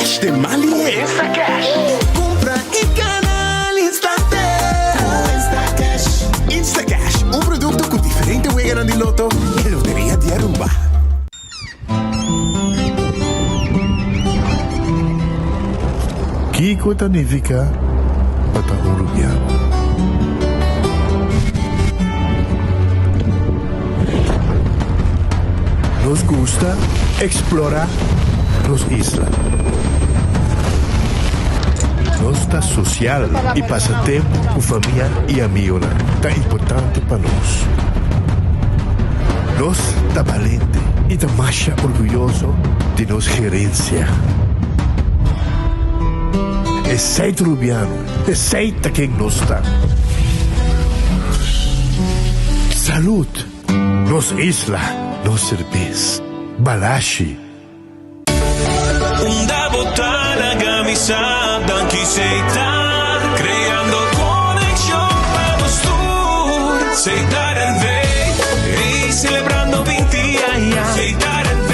Cash den man lihe. Instacash. Cumpra y gana al instante. Cu Instacash. Instacash, un producto cu diferente weganan di loto e Loteria di Aruba. Kiko ta nifiká pa ta un rubiano? Nos gusta eksplorá nos isla. Nos ta sosial i pasa tempu ku famia i amigonan ta importante pa nos. Nos ta balente i ta masha orguyoso di nos gerensia. Esei ta Rubiano, esei ta ken nos ta. Salud! Nos isla, nos serbes. Balashi. Unda bo ta laga mi sa danki Setar creando conexion pa nos tur Setar NV ey celebrando 20 aña Setar NV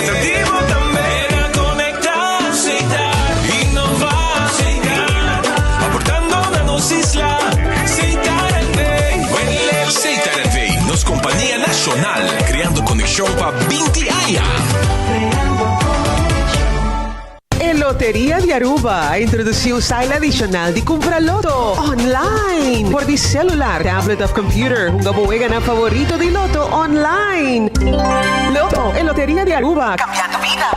ta di bo tambe na conecta Setar innova Setar aportando na nos isla Setar NV Setar NV nos compania nacional creando conexion pa 20 aña. E Loteria di Aruba a introduci un style adicional di cumpra loto online por di celular, tablet of computer. Hunga bo weganan favorito di loto online. Loto, e Loteria di Aruba, cambiando bida.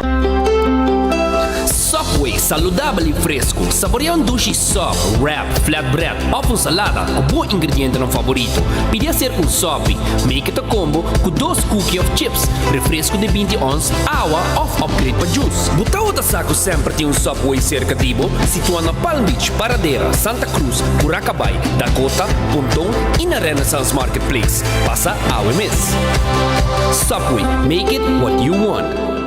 Subway, saludabel y fresco. Saborea un dushi sub, wrap, flatbread of un salada cu bo ingredientenan favorito. Pidi hacer un sopi. Make it a combo cu dos cookie of chips, refresco di binti ons, awa of upgrade pa juice. Bo tawata sa cu semper tin un Subway cerca di bo? Situa na Palm Beach, Paradera, Santa Cruz, Curacabai, Dakota, Ponton y na Renaissance Marketplace. Pasa awe mes. Subway, make it what you want.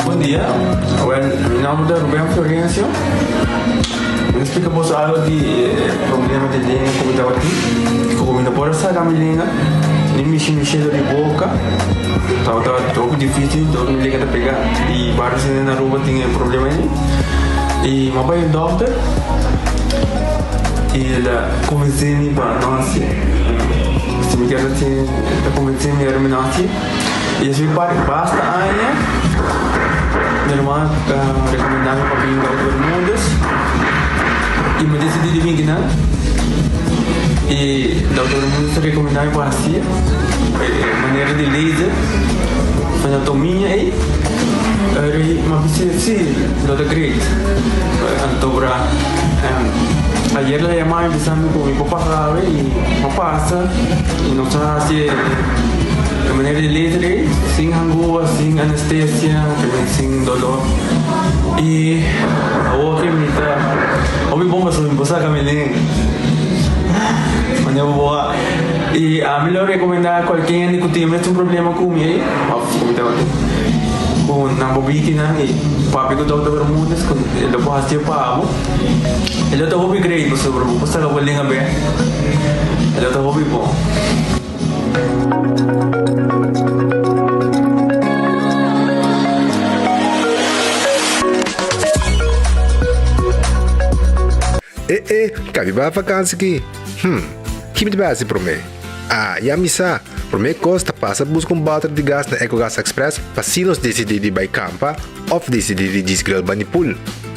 Bon dia, awel mi nomber ta Ruben Florencio. Mi ta splika boso algo di e problema di lenga ku mi tabatin. Ku mi no por a saka mi lenga, ni mishi mi shelo di boka. Tabata hopi dificil, dor mi lenga ta pega. I varios hende na Aruba tin e problema ei. I mi a bai un dokter i el a konvensé mi pa no hasié. Si mi kier hasié, el a konvensé mi ora mi no hasié. I esei par basta aña mi hermano a rekomendá mi pa bin Dokter Bermudez i mi a disidí di bin kinan. I Dokter Bermudez a rekomendá mi pa hasié e manera di laser anatomia ei. Ora mi a bis'é si lo ta great. Anto bra ayer el a yama mi bisa mi ku mi por pasa awe i mi a pasa i nos a hasi e manera di laser ei sin hangua, sin anestesia, sin dolor i awor ke mi ta hopi bon pasobra mi por saka mi lenga manera bo a i ami lo rekomendá kualke hende ku tin e mesun problema ku mi ei òf ku mi tabatin ku nan por biki nan i papia ku Dòkter Bermudez ku e lo por hasié pa bo e lo ta hopi great pasobra bo por saka bo lenga bèk e lo ta hopi bon. E e, kabi bai vakansi ki? Hm, ki mi ta bai hasi promé? Ah, ya mi sa! Promé kos ta pasa buska un bòter di gas na Ecogas Express pa si nos disidí di bai kampa òf disidí di djis grill bani pool.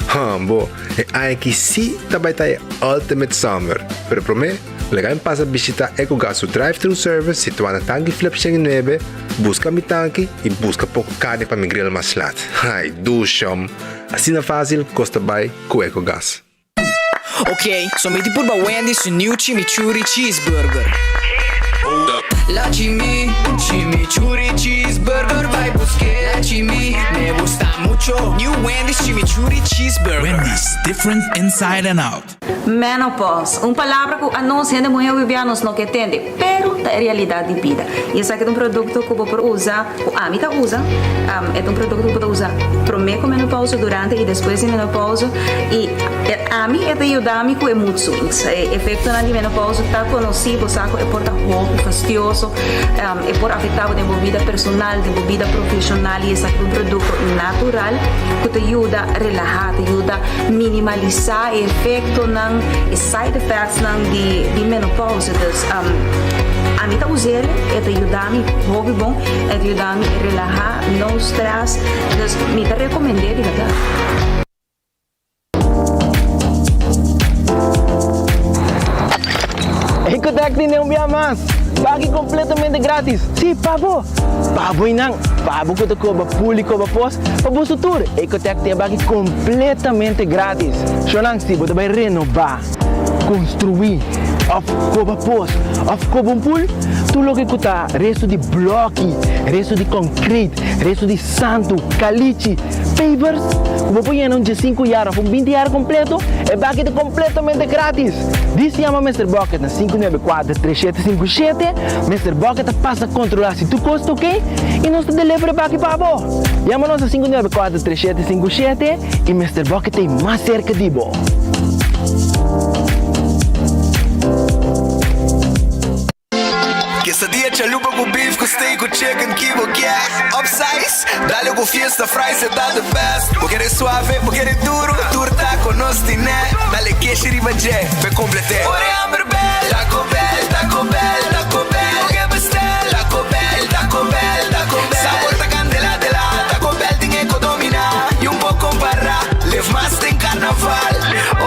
Hmbo, e aña aki sí ta bai ta e ultimate summer! Pero promé, Laga mi pasa bishita Ecogas su drive-thru service situá na Tanki Flip 109, buska mi tanki i buska poko karni pa mi grill mas lat. Ai, dushom! Asina fásil kos ta bai ku Ecogas. Ok, so mi tin purba Wendy's su new chimichurri cheeseburger. La chimi, chimichurri cheeseburger bai busk'é. chimi me gusta mucho New Wendy's Chimichurri Cheeseburger. Wendy's, different inside and out. Menopause, un palabra ku anos hende muhé wibiá nos no ke tende, pero ta e realidat di bida. I esaki ta un produkto ku bo por usa, ku ami ta usa, e ta un produkto ku bo ta usa promé ku menopause, durante i despues di menopause, i ami e ta yuda mi ku e mood swings. E efektonan di menopause ta konosí, bo sa ku e por ta hopi fastioso, e por afektá bo den bo bida personal, den bo bida profeshonal, i esaki ta un produkto natural ku ta yuda relahá, ta yuda Minimalisá e efektonan, e side effectsnan di di menopausa. Dus ami ta us'el, e ta yuda mi hopi bon, e ta yuda mi relahá, no stress. Dus mi ta rekomend'é di bèrdat. Ecotec tin un bia mas! Baki completamente gratis! Si, pa bo! Pa bo y nan! Pa bo cu ta coba pul y coba pos, Pa boso tur, Ecotec tin e baki completamente gratis. Shownan, si bo ta bay renoba, construi, of coba pos, of coba un pool, tur loke cu ta resto di bloki, resto di concrete, resto di santu, calichi, pavers, cu bo por yena un diesinku yar of un binti yar completo, e baki ta completamente gratis. Dis yama Mister Bucket na 594 3757, Mister Bucket ta pasa controla si tur cos ta ok y nos ta deliver e baki pa bo. Yama nos na 594 3757 y Mister Bucket ta ei mas cerca di bo. Quesadilla chalupa cu beef cu steak cu chicken ki bo kier Upsize, dale cu fiesta fries e ta the best Bo kere suave, bo kere duro, tur taco nos tine Dale keshi riba dje, p'e complete Ora e hamber bel, Taco Bell, Taco Bell, Taco Bell Bo ke bestel, Taco Bell, Taco Bell, Taco Bell Sabor ta candela de la, Taco Bell tin e co domina Y un por compara, live mas den carnaval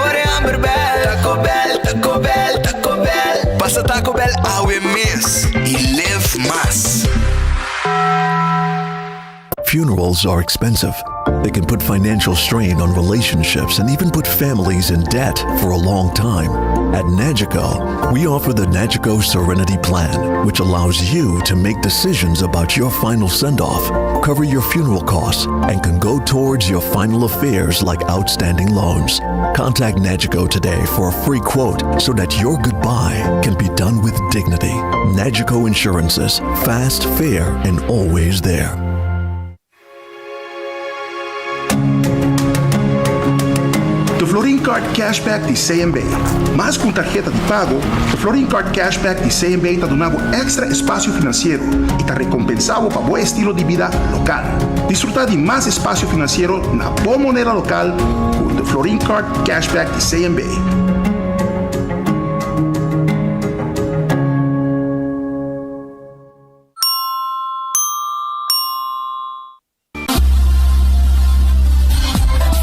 Ora e hamber bel, Taco Bell, Taco Bell, Taco Bell Pasa Taco Bell awe mes y live mas. Funerals are expensive. They can put financial strain on relationships and even put families in debt for a long time. At Nagico, we offer the Nagico Serenity Plan, which allows you to make decisions about your final send off, cover your funeral costs, and can go towards your final affairs like outstanding loans. Contact Nagico today for a free quote so that your goodbye can be done with dignity. Nagico Insurances, fast, fair, and always there. De Florin Card Cashback di CMB. Mas ku un tarheta di pago, de Florin Card Cashback di CMB ta duna bo èkstra espasio finansiero i ta rekompensá bo pa bo estilo di bida lokal. Disfrutá di mas espasio finansiero na bo moneda lokal ku de Florin Card Cashback di CMB.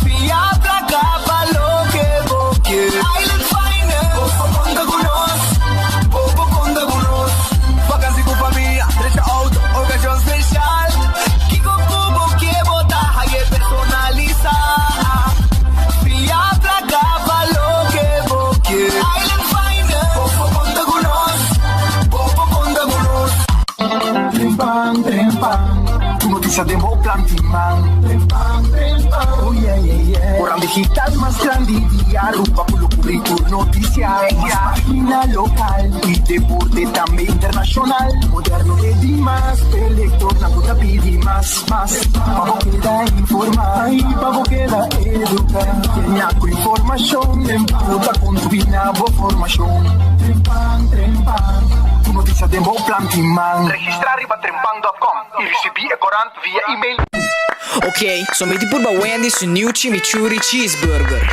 Fia placa pa loke bo kier. Island Finance. Bo por conta cu nos. Bo por conta cu nos. Vakantie cu famia, drecha auto, ocasion special. Kico cu bo kier bo ta haye personalisa. Fia placa pa loke bo kier. Island Finance. Bo por conta cu nos. Bo por conta cu nos. Trempan, trempan, tu noticia den bo plan tin man. Trempan, trempan, oh yeah, yeah, yeah. Oran digital mas grandi di Aruba cu lo cubri tur noticia. Mas pagina local y deporte tambe internacional. Moderno te di mas, p'e lectornan cu ta pidi mas, mas. Pa bo keda informa y pa bo keda educa. Yena cu informacion, trempan ta contribui na bo formacion. Trempan, trempan, tu noticia den bo plan. Tin man. Registrá riba trempan dòt kòm i risibí e korant via email. Ok, so mi tin purba Wendy's su new chimichurri cheeseburger.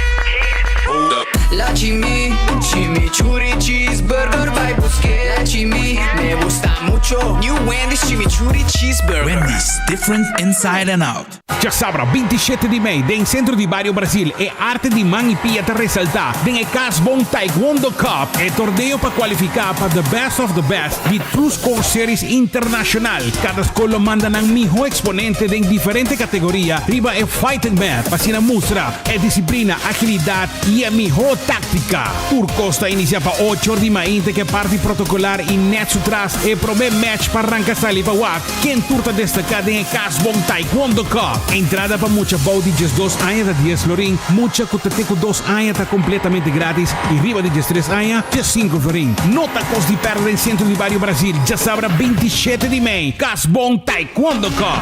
La chimi, chimichurri cheeseburger bai busk'é. La chimi, me gusta mucho. New Wendy's chimichurri cheeseburger. Wendy's, different inside and out. Djasabra 27 di mei den Centro di Bario Brasil e arte di man y pia ta resalta den e Cas Bon Taekwondo Cup, e torneo pa cualifica pa The Best of the Best di True Score Series Internacional. Cada scol lo manda nan miho exponente den diferente categoria riba e fighting mat pa asina mustra e disciplina, agilidad y e miho tactica. Tur cos ta inicia pa ocho or di mainte cu e parti protocolar y net su tras e prome match pa ranca sali pa wak ken tur ta destaca den e Casbon Taekwondo Cup. Entrada pa mucha bou di diesdos aña ta dies florin, mucha cu ta te cu dos aña ta completamente gratis y riba di diestres aña diescinco florin. No ta cos di perde den Centro di Bario Brasil djasabra 27 di mei, Casbon Taekwondo Cup.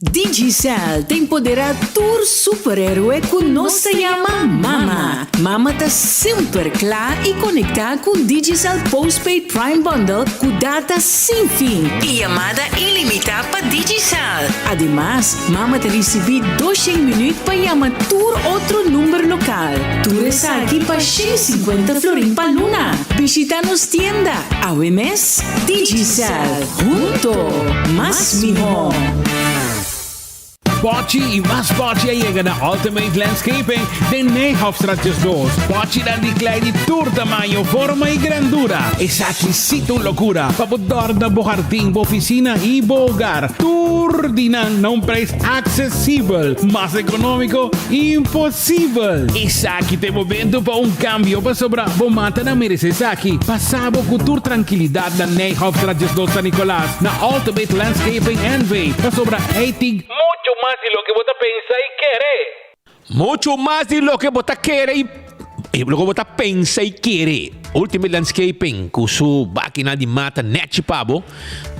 Digicel ta empoderá tur superhéroe ku nos ta yama Mama. Mama ta semper kla i konektá ku Digicel Postpaid Prime Bundle ku data sin fin i yamada ilimitá pa Digicel. Ademas, Mama ta risibí doshen minüt pa yama tur otro number lokal. Tur esaki pa 150 florin pa luna. Bishitá nos tienda awe mes. Digicel, hunto mas mihó! Bochi y mas bochi a yega na Ultimate Landscaping den Nijhofstraat 12. Bochinan di klei di tur tamaño, forma y grandura. Esaki sí ta un locura pa bo dorna bo hardin, bo oficina y bo hogar. Tur di nan na un prijs accesibel. Mas economico, imposibel! Esaki ta e momento pa un cambio pasobra bo matanan merece esaki. Pasa bo cu tur trankilidat na Nijhofstraat 12 San Nicolas na Ultimate Landscaping NV pasobra ey tin mucho mas di loke bo ta pensa y kere. Mucho mas di loke bo ta kere y loke bo ta pensa y kere. Ultimate Landscaping cu su bakinan di mata nechi pa bo,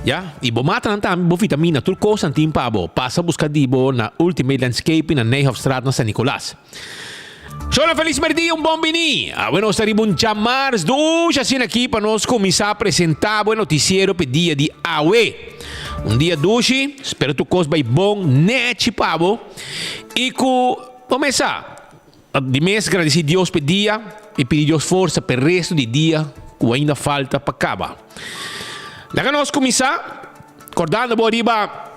ya, y bo matanan tambe bo vitamina, tur cos nan tin pa bo. Pasa busca di bo na Ultimate Landscaping na Nijhofstraat na San Nicolas. Shona felis merdia, un bon bini. Awe nos ta riba un djamars dushi asina aki pa nos kuminsá presentá bo e notisiero p'e dia di awe. Un dia dushi, spero tur kos bai bon nèchi pa bo i ku bo mes sa. Di mes gradisí Dios p'e dia i pidi Dios forsa p'e resto di dia ku ainda falta pa kaba. Laga nos kuminsá kordando bo riba.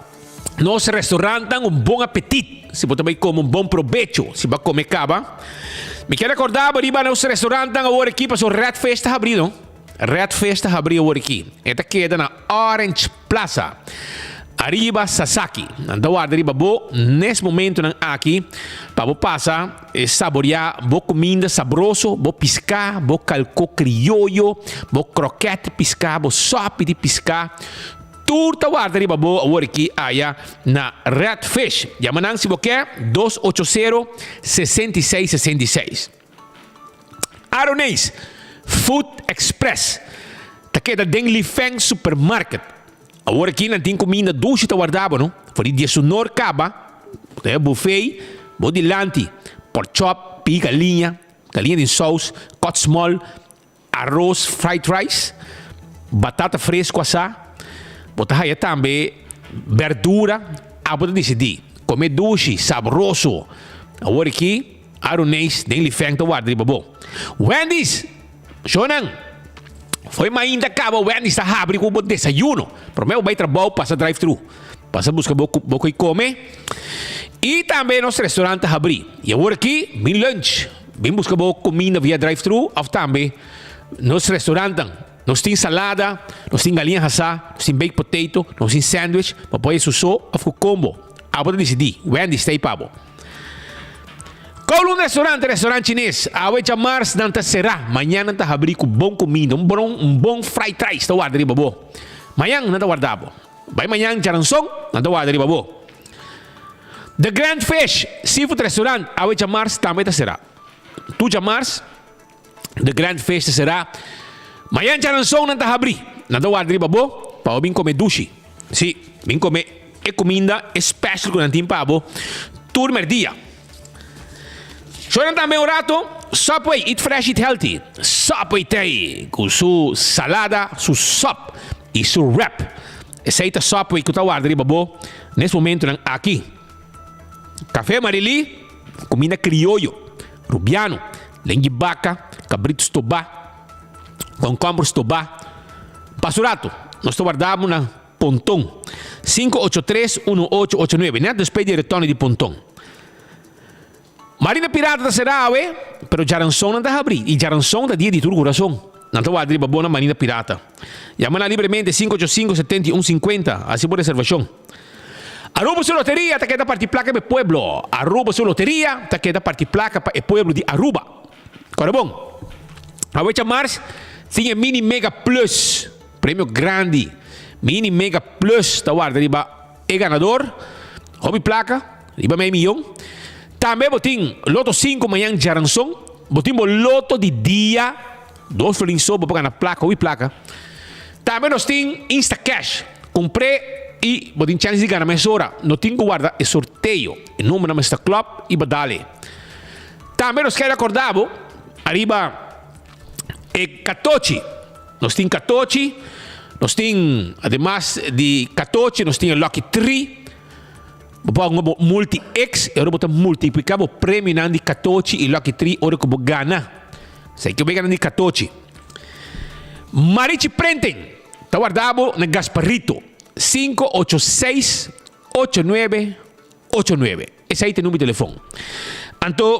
Nos restaurantnan un bon apetit, si bo ta bai come un bon probecho, si bo a come caba. Mi kier recorda bo riba nos restaurantnan awor aki pasobra Red Fish ta habri no. Red Fish ta habri awor aki. E ta keda na Orange Plaza, ariba Sasaki. Nan ta warda riba bo nes momentonan aki pa bo pasa e saborea bo cuminda sabroso, bo pisca, bo calco crioyo, bo kroket di pisca, bo sopi di pisca. Tur ta warda riba bo awor aki aya na Red Fish. Yama nan si bo ke, dos ocho sero, 66 66. Aroneis Food Express ta keda den Li Feng Supermarket. Awor aki nan tin kuminda dushi ta warda bo no. For di diesunor kaba, bo ta e buffet bo dilanti, pork chop, pii galiña, galiña den sous, cut small, Aros fried rice, batata fresco asá, bo ta haya tambe berdura, abo ta disidí. Come dushi, sabroso. Awor aki, Aruneis den Lifeng ta warda riba bo. Wendy's! Shownan, fo'i mainta caba Wendy's ta habri cu bo desayuno. Prome bo bay trabou pasa drive thru. Pasa busca bo bo coy come. Y tambe nos restaurant ta habri. Y awor aki, bin lunch. Bin buska bo kuminda via drive-thru òf tambe nos restaurantnan. Nos tin salada, nos tin galiña hasá, nos tin baked potato, nos tin sandwich, bo por haña su so òf ku kombo. Abo ta disidí. Wendy's ta ei pa bo. Kowloon Restaurant, restaurant chines. Awe djamars nan ta será, mañan nan ta habrí ku bon kuminda. Un bon un bon fried rice ta warda riba bo. Mañan nan ta warda bo. Bai mañan djaranson nan ta warda riba bo. The Grand Fish Seafood Restaurant awe djamars tambe ta será. Tur djamars The Grand Fish ta será. Mañan djaranson nan ta habrí. Nan ta warda riba bo pa bo bin kome dushi. Sí, bin kome e kuminda e special ku nan tin pa bo tur merdia. Shownan tambe un rato Subway, eat fresh, eat healthy. Subway t'ei ku su salada, su sop i su wrap. Esei ta Subway ku ta warda riba bo nes momentonan aki. Café Marilí, kuminda krioyo, rubiano, lengui baka, kabritu stobá, konkomber stobá. Pasa un ratu, nos ta warda bo na Ponton. 583 1889, nèt despues di e retorno di Ponton. Marina Pirata ta será awe, pero djaranson nan ta habrí, i djaranson ta dia di tur kurason. Nan ta warda riba bo na Marina Pirata. Yama nan libremente 585 71 50, hasi bo reservashon. Aruba su loteria ta keda parti plaka pa e pueblo. Aruba su loteria ta keda parti plaka pa e pueblo di Aruba. Kòrda bon, awe djamars tin e Mini Mega Plus, premio grandi. Mini Mega Plus ta warda riba e ganador, hopi plaka, riba mei miyon. Tambe bo tin Loto sinku mañan djaranson, bo tin bo loto di dia, dos florin so bo por gana plaka, hopi plaka. Tambe nos tin Instacash, kumpr'é i bo tin chèns di gana mesora, no tin ku warda e sorteo, e numbernan mester klòp i bo dale. Tambe nos kere akorda bo ariba e katochi, nos tin katochi, nos tin ademas di katochi nos tin e lucky tree, bo por hunga bo multi X i ora bo ta multiplika bo premionan di katochi i lucky tree ora ku bo gana. Esei ke bo e gana di katochi. Marichi Printing ta warda bo na Gasparito 586 89 89. Esei ta e number di telefon. Anto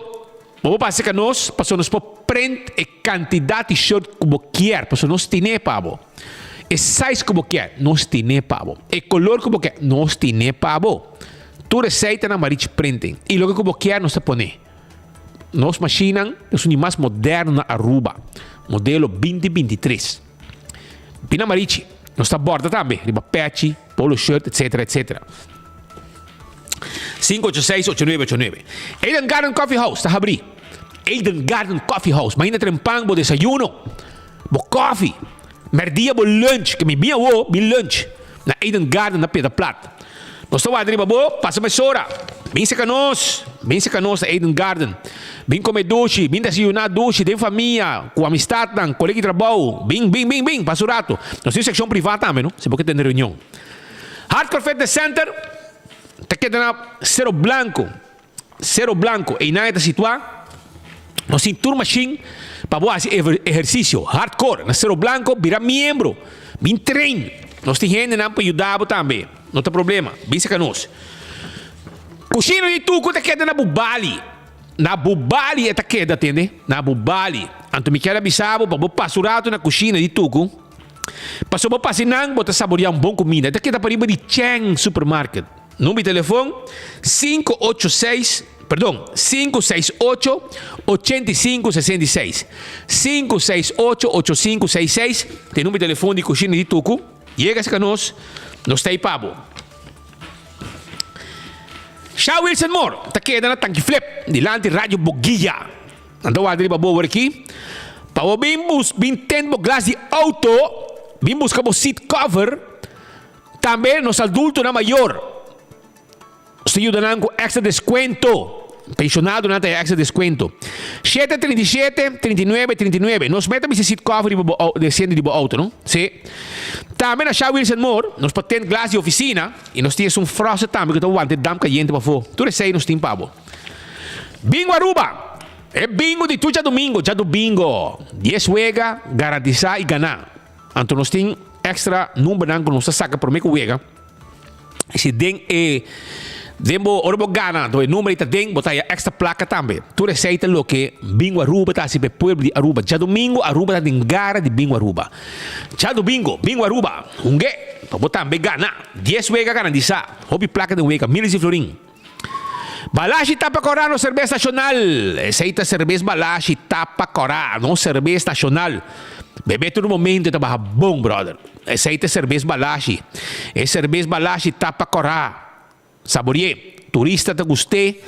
bo por pasa ka nos pasobra nos por print e kantidat di shirt ku bo kier pasobra nos tine pa bo. E size ku bo kier nos tine pa bo. E kolor ku bo kier nos tine pa bo. Tur esei ta na Marichi Printing. I loke ku bo kier nos ta pone. Nos mashinnan ta esun di mas moderno na Aruba, modelo 2023. Bina Marichi, nos ta borda tambe riba pechi, polo shirt, etcetera, etcetera. 586-8989. Eden Garden Coffee House ta habrí. Eden Garden Coffee House. Mainta trempan bo desayuno, bo koffie, merdia bo lunch, ke mi bin awo, bin lunch na Eden Garden na Piedra Plat. Nos ta warda riba bo, pasa mesora. Bin seka nos, bin seka nos na Eden Garden. Bin kome dushi, bin desayuná dushi den famia, ku amistatnan, kolega di trabou. Bin, bin, bin, bin, pasa un ratu. Nos tin sekshon privá tambe, no, si bo ke tene reunion. Hardcore Fitness Center ta keda na Cero Blanco. Cero Blanco, einan e ta situá. Nos tin tur mashin pa bo hasi ehersisio hardcore na Cero Blanco. Bira miembro, bin train. Nos tin hendenan pa yuda bo tambe, no ta problema. Bin saka nos. Kushina di Tuku ta keda na Bubali. Na Bubali e ta keda, tende? Na Bubali. Anto mi kier a bisa bo pa bo pasa un ratu na kushina di Tuku. Pasobra bo pasa einan bo ta saborea un bon kuminda. E ta keda pariba di Cheng Supermarket. Number di telefon, 586, perdon, 568 8566. 568 8566 ta e number di telefon di Cushina di Tucu. Yega cerca nos, nos ta ei pa bo. Sha Wilson Moore ta keda na Tanki Flip, dilanti Radio Boguia. Nan ta warda riba bo awor aki pa bo bin bus bin tent bo glas di auto, bin busca bo seat cover. Tambe nos adultonan mayor nos ta yuda nan ku extra deskuento. Penshonadonan ta haya extra deskuento. Shete 37, 39, 39. Nos meta bisa seat cover riba bo de asiento di bo auto, no? Sí. Tambe na Sha Wilson Moore nos por tent glas di oficina y nos tin esun frosted tambe ku ta wanta e damp kayente pafó. Tur esei nos tin pa bo. Bingo Aruba! E bingo di tur djadumingo, djadumingo. Dies wega, garantisa y gana. Anto nos tin extra numbernan ku nos ta saka promé ku wega. Si den e den bo ora bo gana anto e number ei ta den bo ta haya extra plaka tambe. Tur esei ta loke Bingo Aruba ta hasi pa e pueblo di Aruba. Djadumingo Aruba ta den gara di Bingo Aruba. Djadumingo Bingo Aruba hunge pa bo tambe gana. Dies wega garantisa. Hopi plaka den wega, miles di florin. Balashi Tapa Kòrá nos serbes nashonal. Esei ta serbes Balashi Tapa Kòrá, nos serbes nashonal. Bebe tur momento e ta baha bon, brother. Esei ta serbes Balashi. E serbes Balashi Tapa Kòrá. Sabori'é. Turista ta gust'é,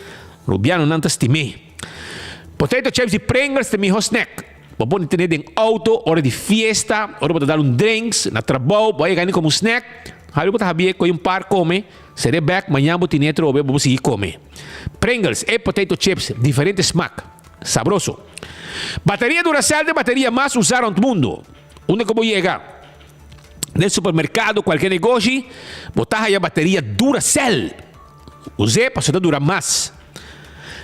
rubianonan ta stim'é. Potato chips di Pringles ta mihó snack. Bo por tene den auto ora di fiesta, ora bo ta dal un drinks, na trabou, bo a yega ni komo un snack. Habi bo ta habié koe un par kome. Seré bek mañan bo tine atrobe bo sigui kome. Pringles e potato chips diferente smak. Sabroso. Bateria Duracell ta e bateria mas usá rond mundo. Unda ku bo yega den supermerkado kualke negoshi bo ta haya bateria Duracell. Us'é pasobra ta dura mas.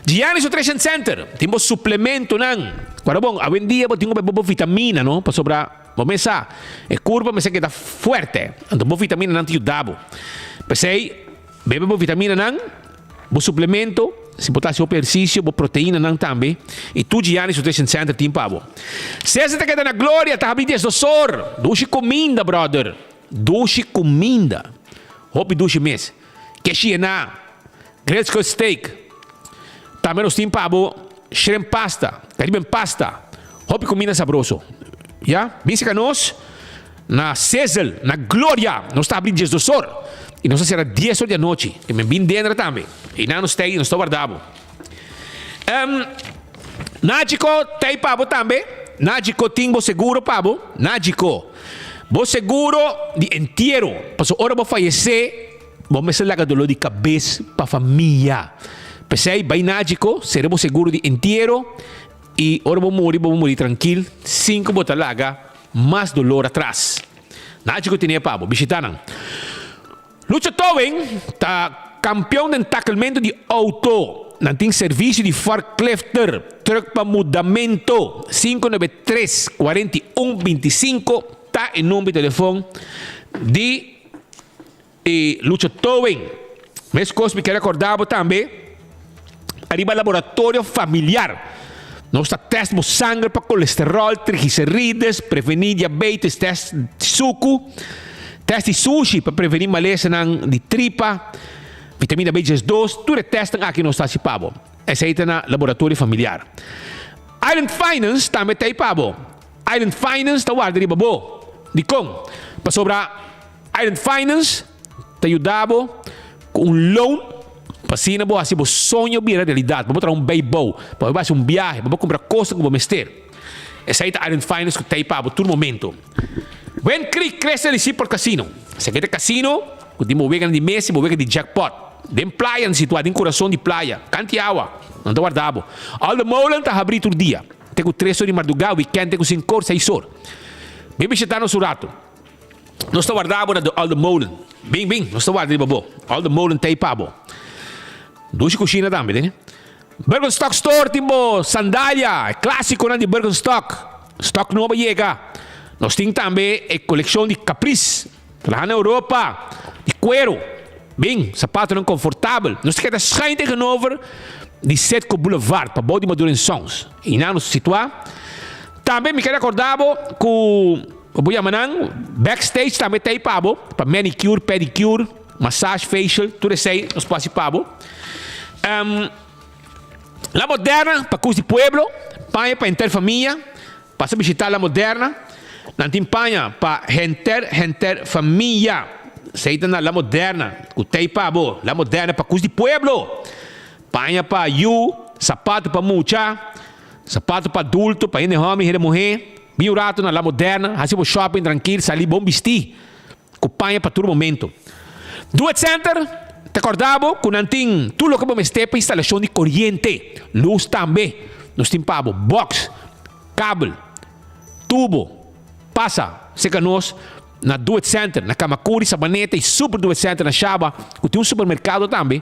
Giannis Nutrition Center tin bo suplementonan. Kòrda bon, awendia bo tin ku bebe bo vitamina no pasobra bo mes sa e kurpa mester keda fuerte anto bo vitaminanan ta yuda bo. P'esei, bebe bo vitaminanan, bo suplemento, si bo ta hasi hopi ehersisio, bo proteinanan tambe, i tur Gianni's Nutrition Center tin pa bo. Cesar ta keda na Gloria, ta habri diesdos or. Dushi kuminda, brother. Dushi kuminda. Hopi dushi mes. Keshi yená, grilled squid steak. Tambe nos tin pa bo shrimp pasta, Caribbean pasta. Hopi kuminda sabroso. Ya, bin seka nos na Sizzle, na Gloria. Nos ta habri diesdos or i nos ta sera dies or di anochi. Ke men bin dendra tambe. Einan nos ta ei, nos ta warda bo. Um, Nagico ta ei pa bo tambe. Nagico tin bo seguro pa bo. Nagico. Bo seguro di entiero. Pasobra ora bo fayesé, bo mester laga dolor di kabes pa famia. P'esei, bai Nagico, sera bo seguro di entiero i ora bo muri, bo muri trankil sin ku bo ta laga mas dolor atras. Nagico tene pa bo. Bishita nan. Lucha Towing ta kampeon den takelmentu di outo. Nan tin servisio di forklifter, trùk pa mudamentu. 593 41 25 ta e number di telefon di e Lucha Towing. Meskos mi ke rekorda bo tambe ariba laboratorio familiar. Nos ta tèst bo sanger pa kolesteròl, trigliserides, prevení diabetes, tèst di suku, tèst di sushi pa prevení malesanan di tripa, vitamina B diesdos, tur e tèstnan aki nos ta hasi pa bo. Esei ta na laboratorio familiar. Island Finance tambe ta ei pa bo. Island Finance ta warda riba bo. Dikon? Pasobra Island Finance ta yuda bo ku un loan pa asina bo hasi bo soño bira realidat, pa bo traha un beibou, pa bo hasi un biahe, pa bo kumpra kosnan ku bo mester. Esei ta Island Finance ku ta ei pa bo tur momento. Wind Creek Crystal y Seaport Casino. Esaki ta casino ku tin bo weganan di mesa y bo wega di jackpot. Den playa nan situá, den kurason di playa, kanti awa, nan ta warda bo. Alde Molen ta habrí tur dia, te ku tres or di mardugá, wikènt te ku sinku or, seis or. Bin bishitá nos un ratu. Nos ta warda bo na de Olde Molen. Bin, bin, nos ta warda riba bo. Olde Molen ta ei pa bo. Dushi kushina tambe, tene. Birkenstock Store tin bo sandalia, e klásikonan di Birkenstock. Stock nobo a yega. Nos tin tambe e kolekshon di Caprice, traha na Europa, di kuero. Bin, sapatonan konfortabel. Nos ta keda schuin tegenover di Citgo Boulevard, pabou di Maduro en Sons. Einan nos ta situá. Tambe mi ke rekorda bo ku. Bo por yama nan backstage tambe ta ei pa bo, pa manicure, pedicure, massage, facial, tur esei nos por hasi pa bo. Um, La Moderna, pa kus di pueblo, paña pa henter famia, pasa bishita La Moderna, nan tin paña pa henter henter famia. Esei ta na La Moderna, ku ta ei pa bo, La Moderna pa kus di pueblo, paña pa yu, sapato pa mucha. Sapato pa adulto, pa hende hòmber i hende muhé. Bin un ratu na La Moderna, hasi bo shopping trankil, sali bon bistí, ku paña pa tur momento. Duet Center ta kòrda bo ku nan tin tur loke bo mester pa instalashon di koriente, lus tambe. Nos tin pa bo box, kabel, tubo. Pasa serka nos na Duet Center na Kamakuri, Sabaneta y Super Duet Center na Shaba ku tin un supermerkado tambe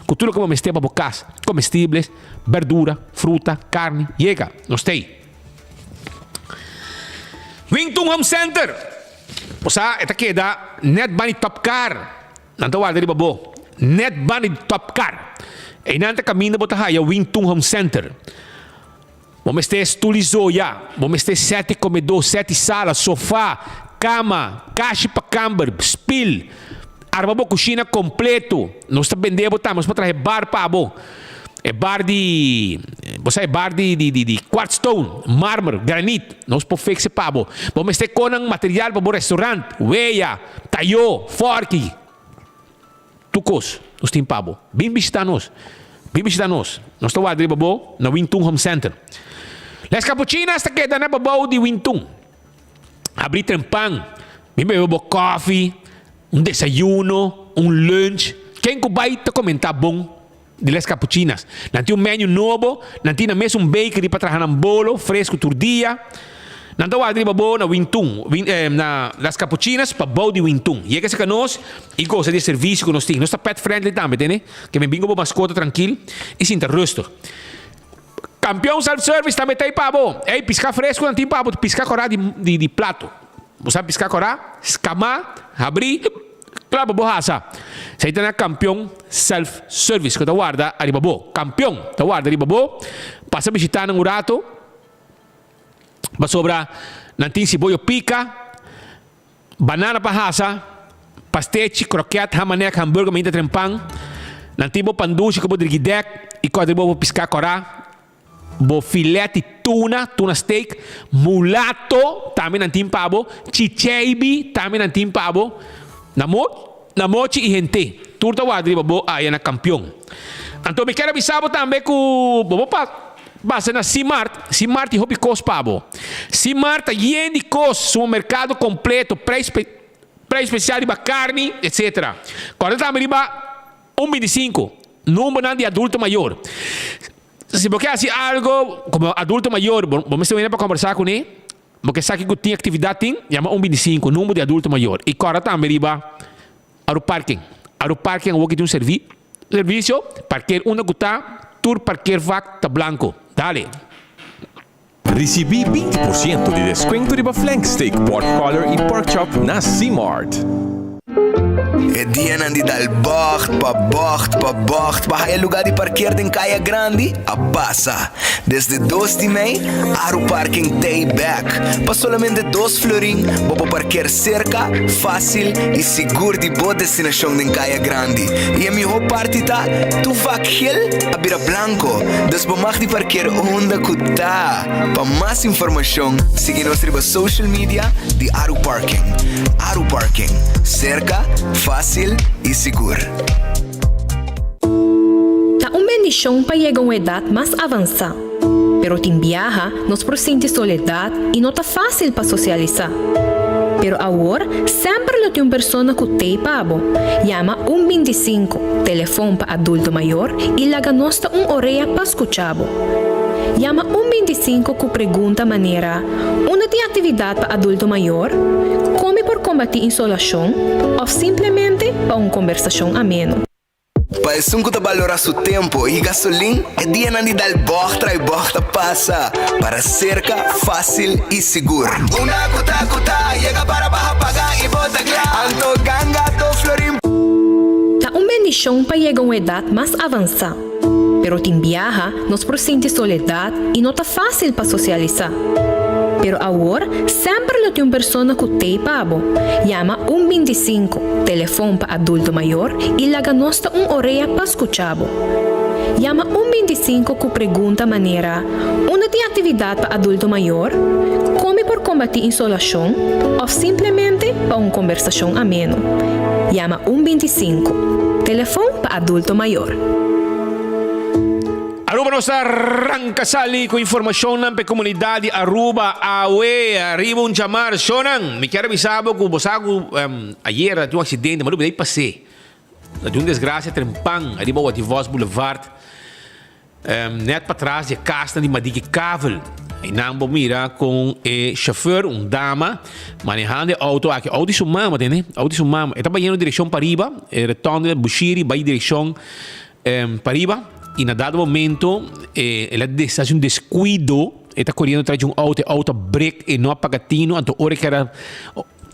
ku tur loke bo mester pa bo kas, komestibles, berdura, fruta, karni, yega, nos ta ei. Wington Home Center, bo sa e ta keda net bani Top Car, nan ta warda riba bo, net bani Top Car, einan ta kaminda bo ta haya Wington Home Center. Bo mester stul i zoya, bo mester sèt i komedó, sèt i sala, sofá, kama, kashi pa kamber, spil. Arma bo kushina kompleto. Nos ta bende bo tambe, nos por traha e bar pa bo. E bar di, bo sa e bar di di di di quartz stone, marmer, granit, nos por fix e pa bo. Bo mester konan material pa bo restaurant, weya, tayó, fòrki. Tur kos nos tin pa bo. Bin bishita nos. Bin bishita nos. Nos ta warda riba bo na Wintun Home Center. Les Capuchinas ta keda na babou di Wintun. Habri trempan. Bin bebe bo kofi, un desayuno, un lunch. Ken ku bai ta komentá bon di Les Capuchinas. Nan tin un menu nobo, nan tin nan mes un bakery pa traha nan bolo fresco tur dia. Nan ta warda riba bo na Wintun, na Las Capuchinas pa bou di Wintun. Yega cerca nos y goza di e servicio cu nos tin. Nos ta pet friendly tambe, tene? Ke men bin cu bo mascota trankil y sinta rustig. Campeon Self Service tambe ta ey pa bo. Ey, pisca fresco nan tin pa bo, pisca cora di, di, di plato. Bo sa pisca cora? Scama, habri. Kla pa bo hasa. Esei ta na Kampion Self Service ku ta warda ariba bo. Kampion ta warda riba bo. Pasa bishita nan un rato pasobra nan tin siboyo pika, banana pa hasa, pastechi, kroket, hamanek, hamburger, mainta tren pan. Nan tin bo pan dushi ku bo drigidek i kòt riba bo piská kòrá. Bo filet di tuna, tuna steak, mulato tambe nan tin pa bo, chicheibi tambe nan tin pa bo, na mo, na mochi i hente. Tur ta warda riba bo aya na Kampion. Anto mi kier a bisa bo tambe ku bo por pa pasa na Simart, Simart tin hopi kos pa bo. Simart ta yen di kos, supermerkado kompleto, preis preis spesial riba karni, etsetera. Kòrda tambe riba un bintisinko, numbernan di adulto mayor. Si bo ke hasi algo komo adulto mayor, bo bo mester wene pa kombersá kuné. Bo ke sa kiko tin aktividat tin, yama un 25, number di adulto mayor. I kòrda tambe riba Aru Parking. Aru Parking awor ki tin un servi servisio, parker unda ku ta, tur parkervak ta blanko. Dale! Risibí 20% di deskuento riba flank steak, pork collar i pork chop na Simart. E dianan di dal bocht pa bocht pa bocht pa haya lugar di parkeer den Caya Grandi a pasa. Desde dos di mei, Aru Parking t'ey bek. Pa solamente dos florin bo por parkeer cerca, facil y sigur di bo destinacion den Caya Grandi. Y e miho parti ta, tu vak gel a bira blanco, dus bo mag di parkeer unda cu ta. Pa mas informacion, sigui nos riba social media di Aru Parking. Aru Parking, cerca, facil y sigur. Ta un bendicion pa yega un edad mas avansa, pero tin biaha nos por sinti soledad y no ta facil pa socialisa. Pero awor semper lo tin un persona cu t'ey pa bo. Yama un 25, telefon pa adulto mayor, y laga nos ta un orea pa scucha bo. Yama un 25 cu pregunta manera, Unda tin actividad pa adulto mayor? Con mi por combati insolacion? Of simplemente pa un conversacion ameno. Pa esun ku ta balorá su tempu i gasolin, e dianan di dal bòg trai bòg ta pasa. Para serka, fásil i sigur. Una ku ta ku ta yega para baha paga i bo ta kla. Anto ganga to florin. Ta un bendishon pa yega un edat mas avansá. Pero tin biaha nos por sinti soledat i no ta fásil pa sosialisá. Pero awor semper lo tin un persona ku t'ei pa bo. Yama un 25, telefon pa adulto mayor, i laga nos ta un orea pa skucha bo. Yama un 25 ku pregunta manera, Unda tin aktividat pa adulto mayor? Kon mi por kombatí insolashon? Òf simplemente pa un kombersashon ameno. Yama un 25, telefon pa adulto mayor. Aruba nos ta ranca sali cu informacionnan p'e comunidad di Aruba awe ariba un djamar shonan. Mi kier avisa bo cu bo sa cu ayer a tin un accidente ma lubida y pase. A tin un desgracia trempan ariba Wativos Boulevard net patras di e casnan di Madiki Kavel. Eynan bo mira con e chauffeur, un dama, manehando e auto aki. Auto di su mama, tende? Auto di su mama. E ta bayendo direccion pariba, e rotonde Bushiri bay direccion Pariba y na dado momento el a haci un descuido, e ta coriendo tras di un auto, e auto a brek, e no a paga tino, anto ora ke el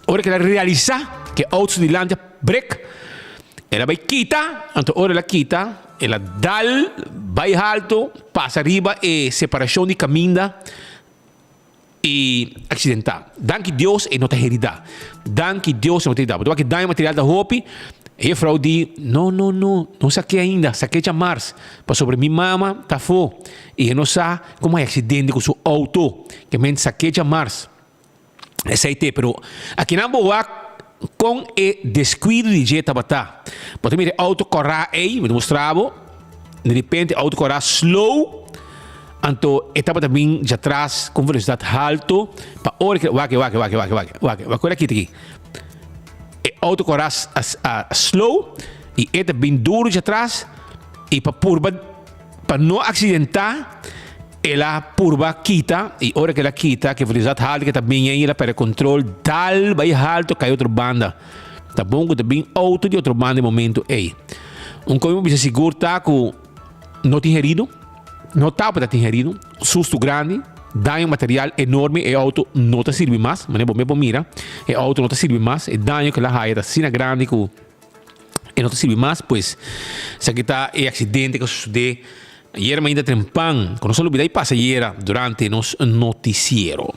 ora ke el a realisa ke e auto su dilanti a brek, el a bay kita, anto ora el a kita, el a dal bay halto, pasa riba e separacion di caminda, y accidenta. Danki Dios e no ta herida. Danki Dios e no ta herida. Bo ta wak e daño material ta hopi. E juffrouw di, no, no, no, no saké ainda, saké djamars. Pasobra mi mama ta afó y e no sa como hay accidente cu su auto. Ke men saké djamars. Esei te, pero akinan bo wak con e descuido di dje tabata. Bo ta mira e auto corá ei, mi ta mustra bo. Di repente e auto corá slow. Anto e tabata bin djatras ku un velosidat haltu pa ora ke wak wak wak wak wak wak wak ora kita aki e outo kora a slow i e ta bin duru djatras i pa purba pa no aksidentá el a purba kita i ora ke el a kita ke velosidat haltu ke ta bin ei el a perde kontrol dal bai haltu kai otro banda ta bon ku ta bin outo di otro banda e momento ei un komi bo bisa sigur ta ku no tin herido. No tabata tin herido, susto grandi, daño material enorme, e auto no ta sirbi mas, manera bo mes por mira, e auto no ta sirbi mas, e daño ku el a haya ta asina grandi ku. E no ta sirbi mas, pues esaki ta e accidente cu a sucede ayera mainta trempan, cu nos a lubida y pasa ayera durante nos noticiero.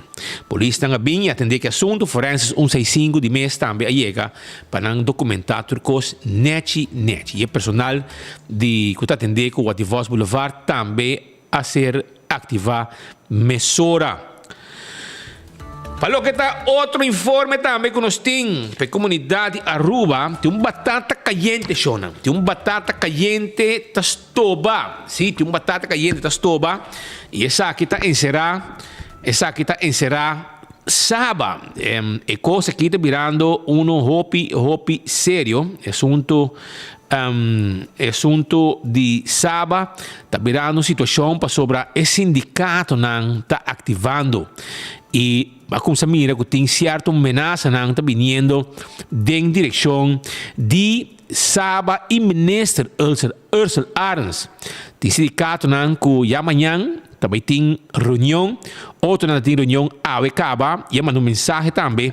Polisnan a bin y atende cu e asunto, Forenses un seis sinku di mes tambe a yega pa nan documenta tur cos nechi nechi. Y e personal di cu ta atende cu Watty Vos Boulevard tambe a ser activa mesora. Pa loke ta otro informe tambe cu nos tin pa e comunidad di Aruba, tin un batata cayente shownan, tin un batata cayente ta stoba, si, tin un batata cayente ta stoba y esaki ta encera, esaki ta encera Saba. E cos aki ta birando uno hopi, hopi serio, e asunto E asuntu di Saba ta birando un situacion pasobra e sindicatonan ta activando y a cuminsa mira cu tin cierto menasanan ta biniendo den direccion di Saba y Minister Ursel Arends. Tin sindicatonan cu ya mañan Ta bai tin reunion, otronan ta tin reunion awe kaba i a manda un mensahe tambe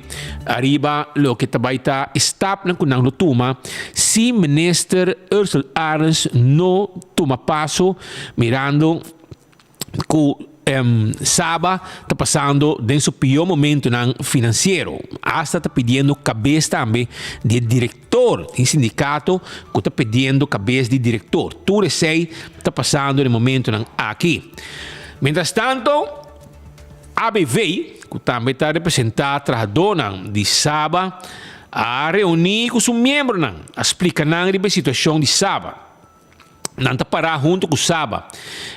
ariba loke ta bai ta e stapnan ku nan lo tuma si Minister Ursell Arends no tuma paso mirando ku Saba ta pasando den su pió momentonan finansiero. Asta ta pidiendo kabes tambe di e direktor. Tin sindikato ku ta pidiendo kabes di direktor. Tur esei ta pasando den momentonan aki. Mientras tanto, ABV, ku tambe ta representá trahadónan di Saba, a reuní ku su miembronan, a splika nan riba e situashon di Saba. Nan ta pará huntu ku Saba.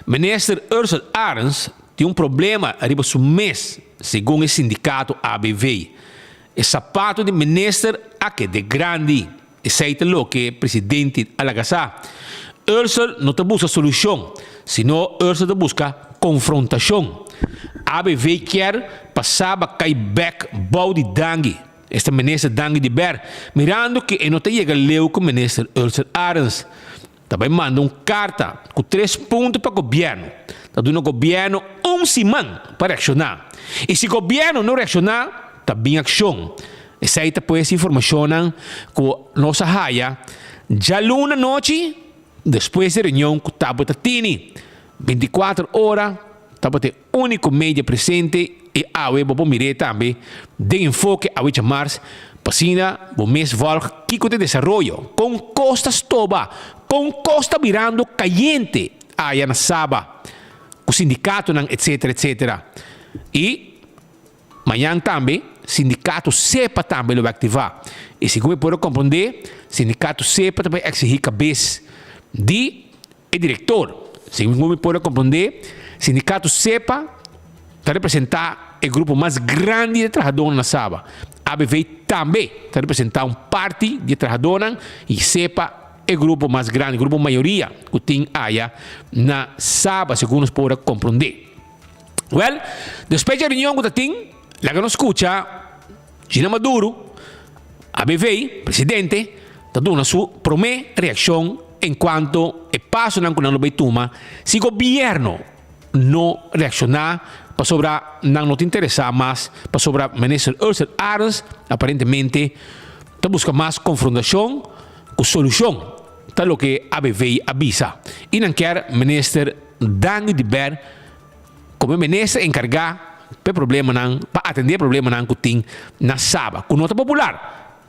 Minister Ursell Arends tin un problema riba su mes, segun e sindikato ABV. E sapato di minister a kede grandi. Esei ta loke presidente a laga sa. Ursell no ta buska solushon, sino Ursell ta buska konfrontashon. ABV kier pa Saba kai bek bou di Dangui, esta minister Dangui de Ber, mirando ku e no ta yega leu ku minister Ursell Arends. Ta bai manda un karta ku tres punto pa gobièrnu. Ta duna gobièrnu un siman pa reakshoná. I si gobièrnu no reakshoná, ta bin akshon. Esei ta pues informashonnan ku nos a haya djaluna nochi despues di reunion ku tabata tini. Bintikuater ora tabata e úniko media presente i awe bo por mir'é tambe den Enfoke awe djamars pa asina bo mes vòlg kiko ta e desaroyo, kon kos ta stoba, kon kos ta birando kayente aya na Saba ku sindikatonan etsetera etsetera. I mañan tambe sindikato sepa tambe lo bai aktivá i segun mi por a komprondé sindikato sepa ta bai eksihí kabes di E direktor, segun mi por a komprondé, sindikato sepa ta representá e grupo mas grandi di trahadónan na Saba. ABV tambe ta representá un parti di e trahadónan i sepa e grupo mas grandi, grupo mayoria ku tin aya na Saba, segun nos por a komprondé. Wèl, despues di e reunion ku ta tin, laga nos skucha Gina Maduro, ABV, presidente, ta duna su promé reakshon en kuanto e pasonan ku nan lo bai tuma si gobièrnu no reakshoná pasobra nan no ta interesá mas pasobra Minister Ursell Arends aparentemente ta buska mas konfrontashon ku solushon, ta loke ABV a bisa. I nan kier Minister Dangui de Ber Como e minister encarga p'e problemanan, pa atende e problemanan cu tin na Saba, cu no ta popular.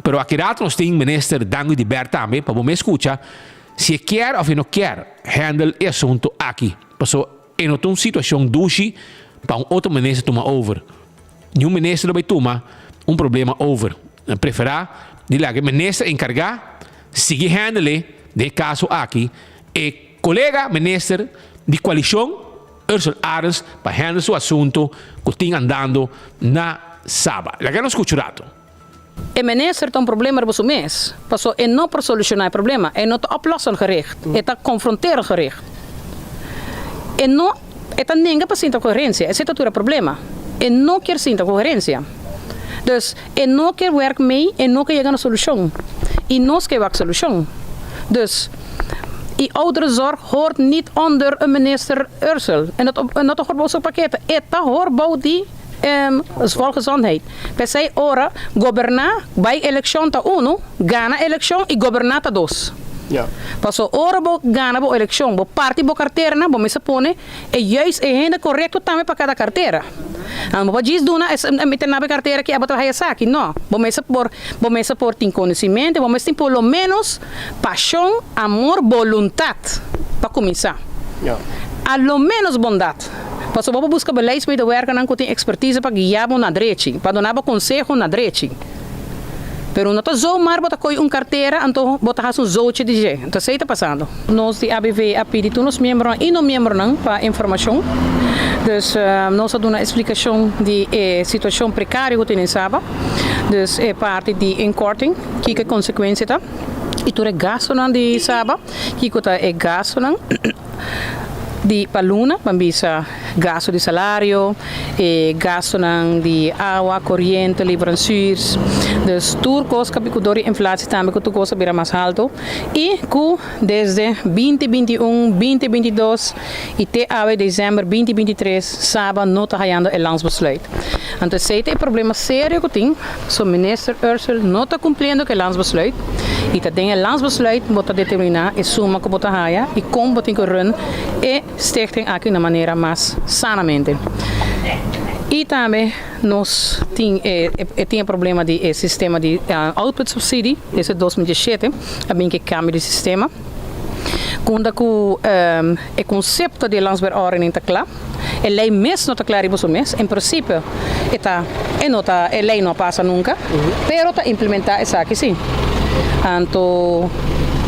Pero aki rato nos tin minister Dangui de Ber tambe pa bo mes scucha si e kier of e no kier handle e asunto aki. Paso e no ta un situacion dushi pa un otro minister tuma over. Niun minister lo bay tuma un problema over. Nan prefera di laga e minister encarga sigui handle den e caso aki e colega minister di coalicion Ursell Arends pa handle su asunto cu tin andando na Saba. Laga nos scucha un rato. E minister ta un problema riba su mes, paso e no por soluciona e problema, e no ta oplossend-gericht, e ta confronterend-gericht. E no, e ta nenga pa sinta cu gerencia, esey ta tur e problema. E no kier sinta cu gerencia. Dus, e no kier werk mee, e no ke yega na solucion. Y nos ke wak solucion. Dus, y ouderenzorg hoort niet onder een minister Ursell. En dat, en dat hoort bou su pakete. E ta hoort bou di. Volksgezondheid. P'esei ora goberná bai elekshon ta unu, gana elekshon i goberná ta dos. Paso ora bo gana bo elekshon, bo parti bo karteranan, bo mester pone e juist e hende korekto tambe pa kada kartera. Anto bo por djis duna e mi ta na bo e kartera aki abo ta haya esaki. No, bo mester por bo mester por tin konosimento, bo mester tin por lo ménos pashon, amor, boluntat pa kuminsá. A lo ménos bondat. Pasobra bo por buska beleidsmedewerkernan ku tin ekspertise pa guia bo na drechi, pa duna bo konseho na drechi. Pero no ta zomaar bo ta koy un kartera anto bo ta hasi un zoutje di dje. Anto esei ta pasando. Nos di ABV a pidi tur nos miembronan i no miembronan pa informashon. Dus nos a duna esplikashon di e situashon prekario ku tin den Saba. Dus e parti di inkorting, kiko e konsekuensia ta i tur e gastunan di Saba, kiko ta e gastunan. Di pa luna, ban bisa gasto di salario, e gastonan di awa, coriente, leveranciers. Dus tur cos cu cu dor di inflatie tambe cu tur cos a bira mas halto y cu desde binti binti un, binti binti dos y te awe december binti binti tres Saba no ta hayando e landsbesluit. Anto esey ta e problema serio cu tin, so minister Ursell no ta cumpliendo cu e landsbesluit y ta den e landsbesluit bo ta determina e suma cu bo ta haya y con bo tin cu run e stichting aki na manera mas sanamente. Y tambe nos tin e e tin e problema di e sistema di output subsidie, desde 2017 a bin cu e cambio di sistema. Kunda ku e konsepto di e landsverordening ta kla, e lei mes no ta kla riba su mes, en prinsipio e ta e no ta e lei no a pasa nunka, pero ta implementá esaki si. Anto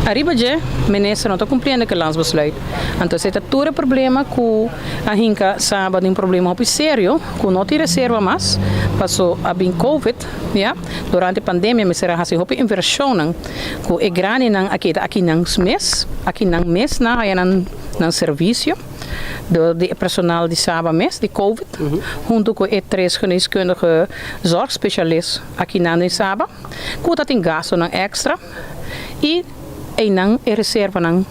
ariba dje minister no ta kumpliendo ku e landsbesluit. Anto esei ta tur e problema ku a hinka Saba den un problema hopi serio ku no tin reserva mas paso a bin covid ya, durante pandemia mester a hasi hopi invershonnan. Ku e graninan a keda aki nan mes, aki nan mes nan haya nan nan servisio dor di e personal di Saba mes, di Covid, huntu ku e tres geneeskundige zorgspecialist aki nan den Saba, ku ta tin gastunan èkstra i einan e reservanan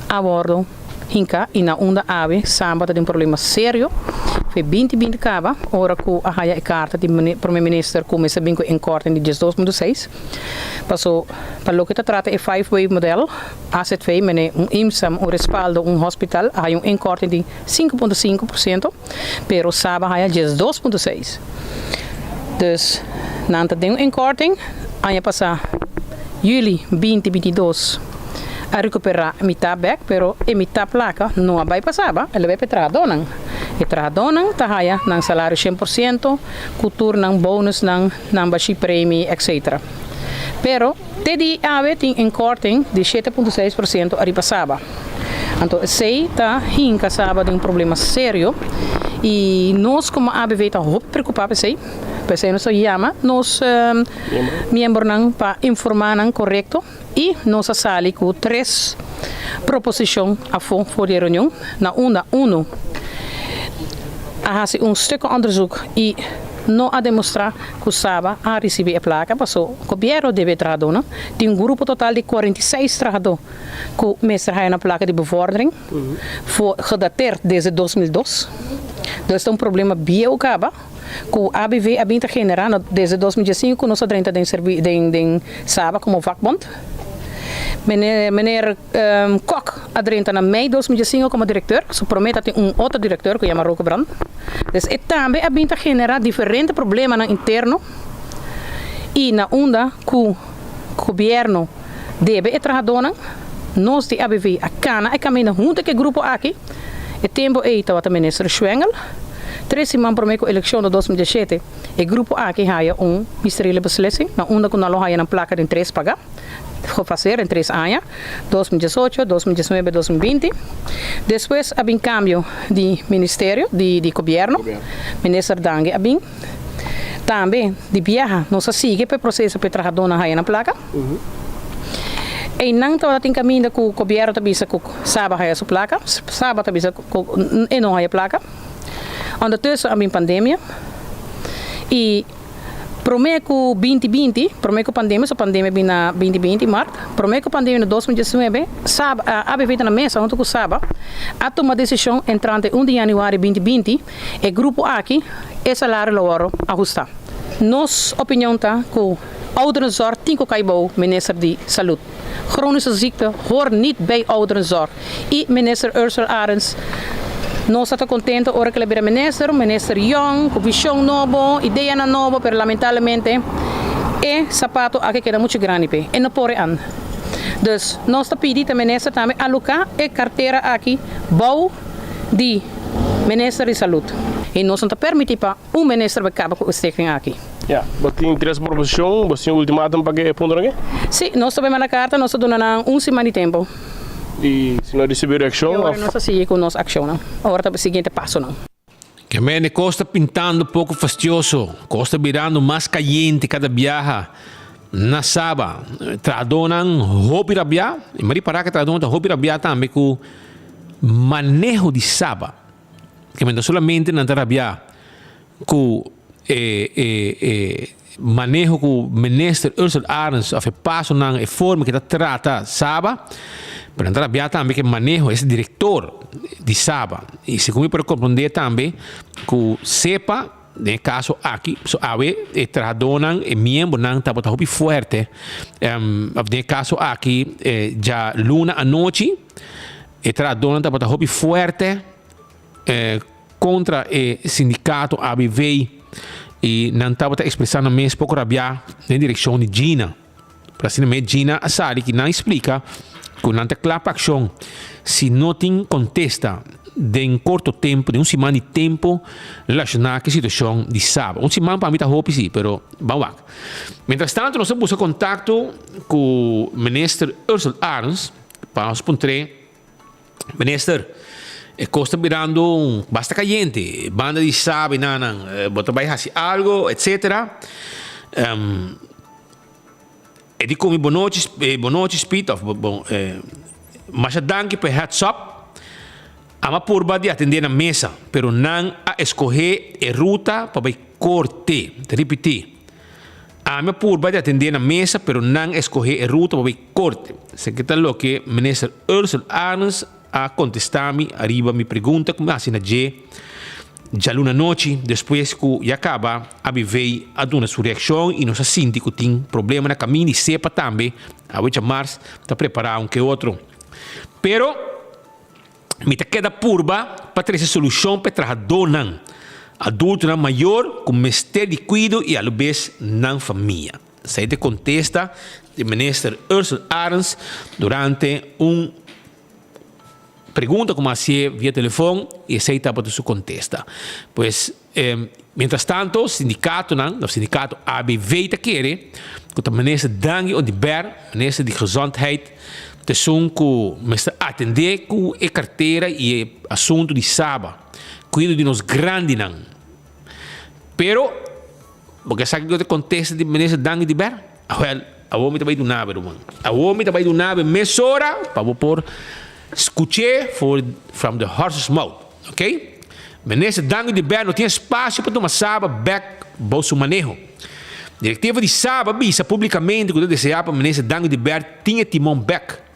a wòrdu hinká i na unda awe Saba ta den un problema serio. Fe binti binti kaba ora ku a haya e karta di Prome Minister ku mester bin ku e inkorting di diesdos punto seis. Paso pa loke ta trata e five way model, azv mene un IMSAM, un respaldo, un hospital a haya un inkorting di 5.5%, pero Saba haya 12.6. Dus nan ta den un inkorting, aña pasa juli 2022 a recupera mitad bek, pero e mitad placa no a bay pa Saba, el a bay pa e trahadornan. E trahadornan ta haya nan salario 100%, cu tur nan bonusnan. nan bashi premi etc. Pero te di awe tin inkorting di 7.6% ariba Saba. Anto esey ta hinka Saba den un problema serio y nos como ABV ta hopi preocupa pa esey. P'esey nos ta yama nos miembronan pa informa nan corecto y nos a sali cu tres proposicion afo for di e reunion na unda uno a haci un stukenonderzoek y no a demostra cu Saba a ricibi e placa paso gobierno debe e trahadornan. Tin un grupo total di 46 trahador cu mester haya nan placa di bevordering voor gedateerd desde 2002. Dus ta un problema bieu caba cu ABV a bin ta genera no desde 2015 cu nos a drenta den servi den den Saba como vakbond. Meneer meneer Kok a drenta na mei 2015 como directeur, su prome ta tin un otro directeur cu yama Roke Brand. Dus e tambe a bin ta genera diferente problemanan interno y na unda cu gobierno debe e trahadornan, nos di ABV a cana e caminda hunto cu e grupo aki. E tempo ey tabata minister Schwengle. Tres siman prome cu eleccion di 2017 e grupo aki haya un ministeriele beslissing na unda cu nan lo haya nan placa den tres paga. Gefaseer den tres aña, 2018, 2019, 2020. Despues a bin cambio di ministerio, di di gobierno. Minister Dangui a bin. Tambe di biaha nos a sigui pa e proceso pa e trahadornan haya nan placa. Eynan tabata tin caminda cu gobierno ta bisa cu Saba haya su placa, Saba ta bisa cu e no haya placa. Ondertussen a bin pandemia y. Promé ku binti binti, promé ku pandemia, so pandemia bin na binti binti, mart, promé ku pandemia na 2019, Saba, ABV ta na mesa huntu ku Saba a tuma desishon entrante un di yanüari binti binti e grupo aki e salario lo wòrdu ahustá. Nos opinion ta ku ouderenzorg tin ku kai bou Minister di Salud. Chronische ziekte hoort niet bij ouderenzorg. Y Minister Ursula Arends, nos ta ta contento ora cu el a bira minister, un minister yong, cu vision nobo, ideanan nobo, pero lamentablemente e sapato aki keda mucho grandi p'e, e no por e an. Dus nos ta pidi ta minister tambe aloca e cartera aki bou di Minister di Salud. Y nos no ta permiti pa Un minister bai kaba ku e stichting aki. Ya, bo tin tres proposishon, bo tin ultimatum pa ke e puntonan ke? Si, nos ta bai manda karta, nos ta duna nan un siman di tempu. I si no risibí reakshon E ora òf? nos ta sigui ku nos akshonnan. Ora ta siguiente pasonan. Kemende kos ta pintando poko fastioso, kos ta birando mas kayente kada biaha na Saba. Trahadónan hopi rabiá, i mi a ripará ku e trahadónan ta hopi rabiá tambe ku maneho di Saba. Kemende no solamente nan ta rabiá ku e e e maneho ku minister Ursel Arends òf e pasonan, e forma ku e ta trata Saba, pero nan ta rabiá tambe ku e maneho, es direktor di Saba. I segun mi por a komprondé tambe ku sepa den e kaso aki, so awe e trahadónan, e miembronan tabata hopi fuerte, òf den e kaso aki djaluna anochi e trahadónan tabata hopi fuerte kontra e sindikato ABV i nan tabata ekspresá nan mes poko rabiá den direkshon di Gina. Pero asina mes Gina a sali ki nan splika ku nan ta kla pa akshon si no tin kontesta den korto tempu, den un siman di tempu relashoná ku e situashon di Saba. Un siman pa mi ta hopi si, pero ban wak. Mientrastantu nos a buska kontakto ku Minister Ursell Arends pa nos puntr'é. Minister, e kos ta birando basta kayente, banda di sabi nanan, bo ta bai hasi algo, etcetera. E di ku mi bonochi, bonochi Speed of bo, masha danki pa e heads up. Ama purba di atendé na mesa, pero nan a eskohé e ruta pa bai korte. Ta ripití. Ami a purba di atendé na mesa, pero nan a eskohé e ruta pa bai korte. Esaki ta loke Minister Ursel Arends a kontestá mi ariba mi pregunta ku mi hasi na dje djaluna anochi despues ku ya kaba ABV a duna su reakshon i nos a sinti ku tin problema na kaminda i sepa tambe awe djamars ta prepará un ke otro. Pero. Mi ta keda purba pa trese solushon pa e trahadónan, adultonan mayor ku mester di kuido i alabes nan famia. Esei ta e kontesta di Minister Ursell Arends durante un pregunta ku mi a hasié via telefon i esei tabata su kontesta. Pues mientras tanto sindikatonan, of sindikato ABV ta kere ku ta Minister Dangui Oduber, Minister di Gezondheid, ta esun ku mester atendé ku e kartera i e asuntu di Saba, kuido di nos grandinan. Pero, bo ke sa kiko ta e kontesta di Minister Dangui Oduber? Awel, awor mi ta bai duna bo, ruman. Awor mi ta bai duna bo mesora pa bo por skuch'é for from the horse's mouth. Ok. Minister Dangui Oduber no tin espasio pa tuma Saba bek bou su maneho. Direktiva di Saba a bisa publikamente ku ta deseá pa Minister Dangui Oduber tin e timon bek.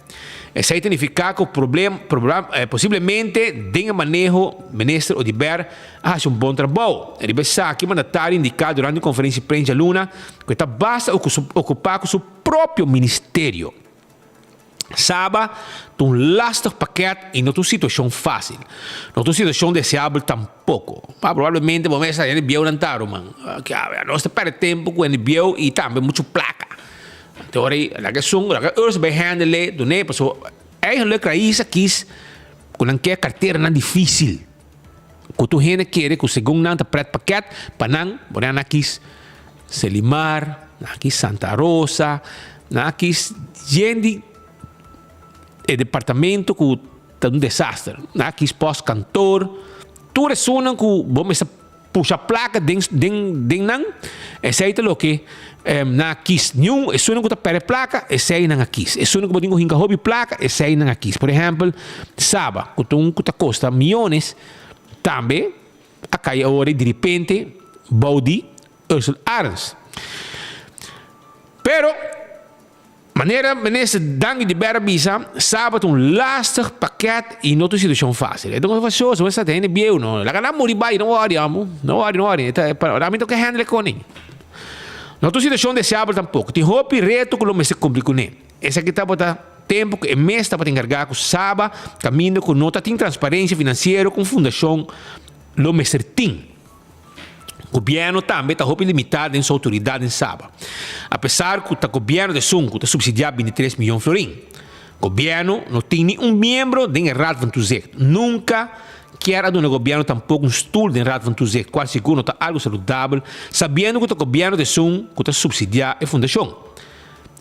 Esei ta nifiká ku problem posiblemente den e maneho Minister Oduber a hasi un bon trabou. Riba esaki mandatario indiká durante un konferensia di prensa djaluna ku e ta basta okupá ku su propio ministerio. Saba ta un lastig pakèt i no ta un situashon fásil. No ta un situashon deseabel tampoko. Pa probablemente bo mester hende bieunan ta, ruman. Nos ta pèrdè tempu ku hende bieu i tambe muchu plaka. Anto ora ei laga esun, laga urs bai handle dun'é pasobra eigenlik Raisa kis ku nan ke karteranan difísil. Ku tur hende kere ku segun nan ta pret pakèt pa nan, bo nan a kis Selimar, nan a kis Santa Rosa, nan a kis yen di e departamento ku ta un desaster. Nan a kis pòst kantor, tur esunnan ku bo mester pusha plaka den den den nan, esei ta loke nan a kis. Niun esunnan ku ta pèrdè plaka, esei nan a kis. Esunnan ku bo tin ku hinka hopi plaka, esei nan a kis. Por ehèmpel, Saba, ku ta un ku ta kosta miónes, tambe a kai awor diripente bou di Ursel Arends. Manera minister Dangui de Berg a bisa, Saba ta un lastig pakket y no ta un situacion facil. E ta un cosa facioso, ta hende bieu no. Laga nan muri bay, no worry amo. No worry, no worry. Ta, pa, ami ta ke handle koning. No ta un situacion deseabel tampoco. Tin hopi reto cu lo mester cumpli cune. Esaki tabata tempo cu e mes tabata encarga cu Saba, caminda cu no ta tin transparencia financiero cu un fundacion lo mester tin. Gobierno tambe ta hopi limitá den su autoridad den Saba, apesar cu ta gobierno ta esun cu ta subsidiá bintitres miyon florin. Gobierno no tin ni un miembro den e Raad van Toezicht. Nunca kier a duna gobierno tampoco un stoel den Raad van Toezicht, cual sigur no ta algo saludabel, sabiendo cu ta gobierno ta esun cu ta subsidiá e fundacion.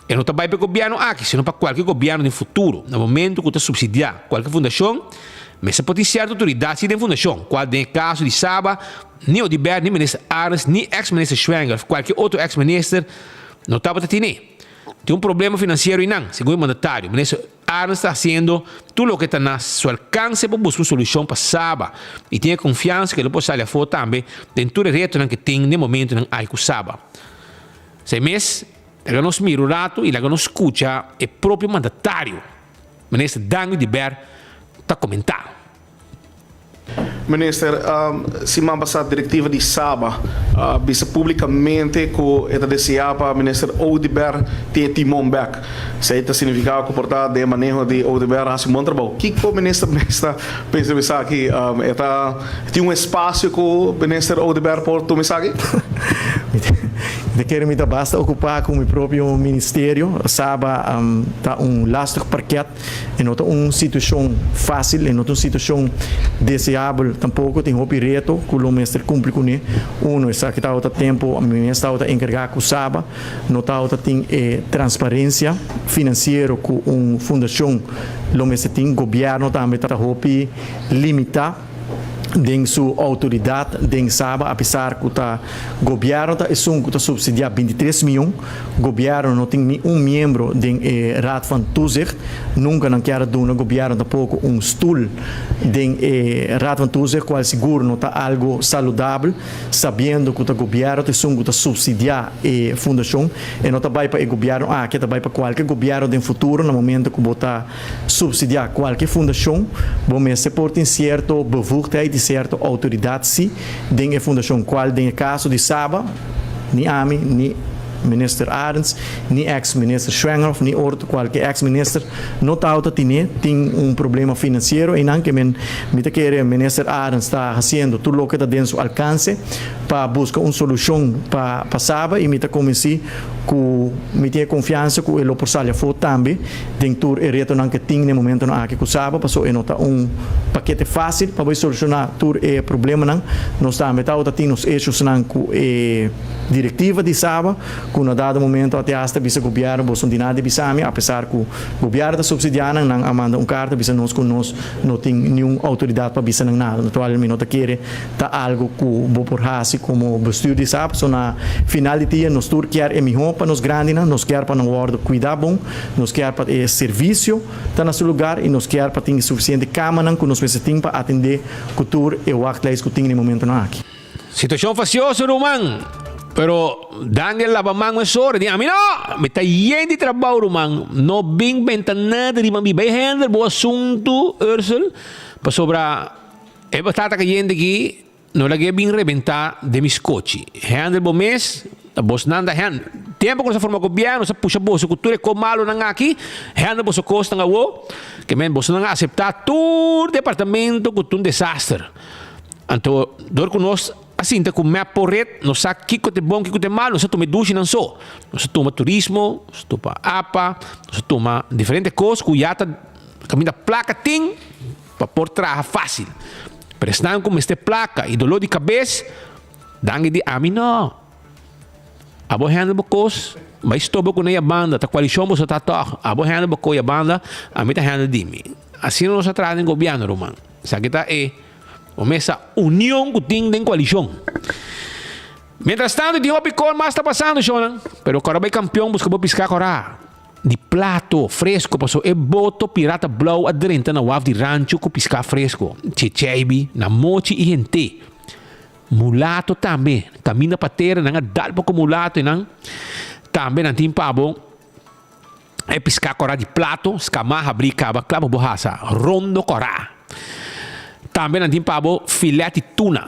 E no ta bai pa e gobièrnu aki, sino pa kualke gobièrnu den futuro. Na momentu ku ta supsidiá kualke fundashon, mester por tin sierto outoridat si den fundashon, kual den e kaso di Saba, ni Oduber, ni Minister Arends, ni eks Minister Schwengle òf kualke otro eks minister no tabata tine. Tin un problema finansiero einan, segun e mandatario. Minister Arends ta hasiendo tur loke ta na su alkanse pa buska un solushon pa Saba i tin e konfiansa ku e lo por sali afó tambe den tur e retonan ku tin den momentunan aki ku Saba. Esei mes. Laga nos mira un rato y laga nos scucha e propio mandatario, Minister Dangui de Ber, ta comenta. Minister, siman pasa directiva di Saba a bisa publicamente cu e ta desea pa Minister Oduber tin e timon bek. Esey ta significa cu por ta den e maneho di Oduber a haci un bon trabou. Kico Minister mes ta pensa di esaki? E ta tin un espacio cu Minister Oduber por tuma esaki? Mi ta kere mi ta basta okupá ku mi propio ministerio. Saba ta un lastig parket. E no ta un situashon fásil, e no ta un situashon deseabel tampoko. Tin hopi reto ku lo mester kumpli kuné. Uno, esaki tabata tempu mi mes tabata enkargá ku Saba. No tabata tin e transparensia finansiero ku un fundashon lo mester tin. Gobièrnu tambe ta hopi limitá. Den su outoridat den Saba apesar ku ta gobièrnu ta esun ku ta supsidiá bintitres mion, gobièrnu no tin ni un miembro den e Raad van Toezicht. Nunka nan kier a duna gobièrnu tampoko un stul den e Raad van Toezicht, kual sigur no ta algu saludabel, sabiendo ku ta gobièrnu ta esun ku ta supsidiá e fundashon. E no ta bai pa e gobièrnu aki, e ta bai pa kualke gobièrnu den futuro na momento ku bo ta Subsidiá kualke fundashon, bo mester por tin sierto bevoegdheid i sierto outoridat sí den e fundashon, kual den e kaso di Saba, ni ami, ni Minister Arends, ni eks Minister Schwengerhof, ni otro kualke eks Minister no tabata tine, tin un problema finansiero einan ke men mi ta kere Minister Arends ta hasiendo tur loke ta den su alkanse pa buska un solushon pa pa Saba i mi ta konvensí ku mi tin e konfiansa ku e lo por sali afó tambe den tur e retonan ke tin na e momentonan aki ku Saba, paso e no ta un pakete fásil pa bai solushoná tur e problemanan. Nos tambe tabata tin nos eshosnan ku e direktiva di Saba, ku na dado momento a te hasta bisa gobièrnu boso no tin nada di bisa mi, apesar ku gobièrnu ta supsidiá nan, nan a manda un karta bisa nos ku nos no tin niun outoridat pa bisa nan nada. Natural mi no ta kere Ta algo cu bo por haci como bestuur di sa, pasobra na final di dia nos tur kier e miho pa nos grandinan, nos kier pa nan wordo cuida bon, nos kier pa e servicio ta na su lugar y nos kier pa tin e suficiente camanan cu nos mester tin pa atende cu tur e wachtlijst cu tin na e momentonan aki. Situacion facioso ruman, pero Daniel laba man mesora di ami no, mi ta yen di trabao ruman, no bin benta nada riba mi, bay handle bo asunto Ursel, pasobra E batata kayente aki no lag'é bin rebentá den mi skochi. Handel bo mes, ta bosnan ta handel. Tempu ku nos a forma gobièrnu nos a pusha boso ku tur e kos malunan aki, handel boso kosnan awo, ke men bosonan a aseptá tur departamento ku ta un desaster. Anto dor ku nos a sinta ku mep por ret, nos sa kiko ta e bon, kiko ta e malu, nos a tuma e dushinan so. Nos a tuma turismo, nos a tuma apa, nos a tuma diferente kos ku ya ta kaminda plaka tin. Pa por traha fácil. Pero esnan ku mester plaka i doló di kabes, dan e di ami no. Abo handle bo kos, bai stoba ku nan ya banda, ta koalishon boso ta tòg. Abo handle bo kos ya banda, ami ta handle di mi. Asina nos a traha den gobièrnu, ruman. Esaki ta e mesa union ku tin den koalishon. Mientras tanto tin hopi kos mas ta pasando, shownan. Pero kòrda bai kampion buska bo piská kòrá. Di plato fresco paso e boto pirata blauw a drenta na waf di Rancho cu pisca fresco, checheibi, na mochi y hente. Mulato tambe, caminda pa tera nan a dal poco mulato y nan tambe nan tin pa bo. E piská kòrá di plato, skamá, habrí, kaba, kla pa bo hasa. Rondo kòrá. Tambe nan tin pa bo filet di tuna,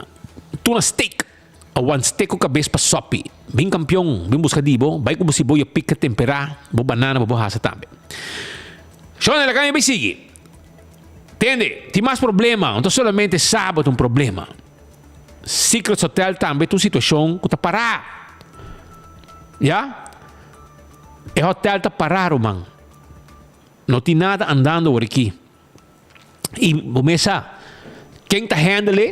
tuna steak, o wan steak ku kabes pa sòpi. Bin kampion, bin buska di bo, bai ku bo siboyo pika temperá, bo banana pa bo hasa tambe. Shona, laga mi bai sigui. Tende, tin mas problema, no ta solamente Saba ta un problema. Secrets Hotel tambe ta un situashon ku ta pará. Ya? E hotel ta pará ruman. No tin nada andando awor aki. I bo mes sa, ken ta handle e,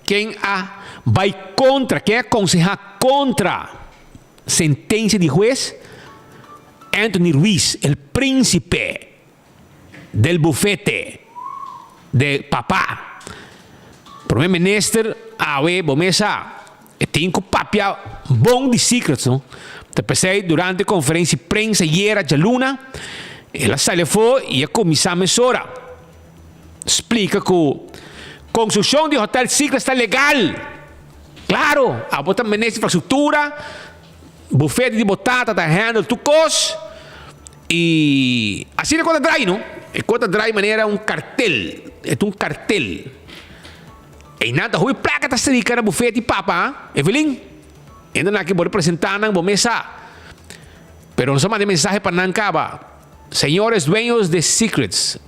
ken a bai kontra, ken a konsehá kontra sentensia di hues? Anthony Ruiz, el príncipe del bufete de papá. Prome minister awe bo mes sa e tin cu papia bon di secrets no. Ta pesey durante conferencia di prensa ayera djaluna el a sali afo y a cuminsa mesora splica cu construccion di hotel Secrets ta legal. Claro, abo ta minister infrastructura. Bufete di bo tata ta handle tur kos y asina e kos ta draai no. E kos ta draai manera un kartel, e ta un kartel. Einan ta hopi plaka ta strika na bufete di papa ha, Evelyn. Hende nan aki bo representa nan bo mes sa. Pero nos a manda e mensahe pa nan kaba. Señores dueños de Secrets,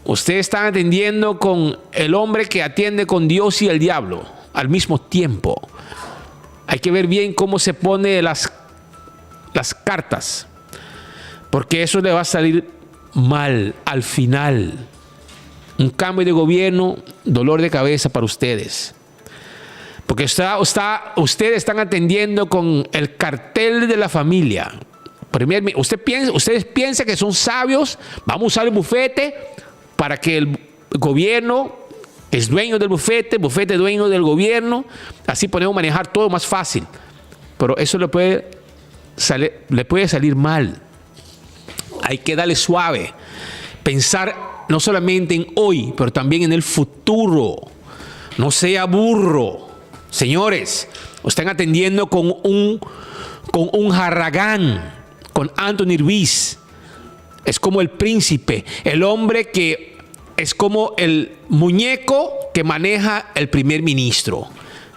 ustedes están atendiendo con el hombre que atiende con Dios y el diablo al mismo tiempo. Hay que ver bien cómo se pone las, las cartas, porque eso le va a salir mal al final. Un cambio de gobierno, dolor de cabeza para ustedes. Porque está, está, ustedes están atendiendo con el cartel de la familia. Primer, usted piensa, ustedes piensan que son sabios, vamos a usar el bufete para que el gobierno es dueño del bufete, bufete dueño del gobierno, así podemos manejar todo más fácil. Pero eso le puede, salir, le puede salir mal. Hay que darle suave. Pensar no solamente en hoy, pero también en el futuro. No sea burro. Señores, están atendiendo con un, con un jarragán, con Anthony Ruiz. Es como el príncipe, el hombre que es como el muñeco que maneja el primer ministro.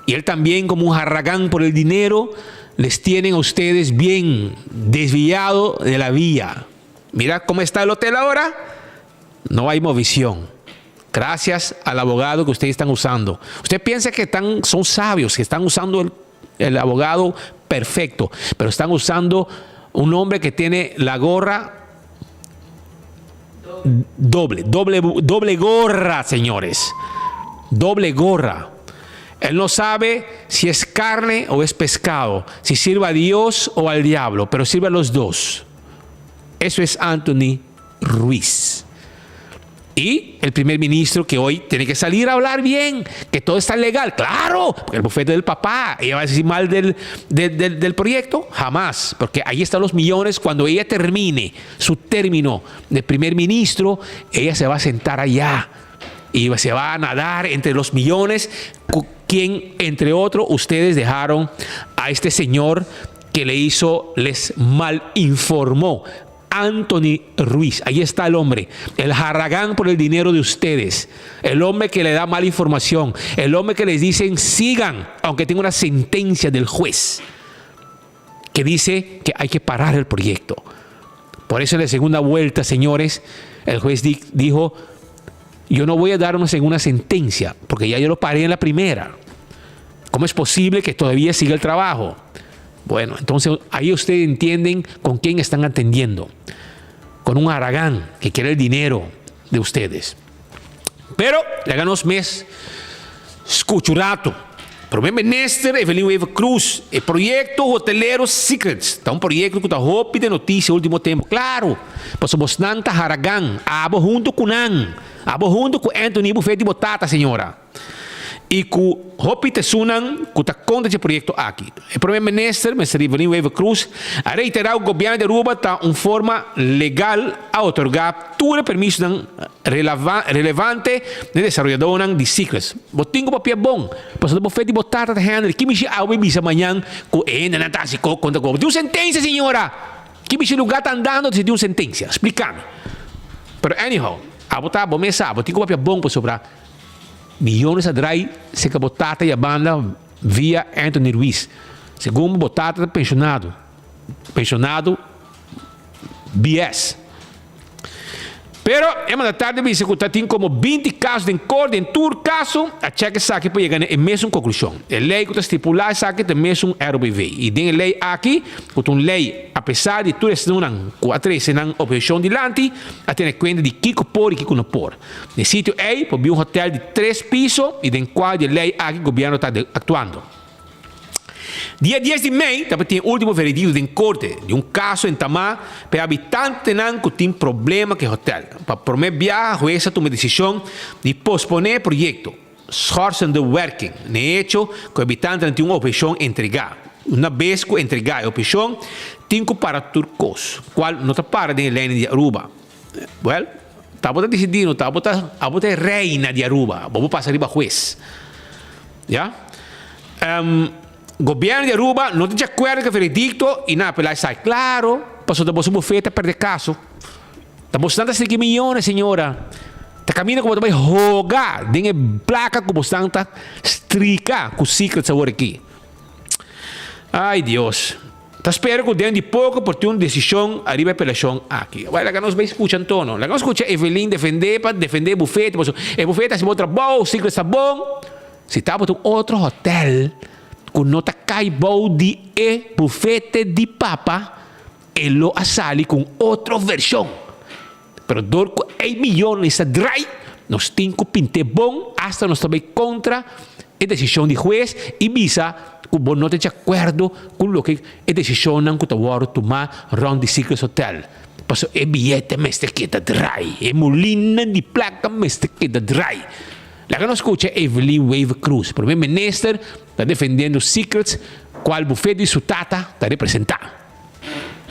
Y él también, como un jarragán por el dinero, les tienen a ustedes bien desviado de la vía. Mira cómo está el hotel ahora. No hay movisión. Gracias al abogado que ustedes están usando. Usted piensa que están, son sabios, que están usando el, el abogado perfecto, pero están usando un hombre que tiene la gorra doble, doble, doble gorra, señores. Doble gorra. Él no sabe si es carne o es pescado, si sirve a Dios o al diablo, pero sirve a los dos. Eso es Anthony Ruiz. Y el primer ministro que hoy tiene que salir a hablar bien, que todo está legal. Claro, porque el bufete del papá, ella va a decir mal del, del, del, proyecto. Jamás, porque ahí están los millones. Cuando ella termine su término de primer ministro, ella se va a sentar allá y se va a nadar entre los millones, quien, entre otros, ustedes dejaron a este señor que le hizo, les mal informó. Anthony Ruiz, ahí está el hombre, el jarragán por el dinero de ustedes, el hombre que le da mala información, el hombre que les dicen sigan, aunque tenga una sentencia del juez que dice que hay que parar el proyecto. Por eso en la segunda vuelta, señores, el juez dijo, yo no voy a dar una segunda sentencia, porque ya yo lo paré en la primera. ¿Cómo es posible que todavía siga el trabajo? Bueno, entonces ahí ustedes entienden con quién están atendiendo. Con un haragán que quiere el dinero de ustedes. Pero, laga nos mes scucha un rato. Prome Minister Evelyn Wever Croes, e proyecto Hotelero Secrets ta un proyecto cu ta hopi den noticia ultimo tempo. Claro, pasobra bosnan ta haragan, abo hunto cu nan, abo hunto cu Anthony Buffet di bo tata, señora. y cu hopi ta esunnan cu ta contra dje proyecto aki. E Prome Minister, Mester Evelyn Wever Croes, a reitera cu Gobierno di Aruba ta un forma legal a otorga tur e permisonan relevante n'e desaroyadornan di Secrets. Bo tin cu papia bon, pasobra bo fe di bo tata ta Henry, ki mishi awe bisa mañan cu e hendenan ta haci co contra cu bo? Tin un sentencia, señora! Ki bishi lugá ta andando si tin un sentensia? Splika mi. Pero anyhow, abo ta bo mes sa, bo tin ku papia bon pasobra miyones a drai serka bo tata i a banda via Anthony Ruiz. Segun bo, bo tata ta penshonado. Penshonado BS. Pero e mandatario ta bisa cu ta tin como 20 caso den corte, den tur caso a check esaki pa yega na e mesun conclusion. E ley cu ta stipula esaki ta mesun ROBV. Y den e ley aki, cu ta un ley apesar di tur esnunan cu a trece nan obhecion dilanti, a tene cuenta di kico por y kico no por. Den sitio ey por bin un hotel di tres piso y den cual di e ley aki gobierno ta actuando. Dia dies di mei tabatin e ultimo veredicto den corte di un caso entamá pa e habitantenan cu tin problema cu e hotel. Pa prome biaha hues a tuma e decision di pospone e proyecto, schorsende werking, n'e hecho cu e habitantenan tin un obhecion entregá. Una bes cu entregá e obhecion, tin cu para tur cos, cual no ta para den e leynan di Aruba. Well, ta bo ta disidí no, ta bo ta, abo ta e reina di Aruba, bo por pasa riba hues. Ya. Um, gobierno di Aruba no ta di acuerdo cu e veredicto y nan apela esaki. Claro, pasobra ta boso bufete a perde caso. Ta boso nan ta striki miyones, señora. Ta caminda cu bo ta bay hoga den e placa cu boso ta strika cu secrets awor aki. Ay Dios. Ta spera cu den di poco por tin un decision ariba e apelacion aki. Well, laga nos bay scucha anto no. Laga nos scucha Evelyn defende pa defende e bufete pasobra e bufete haci bon trabou, secrets ta bon. Si tabata un otro hotel cu no ta cay bou di e bufete di papa, e lo a sali cu un otro version. Pero dor cu ey miyones ta draai, nos tin cu pint'é bon, hasta nos ta bay contra e decision di huez y bisa cu bo no ta di acuerdo cu loke e decisionnan cu ta wordo tuma rond di Secrets Hotel. Pasobra e biyete mester keda draai, e mulinnan di placa mester keda draai. Laga nos scucha Evelyn Wever-Croes, Primer Minister ta defendiendo Secrets cual bufet di su tata ta representa.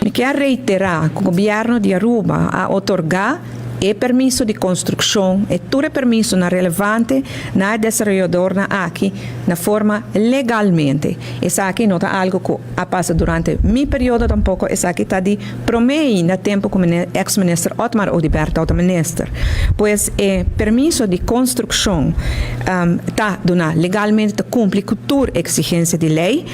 Mi kier reiterá ku Gobièrnu di Aruba a otorgá e permiso di konstrukshon e tur e permisonan relevante na e desaroyadornan aki na forma legalmente. Esaki no ta algu ku a pasa durante mi periodo tampoko, esaki ta di promé ainda tempu ku eks minister Otmar Oduber tabata minister. Pues e permiso di konstrukshon ta duná legalmente, ta kumpli ku tur eksigensia di lei.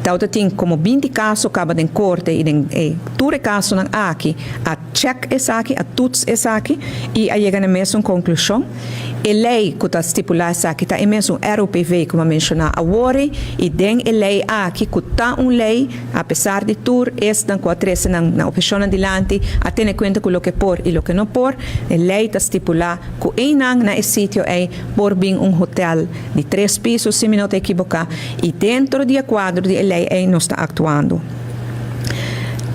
Tawata tin como 20 caso caba den corte y den e tur e casonan aki a check esaki, a toets esaki y a yega na e mesun conclusion. E ley cu ta stipula esaki ta e mesun ROPV cu mi a menciona awor y den e ley aki cu ta un ley a pesar di tur esnan cu a trece nan nan obhecionnan dilanti a tene cuenta cu loke por y loke no por, e ley ta stipula cu eynan na e sitio ey por bin un hotel di tres piso si mi no ta ekiboká i dentro di e kuadro di e lei ei nos ta aktuando.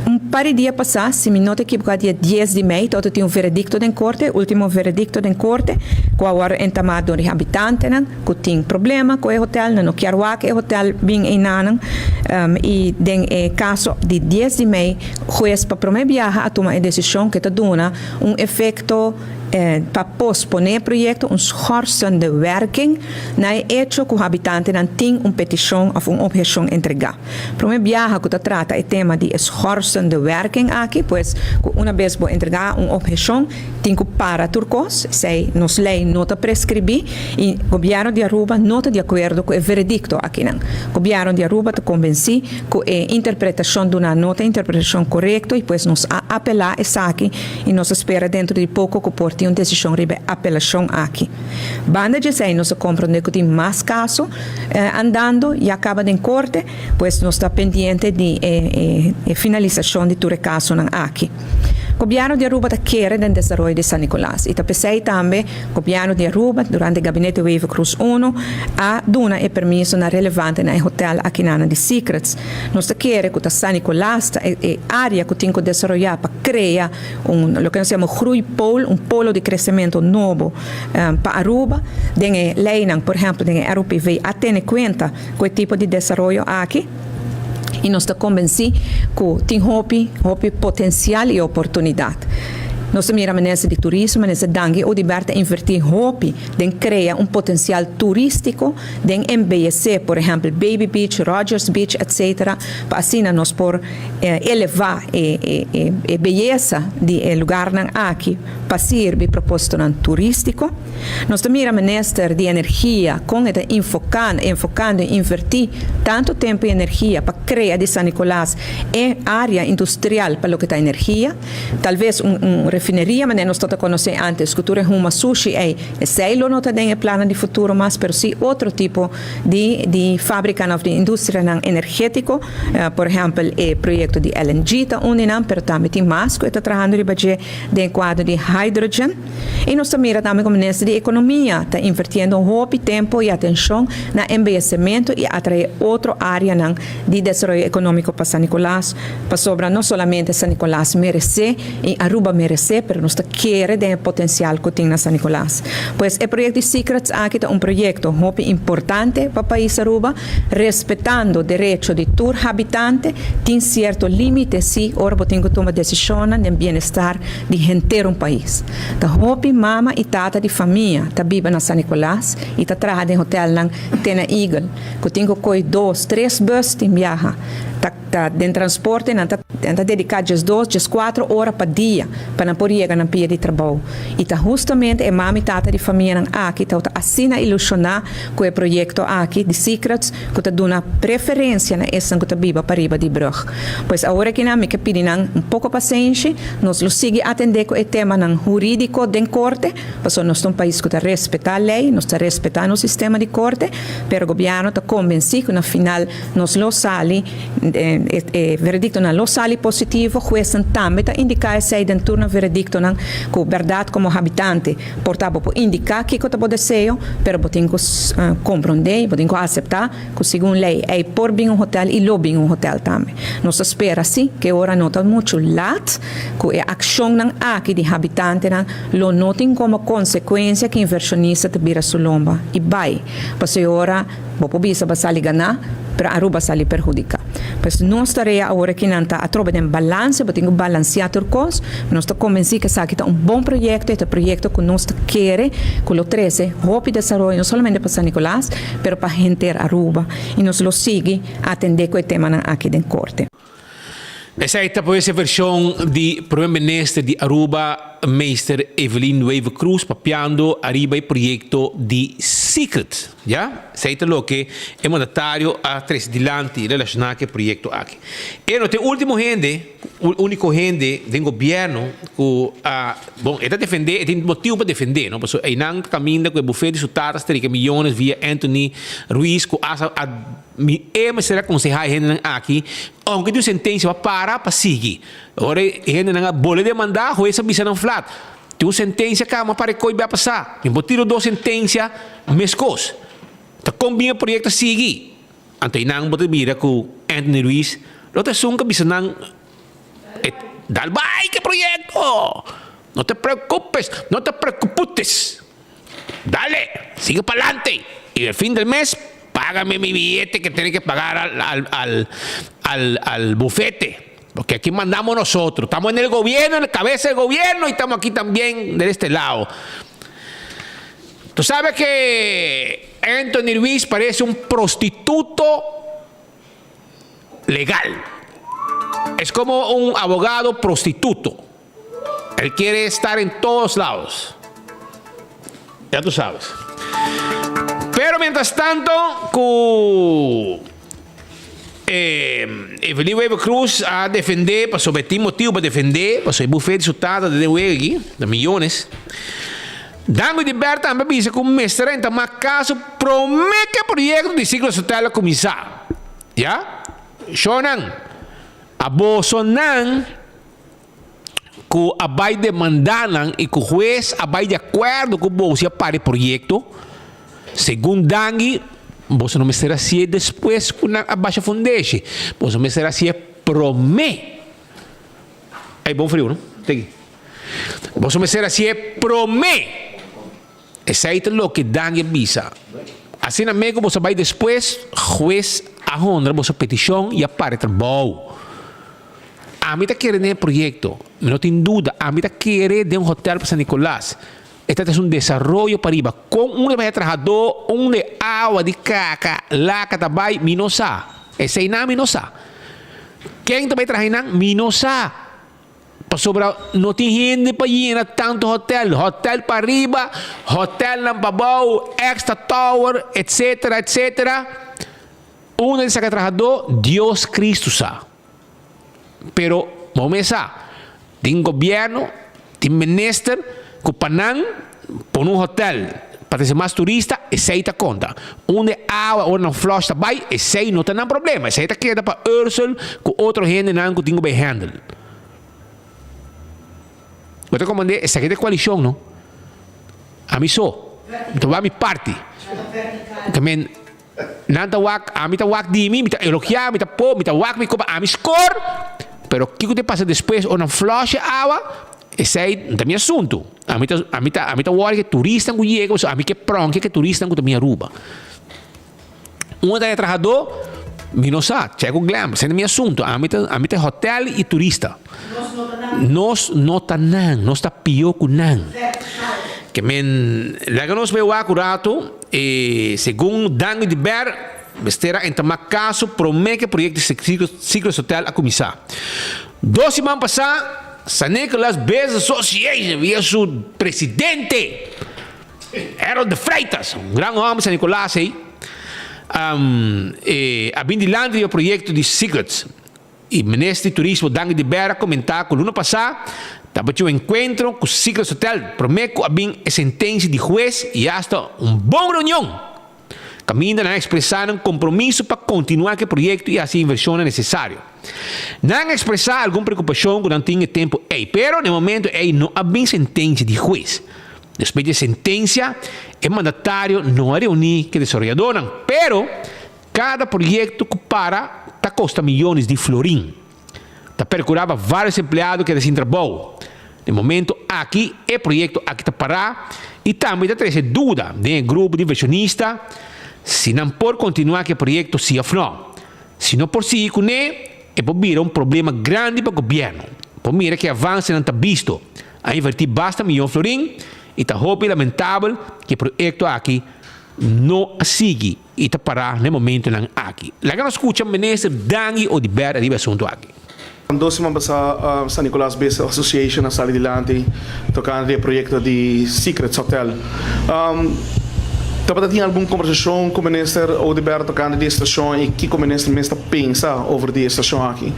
Un par di dia pasá, si mi no ta ekiboká dia dies di mei, tabata tin un veredikto den korte, e último veredikto den korte ku a wòrdu entamá dor di habitantenan ku tin problema ku e hotel, nan no kier wak e hotel bin einanan i den e kaso di dies di mei hues pa promé biaha a tuma e desishon ku e ta duna un efekto Pa posponé e proyekto un schorsende werking na e echo ku habitantenan tin un petishon òf un opheshon entregá. Promé biaha ku ta trata e tema di e schorsende werking aki, pues ku una bes bo entregá un opheshon tin ku para tur kos, esei nos lei no ta preskribí i gobièrnu di Aruba no ta di akuerdo ku e veredikto akinan. Gobièrnu di Aruba ta konbensí ku e interpretashon duná no ta interpretashon korekto i pues nos a apelá esaki i nos a spera dentro di poko ku por tin un desishon riba e apelashon aki. Banda di esei nos a komprondé ku tin mas kaso andando ya kaba den korte, pues nos ta pendiente di e finalisashon di tur e kasonan aki. Gobièrnu di Aruba ta kere den desaroyo di San Nicolas i ta p'esei tambe Gobièrnu di Aruba durante Gabinete Wever-Croes I a duna e permisonan relevante na e hotel akinana di Secrets. Nos ta kere ku ta San Nicolas ta e área ku tin ku desaroyá pa krea un loke nos yama groeipool, un polo di kresementu nobo pa Aruba. Den e leinan, por ehèmpel den e ROPV a tene kuenta ku e tipo di desaroyo aki i nos ta kombensí ku tin hopi, hopi potensial i oportunidat. Nos ta mira Minister di Turismo, Minister Dangui Oduber ta inverti hopi den crea un potencial turistico den embeyece, por ehempel Baby Beach, Rogers Beach etc. Pa asina nos por eleva e e beyesa di e lugarnan aki pa sirbi propositonan turistico. Nos ta mira Minister di Energia con e ta enfocando enfocando y inverti tanto tempo y energia pa crea di San Nicolas e area industrial pa loke ta energia. Tal ves un un refineria manera nos ta conoce antes cu tur e huma sushi ey, esey lo no ta den e plannan di futuro mas pero si otro tipo di di fabricanan of di industrianan energetico, por ehempel e proyecto di LNG ta un di nan pero tambe tin mas cu e ta trahando riba dje den e cuadro di hydrogen. Y nos ta mira tambe cu Minister di Economia ta invertiendo hopi tempo y atencion na embeyecemento y atrae otro areanan di desaroyo economico pa San Nicolas, pasobra no solamente San Nicolas merece y Aruba merece, pero nos ta kere den e potencial cu tin na San Nicolas. Pues e proyecto di Secrets aki ta un proyecto hopi importante pa pais Aruba, respetando derecho di tur habitante, tin cierto limite si ora bo tin cu tuma decisionnan den bienestar di henter un pais. Ta hopi mama y tata di famia ta biba na San Nicolas y ta traha den hotelnan te na Eagle, cu tin cu coy dos, tres bus tin biaha. Ta ta den transporte nan ta nan ta dedica diesdos, diescuatro ora pa dia pa nan por yega nan pia di trabou. Y ta hustamente e mama y tata di famianan aki ta ta asina ilusiona cu e proyecto aki di Secrets cu ta duna preferencia na esnan cu ta biba pariba di brug. Pues awor aki nan mi ke pidi nan un poco pasenshi, nos lo sigui atende cu e temanan huridico den corte, pasobra nos ta un pais cu ta respeta ley, nos ta respeta nos sistema di corte, pero gobierno ta convenci cu na final nos lo sali, e veredictonan lo sali positivo, huesnan tambe ta indica esey den tur nan veredictonan cu berdad como habitante. Por ta bo por indiká kiko ta bo deseo, pero bo tin ku komprondé i bo tin ku aseptá ku segun lei ei por bin un hotèl i lo bin un hotèl tambe. Nos ta spera sí ku e ora no ta muchu lat ku e akshonnan aki di habitantenan lo no tin komo konsekuensia ku invershonista ta bira su lomba i bai, pasobra e ora Bo por bisa bo a sali ganá, pero Aruba a sali perhudiká. Pues nos tarea awor aki nan ta atrobe den balanse, bo tin ku balanseá tur kos. Nos ta kombensí ku esaki ta un bon proyekto, e ta proyekto ku nos ta kere ku lo trese hopi desaroyo no solamente pa San Nicolas, pero pa henter Aruba. I nos lo sigui atendé ku e temanan aki den korte. Esei ta pues e version di Prome Minister di Aruba, Meester Evelyn Wever-Croes papiando ariba e proyecto di Secret. Ya, esei ta loke e mandatario a trece dilanti relaciona cu e proyecto aki. E no ta e ultimo hende, unico hende den gobierno cu a, bon, e ta defende, e tin motibo pa defende, no, pasobra eynan ta caminda cu e bufet di su tata strika miyones via Anthony Ruiz cu hasta a Mi e mester a konsehá e hendenan aki, ounke tin un sentensia pa para, pa sigui. Ora e hendenan a bole demandá, hues a bisa nan flat, Tin un sentensia kaba, ma para e koi bia pasá. Mi por tira dos sentensia meskos. Ta kon bin e proyekto a sigui? Anto einan bo ta mira ku Anthony Ruiz lo ta esun ku a bisa nan, E dal bai ku e proyekto! No te preokupes, no te preokuputes. Dale, sigue pa'lante y al fin del mes págame mi billete que tiene que pagar al, al, al, al, al bufete. Porque aquí mandamos nosotros. Estamos en el gobierno, en la cabeza del gobierno y estamos aquí también de este lado. Tú sabes que Anthony Ruiz parece un prostituto legal. Es como un abogado prostituto. Él quiere estar en todos lados. Ya tú sabes. Pero mientras tanto, ku eh, Evelyn Wever Cruz a defendé, pasobra e tin motibu pa defendé, pasobra e bufet di su tata ta den wega aki, ta miyones. Dangui di Bert tambe a bisa ku mester a entamá kaso promé ku e proyekto di Ciclo Hotel a kuminsá. Ya? Shownan, a bosonan ku a bai demandá nan i ku hues a bai di akuerdo ku boso a para e proyekto, segun Dangui, boso no mester hasié despues ku nan a basha fundeshi, boso mester hasié promé. Ei, bon friu, no? Teki. Boso mester hasié promé. Esei ta loke Dangui a bisa. Asina mei ku boso a bai despues, hues a honra boso petishon i a para e trabou. Ami ta kere den e proyecto, mi no tin duda, ami ta kere den un hotel pa San Nicolas. E ta trece un desaroyo pariba. Con unda bay e trahador, unda e awa di caca, laca ta bay, mi no sa. Eseynan mi no sa. Ken ta bay traha eynan, mi no sa. Pasobra no tin hende pa yena tanto hotel, hotel pariba, hotelnan pabou, extra tower, etcetera, etcetera. Unda di saca trahador, Dios Cristo sa. Pero bo mes sa, tin gobierno, tin minister cu pa nan pone un hotel pa trece mas turista, esey ta conta. Unda e awa ora nan flush ta bay, esey no ta nan problema, esey ta keda pa Ursel cu otro hendenan cu tin cu bay handle. Bo ta comprende? Esaki ta e coalicion no. Ami so, mi ta wak mi parti. Nan ta wak, ami ta wak di mi, mi ta elogiá, mi ta po, mi ta wak mi kopa, ami skor, pero kiko ta pasa despues ora nan flush e awa, esei no ta mi asuntu. Ami ta, ami ta, ami ta wòri ku e turistan ku yega, pasobra ami ke pronkia ku e turistan ku ta bin Aruba. Unda ta e trahadó, mi no sa, chèk ku Glenn, esei no ta mi asuntu, ami ta, ami ta e hotèl i turista. Nos no ta nan, nos ta pió ku nan. Ke men, laga nos bai wak un ratu. E segun Dangui de Ber, mester a entamá kaso promé ku e proyekto di Secrets Hotel a kuminsá. Dos siman pasá, San Nicolas Business Association via su presidente, Harold de Freitas, un gran hòmber di San Nicolas ei, a bin dilanti riba e proyekto di Secrets. E minister di Turismo Dangui de Ber a komentá ku luna pasá tabatin un enkuentro ku Secrets Hotel promé ku a bin e sentensia di hues i asta un bon reunion kaminda nan a ekspresá nan kompromiso pa kontinuá ku e proyekto i hasi e invershonnan nesesario. Nan a ekspresá algun preokupashon ku nan tin e tempu ei, pero na e momento ei no a bin sentensia di hues. Despues di e sentensia e mandatario no a reuní ku e desaroyadónan, pero Kada proyekto ku para ta kosta miyones di florin. Ta perkurá pa vários empleado keda sin trabou. Den momento aki e proyekto aki ta pará i tambe ta trese duda den e grupo di invershonista si nan por kontinuá ku e proyekto si òf nò. Si no por sigui kuné e por bira un problema grandi pa gobièrnu. Por mira ku e avansenan ta bisto. A invertí basta miyon florin i ta hopi lamentabel ku e proyekto aki no a sigui. I ta pará na e momentonan aki. Laga nos skucha Minister Dangui Oduber riba e asuntu aki. Dos siman pasá San Nicolas Business Association a sali dilanti tokante di e proyekto di Secrets Hotel. Tabata tin algun kombersashon ku Minister Oduber tokante di e situashon i kiko Minister mes ta pensa over di e situashon aki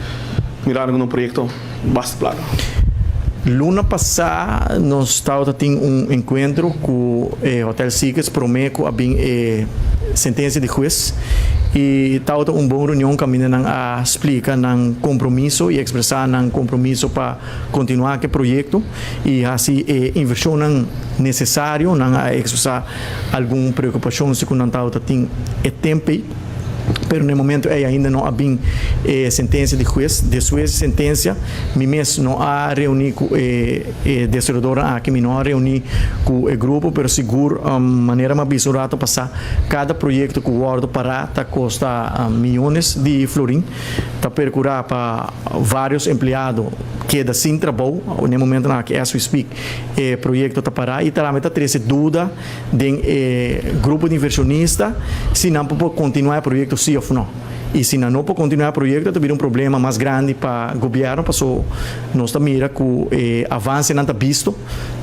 mirando ku na un proyekto basta plaka? Luna pasá nos tabata tin un enkuentro ku e Hotel Secrets promé ku a bin e sentensia di hues i tabata un bon reunion kaminda nan a splika nan kompromiso i ekspresá nan kompromiso pa kontinuá ku e proyekto i hasi e invershonnan nesesario. Nan a ekspresá algun preokupashon si ku nan tabata tin e tempu ei. Pero na e momento ei ainda no a bin e sentencia di hues. Despues di sentencia mi mes no a reuni cu e e desaroyadornan aki, mi no a reuni cu e grupo, pero sigur manera mi a bisa un rato pasa, cada proyecto cu wordo para ta costa miyones di florin, ta percura pa varios empleado keda sin trabou. Na e momentonan aki as we speak e proyecto ta para y tambe ta trece duda. Den e grupo di inversionista si nan por por continua e proyecto si of no. Y si nan no por continua e proyecto ta bira un problema mas grandi pa gobierno paso nos ta mira cu e avancenan ta bisto,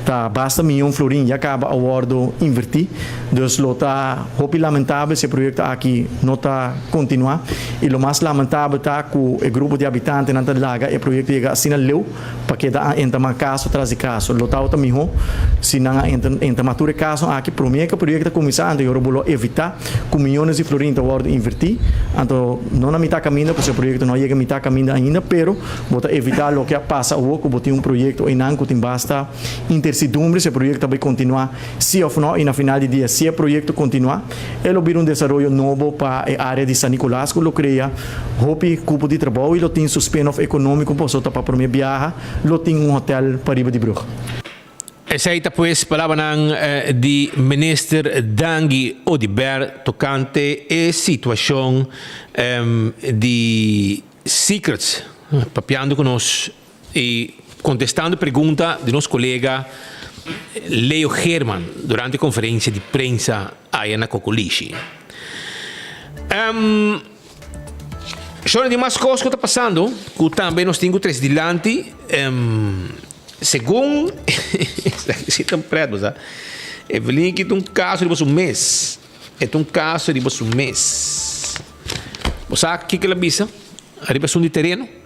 ta basta miyon florin ya caba a wordo inverti, dus lo ta hopi lamentabel si e proyecto aki no ta continua y lo mas lamentabel ta cu e grupo di habitantenan ta laga e proyecto yega asina leu. Pa keda a entamá kaso tras di kaso. Lo tabata mihó si nan a entamá tur e kasonan aki promé ku e proyekto a kuminsá, anto yora bo lo evitá ku miyones di florin ta wòrdu invertí. Anto no na mitá kaminda, pasobra e proyekto no a yega mitá kaminda ainda, pero bo ta evitá loke a pasa awor ku bo tin un proyekto einan ku tin basta intersidumbre si e proyekto ta bai kontinuá si òf no, i na final di dia si e proyekto kontinuá e lo bira un desaroyo nobo pa e área di San Nicolas ku lo krea hopi kupo di trabou i lo tin su spin-off ekonómiko pasobra ta pa promé biaha lo tin un hotèl pariba di brug. Esei ta pues palabranan di Minister Dangui Oduber tokante e situashon di Secrets. Papiando ku nos i kontestando pregunta di nos kolega Leo Geerman durante konferensia di prensa aya na Kokolishi. Shona di mas kos ku ta pasando ku tambe nos tin ku trese dilanti segun esaki si ta un pret bo sa Evelyn ki ta un kaso riba su mes e ta un kaso riba su mes bo sa kiko el a bisa ariba esun di tereno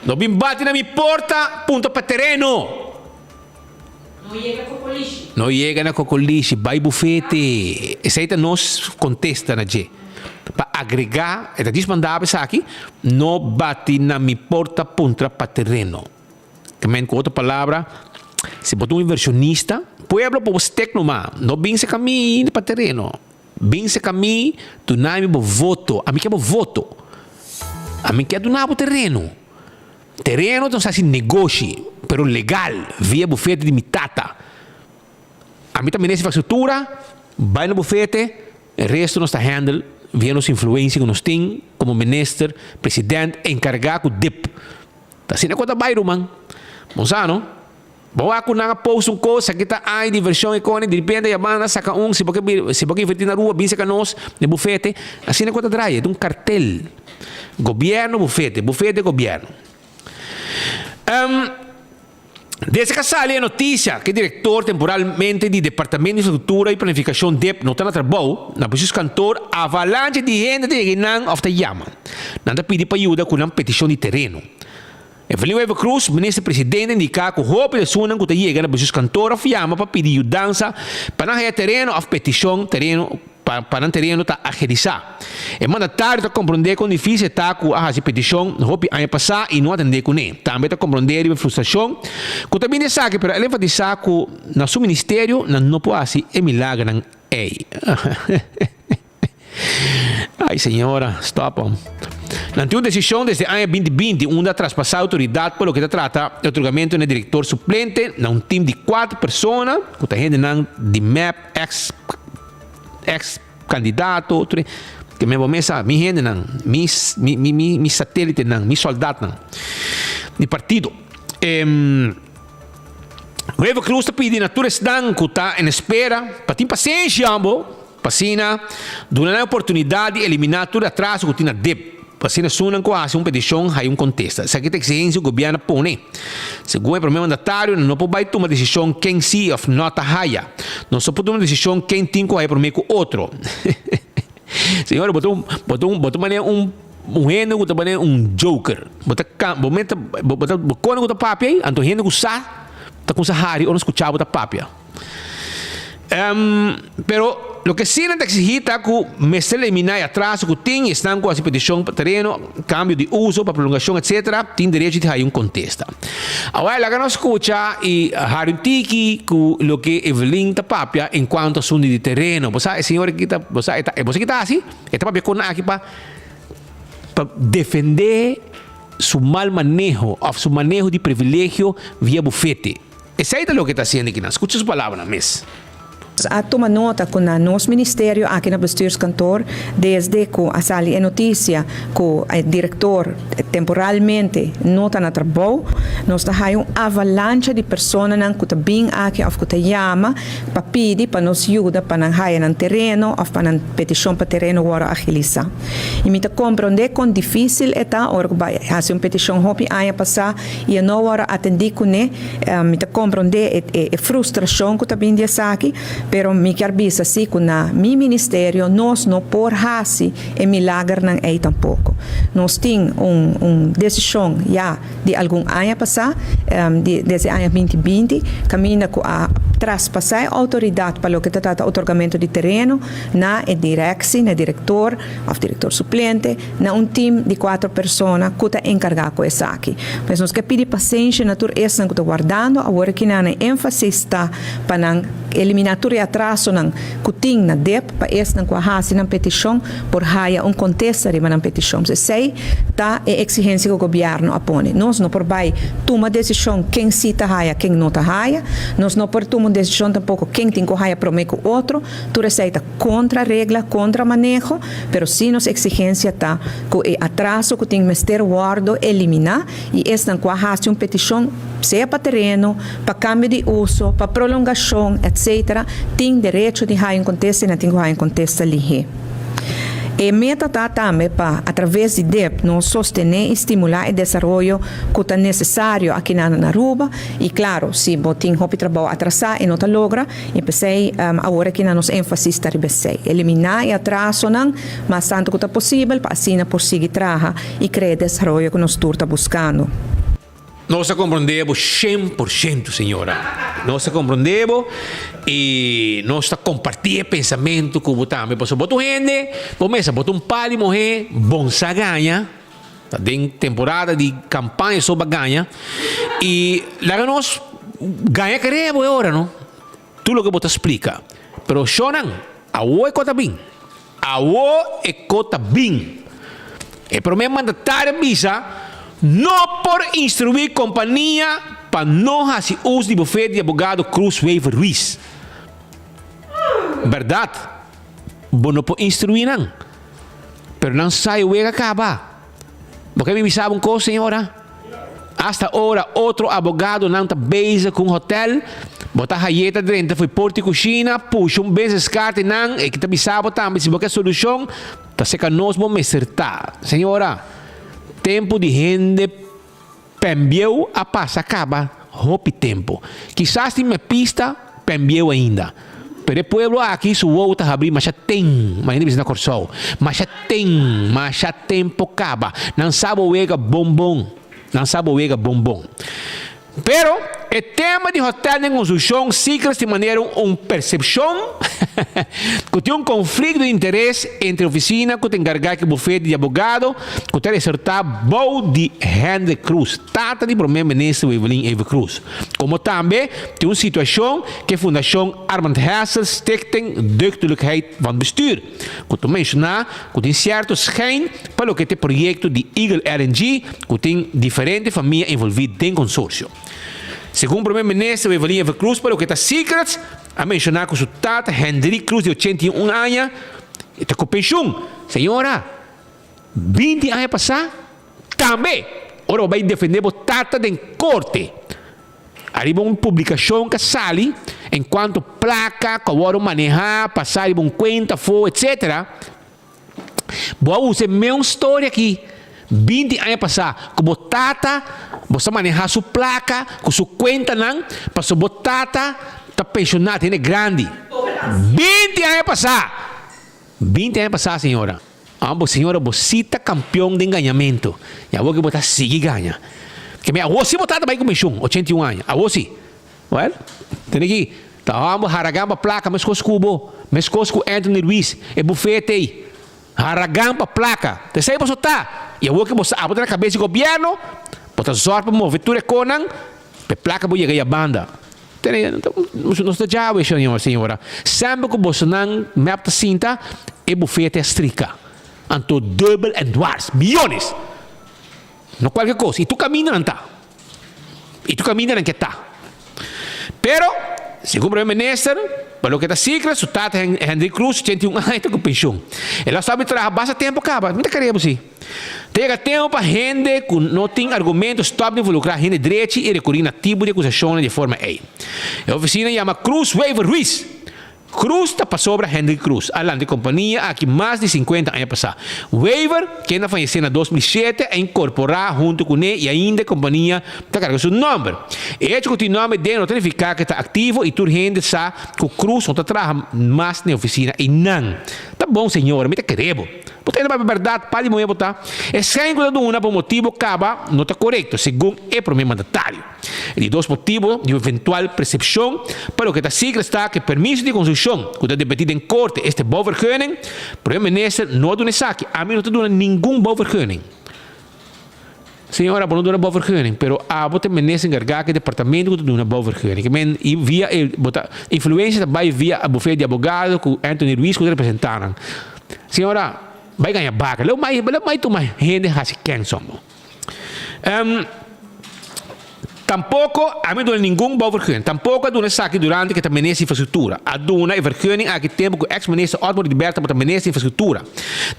no bin bati na mi porta punta pa tereno. No yega kokolishi. No yega na kokolishi, bai bufete. Esei ta nos kontesta na dje. Pa agregá, e ta djis mandá esaki, no bati na mi porta puntra pa tereno. Ke men ku otro palabra, si bo ta un invershonista, pueblo por bo stek numa, no bin seka mi pa tereno. Bin seka mi, duna mi bo voto. Ami ke bo voto. Ami ke duna bo tereno. Tereno ta nos hasi negoshi, pero legal, via bufete di mi tata. Ami ta minister infrastructura, bai na bufete, e resto nos ta handle via nos influencia cu nos tin como minister, president, encarga cu dip. Ta asina cu ta bai ruman. Bo sa no? Bo wak cu nan a post un cos, aki ta ay diversion e cone, diripente ya banda saca un, si bo ke si bo ke inverti na Aruba bin saca nos den bufete. Asina cu ta draai, e ta un cartel. Gobierno bufete, bufete gobierno. Um, desde cu a sali e noticia cu e director temporalmente di Departamento di Infrastructura y Planificacion dip no ta na trabou, na bestuurskantoor avalanche di hende ta yega nan of ta yama. Nan ta pidi pa yuda cu nan peticion di tereno. Evelyn Wever-Croes, Minister Presidente indica cu hopi di esunnan cu ta yega na bestuurskantoor of yama pa pidi yudansa pa nan haya tereno of peticion tereno pa pa nan tereno ta agilisa. E mandatario ta comprende con dificil ta cu a haci peticion hopi aña pasa y no atende cune. Tambe ta comprende riba e frustracion cu ta bini esaki pero el enfatisa cu na su ministerio nan no por haci e milagernan ey. Ay señora, stop hom. Nan tin un desishon desde aña 2020 unda a traspasá outoridat pa loke ta trata e otorgamentu na e direktor suplente na un tim di kuater persona ku ta hendenan di mep, eks eks kandidato, tur e ke men bo mes sa, mi hendenan, mi mi mi mi satelitenan, mi sòldatnan di partido. Wever Croes ta pidi na tur esnan ku ta en espera pa tin pasenshi ambo. Pa asina duna nan e oportunidat di eliminá tur e atraso ku tin na dip. Pa asina esunnan ku hasi un petishon haya un kontesta. Esaki ta eksigensia ku gobièrnu a pone. Segun e promé mandatario, nan no por bai tuma desishon ken si òf nò ta haya. Nos no por tuma desishon ken tin ku haya promé ku otro. Señores, bo ta un, bo ta un, bo ta manera un, un hende ku ta manera un joker. Bo ta ka, bo meta, bo ta, bo kone ku ta papia ei, anto hende ku sa ta kumsa hari ora skucha bo ta papia. Pero loke sí nan ta exigí ta ku mester eliminá e atraso ku tin i esnan ku hasi petishon pa tereno, kambio di uso, pa prolongashon etsetera tin derecho di haña un kontesta. Awor laga nos skucha i hari un tiki ku loke Evelyn ta papia enkuanto asuntu di tereno. Bo sa e señor aki ta bo sa e ta bo sa ki ta hasi? E ta papia kon aki pa pa defendé su mal maneho òf su maneho di privilegio via bufete. Esei ta loke ta hasiendo kinan. Skucha su palabranan mes. A tuma nota cu na nos ministerio aki na Bestuurskantoor desde cu a sali e noticia cu e director temporalmente no ta na trabou, nos ta haya un avalancha di personanan cu ta bin aki of cu ta yama pa pidi pa nos yuda pa nan haya nan tereno of pa nan peticion pa tereno worde agilisa. Y mi ta comprende con dificil e ta ora cu bay haci un peticion hopi aña pasa y e no worde atendi cune. Mi ta comprende e frustracion cu ta bin di esaki, pero mi kier bisa si cu na mi ministerio nos no por haci e milagernan ey tampoco. Nos tin un un decision ya di algun aña pasa, di desde aña binti binti, caminda cu a traspasa e autoridad pa loke ta trata otorgamento di tereno na e directie, na e director of director suplente, na un team di cuatro persona cu ta encarga cu esaki. Pues nos ke pidi pasenshi na tur esnan cu ta wardando awor aki nan e enfasis ta pa nan elimina tur e atrasonan cu tin na dep pa esnan cu a haci nan peticion por haya un contesta riba nan peticion. Pues esey ta e exigencia cu gobierno a pone. Nos no por bay tuma decision ken si ta haya ken no ta haya. Nos no por tuma. un desishon tampoko ken tin ku haya promé ku otro, tur esei ta kontra regla, kontra maneho, pero sí nos eksigensia ta ku e atraso ku tin mester wòrdu eliminá i esnan ku a hasi un petishon sea pa tereno, pa kambio di uso, pa prolongashon, etc. Tin derecho di haya un kontesta i nan tin ku haya un kontesta lihé. E meta ta tambe pa a traves di dep nos sostené i stimulá e desaroyo ku ta nesesario akinan na Aruba i klaro si bo tin hopi trabou atrasá e no ta logra i p'esei awor akinan nos énfasis ta riba esei, eliminá e atrasonan mas tantu ku ta posibel pa asina por sigui traha i krea e desaroyo ku nos tur ta buskando. Nos a comprende bo shen por shento, señora. Nos a comprende bo y nos ta comparti e pensamento cu bo tambe. Pasobra bo ta un hende, bo mester bo ta un pal di muher, bon sa gaña. Ta den temporada di campaña so bo a gaña. Y laga nos gaña kere bo e ora, no? Tur loke bo ta splika. Pero shownan, awo e ko ta bin. Awo e ko ta bin. E prome mandatario a bisa, No por instrui kompania pa no hasi uso di bufete di abogado Cruz Wever Ruiz. Bèrdat, bo no por instrui nan. Pero nan sa e wega kaba. Bo ke mi bisa bo un kos, señora? Asta ora otro abogadonan ta bezig ku un hotel, bo ta haye ta drenta for porta di kushina, pusha un business card di nan, e ta bisa bo tambe si bo ke solushon, ta seka nos bo mester ta. Señora, tempu di hende pèmbieu a pasa kaba hopi tempu. Kisas tin mepista pèmbieu ainda. Pero e pueblo aki su wowo ta habrí masha ten, manera di bisa na Kòrsou, masha ten, masha tempo kaba. Nan sa bo wega bon bon, nan sa bo wega bon bon. Pero e tema di hotel den konstrukshon Secrets tin manera un persepshon ku tin un konflikto di interes entre ofisina ku ta enkargá ku bufete di abogado ku ta resortá bou di Hendrik Croes, tata di prome minister Wevelin Eva Croes. Komo tambe tin un situashon ku e Fundashon Armand Hessel Stichting Deugdelijkheid van Bestuur, ku ta menshoná ku tin sierto schijn pa loke ta e proyekto di Eagle LNG ku tin diferente famia envolví den konsorsio. Segun Prome Minister Wevelin Eva Croes pa loke ta Secrets a menshoná ku su tata Hendrik Croes di 81 aña ta ku penshun. Señora, 20 aña pasá Tambe, ora bo bai defendé bo tata den korte, ariba un publikashon ka sali enkuanto plaka ku a wòrdu manehá, pasá riba un kuenta afó, etsetera, bo a usa e meun storia aki 20 aña pasá ku bo tata, bo sa manehá su plaka ku su kuentanan pasobra bo tata ta penshoná, ta hende grandi. 20 aña pasá! 20 aña pasá, señora. Amo señora bo si ta campeon den gañamento y awor ke bo ta sigui gaña. Ke mi awor si bo tata bay cu pensioen, 81 aña, awor si. Well, tene ki ta amo haragan pa placa mescos cu bo, mescos cu Anthony Ruiz, e bufete ey. Haragan pa placa. Ta esey boso ta. Y awor ke bo sa abo ta na cabes di gobierno, bo ta zorg pa move tur e conan pa e placa bo yega yabanda. Tene, nos ta djawe, señor, señora. Semper ku bosonan mep ta sinta, e bufete a strika. Anto dubbel en dwars. Miyones! No kualke kos. I tur kaminda nan ta. I tur kaminda nan ke ta. Pero, segun Prome Minister, pa loke ta sikre, su tata Hendrik Cruz, 81 aña, ta ku penshun. El a stòp di traha basta tempu kaba. Mi ta kere bo si. Ta yega tempu pa hende ku no tin argumento stòp di involukrá hende drechi i rekurí na tipo di akusashonnan di e forma ei. E ofisina yama Cruz Wever Ruiz. Cruz ta pasobra Hendrik Cruz a lanta e kompania aki mas di sinkuenta aña pasá. Wever, kende a fayesé na 2007, a inkorporá huntu kuné i ainda e kompania ta karga su nòmber. E hecho ku tin nòmber den no ta nifiká ku e ta aktivo i tur hende sa ku Cruz no ta traha mas na e ofisina einan. Ta bon señora, mi ta kere bo. Bo ta hende papia bèrdat, pa di muhé bo ta. E sèn ku ta duna pa un motibu kaba no ta korekto, segun e promé mandatario. E di dos motibu di un eventual preskripshon pa loke ta sigla sta ku e permiso di konstrukshon ku ta depetí den korte, este bouwvergunning, promé minister no a duna esaki. Ami no ta duna ningun bouwvergunning. Señora, bo no duna bouwvergunning, pero abo ta e minister enkargá ku e departamento ku ta duna bouwvergunning. Ke men i via e bo ta influensia ta bai via e bufet di abogado ku Anthony Ruiz ku ta representá nan. Señora, bai gaña baka. Leu mai, leu mai tuma hende hasi kèns hombo. Tampoko ami a duna ningun bouwvergunning. Tampoko a duna esaki durante ku e ta minister di Infrastruktura. A duna e vergunning aki tempu ku eks minister Otmar Oduber tabata minister di Infrastruktura.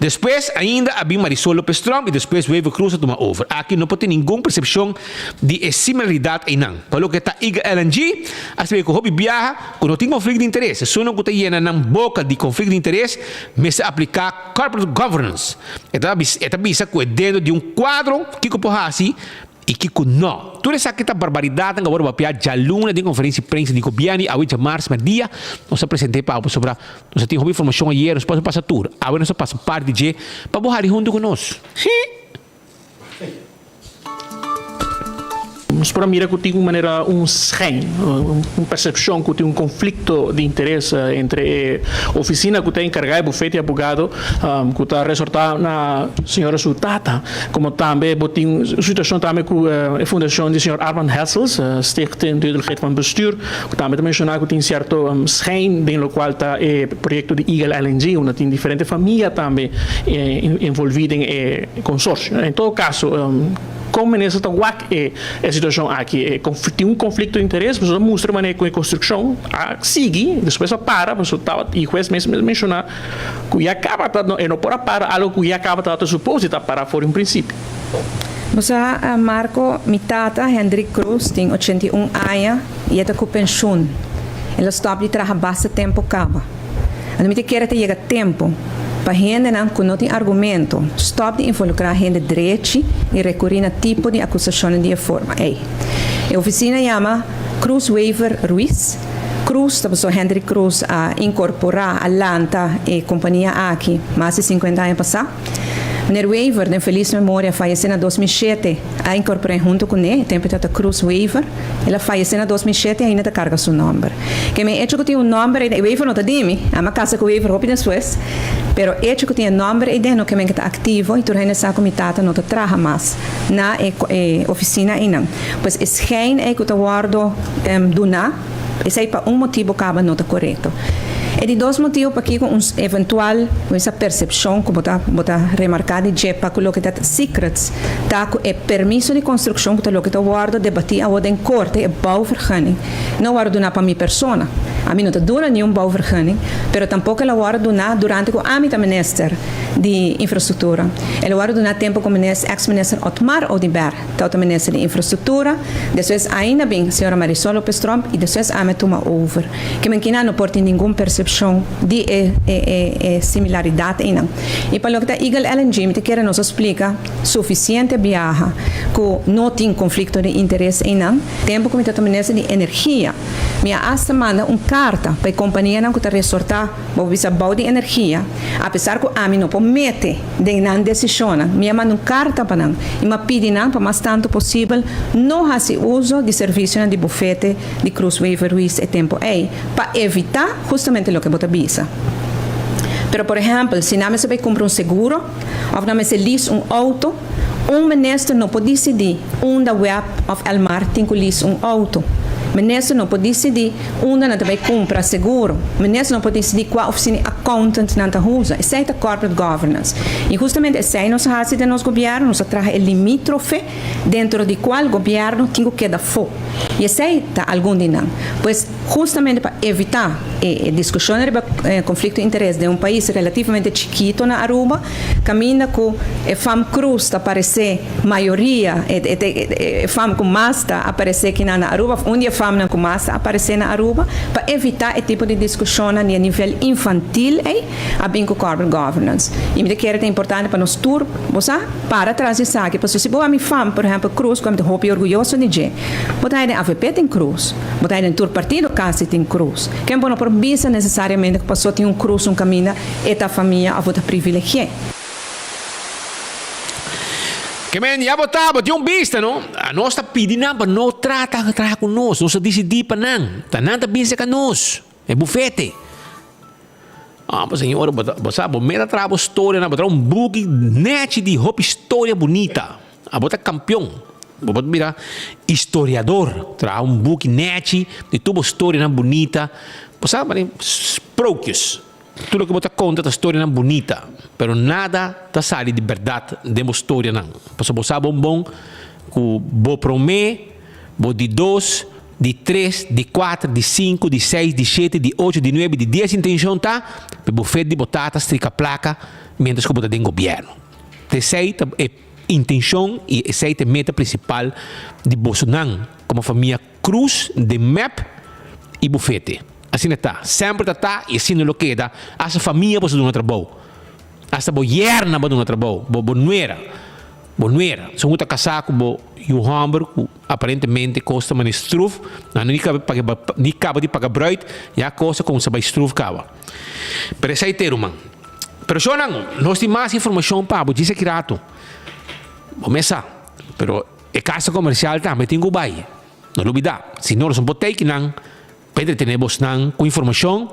Despues ainda a bin Marisol Lopez Tromp i despues Wever Croes a tuma over. Aki no por tin ningun persepshon di e similaridat einan. Pa loke ta Eagle LNG, a splika ku hopi biaha ku no tin konflikto di interes. Esunnan ku ta yena nan boka di konflikto di interes mester apliká corporate governance. E ta e ta bisa ku e dentro di un kuadro kiko por hasi i kiko no. Tur esaki ta barbaridatnan ku a wòrdu papia djaluna den konferensia di prensa di gobièrnu i awe djamars mèrdia nos a present'é pa bo pasobra nos a tin hopi informashon ayer nos por pasa tur. Awe nos a pasa parti di dje pa bo hari huntu ku nos. Hii! Nos por a mira cu tin un manera un schijn, un percepcion cu tin un conflicto di interes entre e oficina cu ta encarga e bufete di abogado cu ta resorta na señora su tata, como tambe bo tin un situacion tambe cu e fundacion di señor Armand Hessels, Stichting Duidelijkheid van Bestuur, cu tambe ta menciona cu tin cierto schijn den locual ta e proyecto di Eagle LNG, unda tin diferente famia tambe envolvi den e consorcio. En todo caso, con minister ta wak e situacion aki? Tin un conflicto di interes? Pasobra ta mustra manera cu e construccion a sigui, despues a para, pasobra tabata, y huez mes menciona cu ya caba ta, e no por a para algo cu ya caba tabata supos di ta para for di un principio. Bo sa, Marco, mi tata, Hendrik Croes, tin 81 aña y e ta cu pensioen. El a stop di traha basta tempo caba. Anto mi ta kere ta yega tempo pa hendenan ku no tin argumento stòp di involukrá hende drechi i rekurí na tipo di akusashonnan di e forma ei. E ofisina yama Cruz Wever Ruiz. Cruz ta pasobra Hendrik Cruz a inkorporá, a lanta e kompania aki mas di sinkuenta aña pasá. Meneer Wever, den felis memoria, fayesé na 2007, a inkorpor'é huntu kuné, e tempu e tabata Cruz Wever. El a fayesé na 2007 i ainda ta karga su nòmber. Ke men echo ku tin un nòmber ei den, Wever no ta di mi, ami a kasa ku Wever hopi despues, pero echo ku tin e nòmber ei den no ke men ke ta aktivo i tur hende sa ku mi tata no ta traha mas na e e ofisina einan. Pues e schijn ei ku ta wòrdu duná, Esei pa un motibu kaba no ta korekto. E di dos motibu pakiko un eventual esa persepshon ku bo ta bo ta remarká di dje pa ku loke ta secrets ta ku e permiso di konstrukshon ku ta loke ta wòrdu debatí awor den korte e bouwvergunning no wòrdu duná pa mi persona. Ami no ta duna niun bouwvergunning pero tampoko el a wòrdu duná durante ku ami ta minister di infrastruktura. El a wòrdu duná tempu ku minister eks minister Otmar Oduber. Tabata minister di Infrastructura, despues ainda bin señora Marisol Lopez Tromp y despues ami a tuma over. Ke men kina no por tin ningun percepcion di e e e similaridad eynan. Y pa loke ta Eagle LNG mi ta kere nos a splica suficiente biaha cu no tin conflicto di interes eynan. Tempo cu mi tabata minister di Energia mi a hasta manda un carta pa e companianan cu ta resorta Bo bisa bou di energia, apesar ku ami no por mete den nan desishonnan, mi a manda un karta pa nan i mi a pidi nan pa mas tantu posibel no hasi uso di servisionan di bufete di Cruz Wever Ruiz e tempu ei, pa evitá hustamente loke bo ta bisa. Pero por ehèmpel, si nan mester bai kumpra un seguro òf nan mester lease un outo, Un minister no por disidí unda web òf Elmar tin ku lease un outo. Minister no por disidí unda nan ta bai kumpra seguro. Minister no por disidí kua ofisina di accountant nan ta usa. Esei ta corporate governance. I hustamente esei nos a hasi den nos gobièrnu, nos a traha e limítrofe dentro di kual gobièrnu tin ku keda afó. I esei ta algun di nan. Pues, Hustamente pa evitá e diskushonnan riba konflikto di interes den un pais relativamente chikito na Aruba, kaminda ku e fam Cruz ta aparesé mayoria, e fam ku mas ta aparesé kinan na Aruba òf un di e famnan ku mas ta aparesé na Aruba, pa evitá e tipo di diskushonnan di e nivel infantil ei, a bin ku corporate governance. I mi ta kere ta importante pa nos tur, bo sa, para tras di esaki, pasobra si bo a mi fam, por ehèmpel Cruz, ku ami ta hopi orguyoso di dje, bo ta haña den avp tin Cruz. Bo ta den tur partido casi tin cruz. Ken bo no por bisa necesariamente cu paso tin un cruz un caminda e ta famia of bo ta privilegié. Ke men ya bo ta, bo tin un bista no. Nos ta pidi nan pa no trata traha ku nos, nos ta disidí pa nan. Ta nan ta bin serka nos, e bufete. Ah, bo señora, bo ta, bo sa, bo meta traha bo storianan, bo traha un buki nechi di hopi storia bunita. Abo ta kampion. Bo por bira historiador. Traha un buki nechi di tur bo storianan bunita. Bo sa mane sprookjes. Tur loke bo ta konta ta storianan bunita, pero nada ta sali di bèrdat den bo storianan. Pasobra bo sa bon bon ku bo promé. Bo di dos, di tres, di kuater, di sinku, di seis, di shete, di ocho, di nuebe, di dies intenshon ta pa e bufet di bo tata strika plaka miéntras ku bo ta den gobièrnu. Ta esei ta e intenshon i esei ta e meta prinsipal di bosonan komo famia Cruz den mep i bufete. Asina ta, semper ta ta i asina lo keda, asta famia boso duna trabou, asta bo yerna bo duna trabou, bo bo nuera. Bo nuera, esun ku ta kasá ku bo yu hòmber ku aparentemente kos ta manera struf, nan no ni kaba paga ni kaba di paga bruid, ya kos a kuminsá bai struf kaba. Pero esei te ruman. Pero shownan, nos tin mas informashon pa bo djis aki ratu. Bo mes sa, pero e kasa komersial tambe tin ku bai. No lubidá, si no nos no por tei kinan pa entretené bosnan ku informashon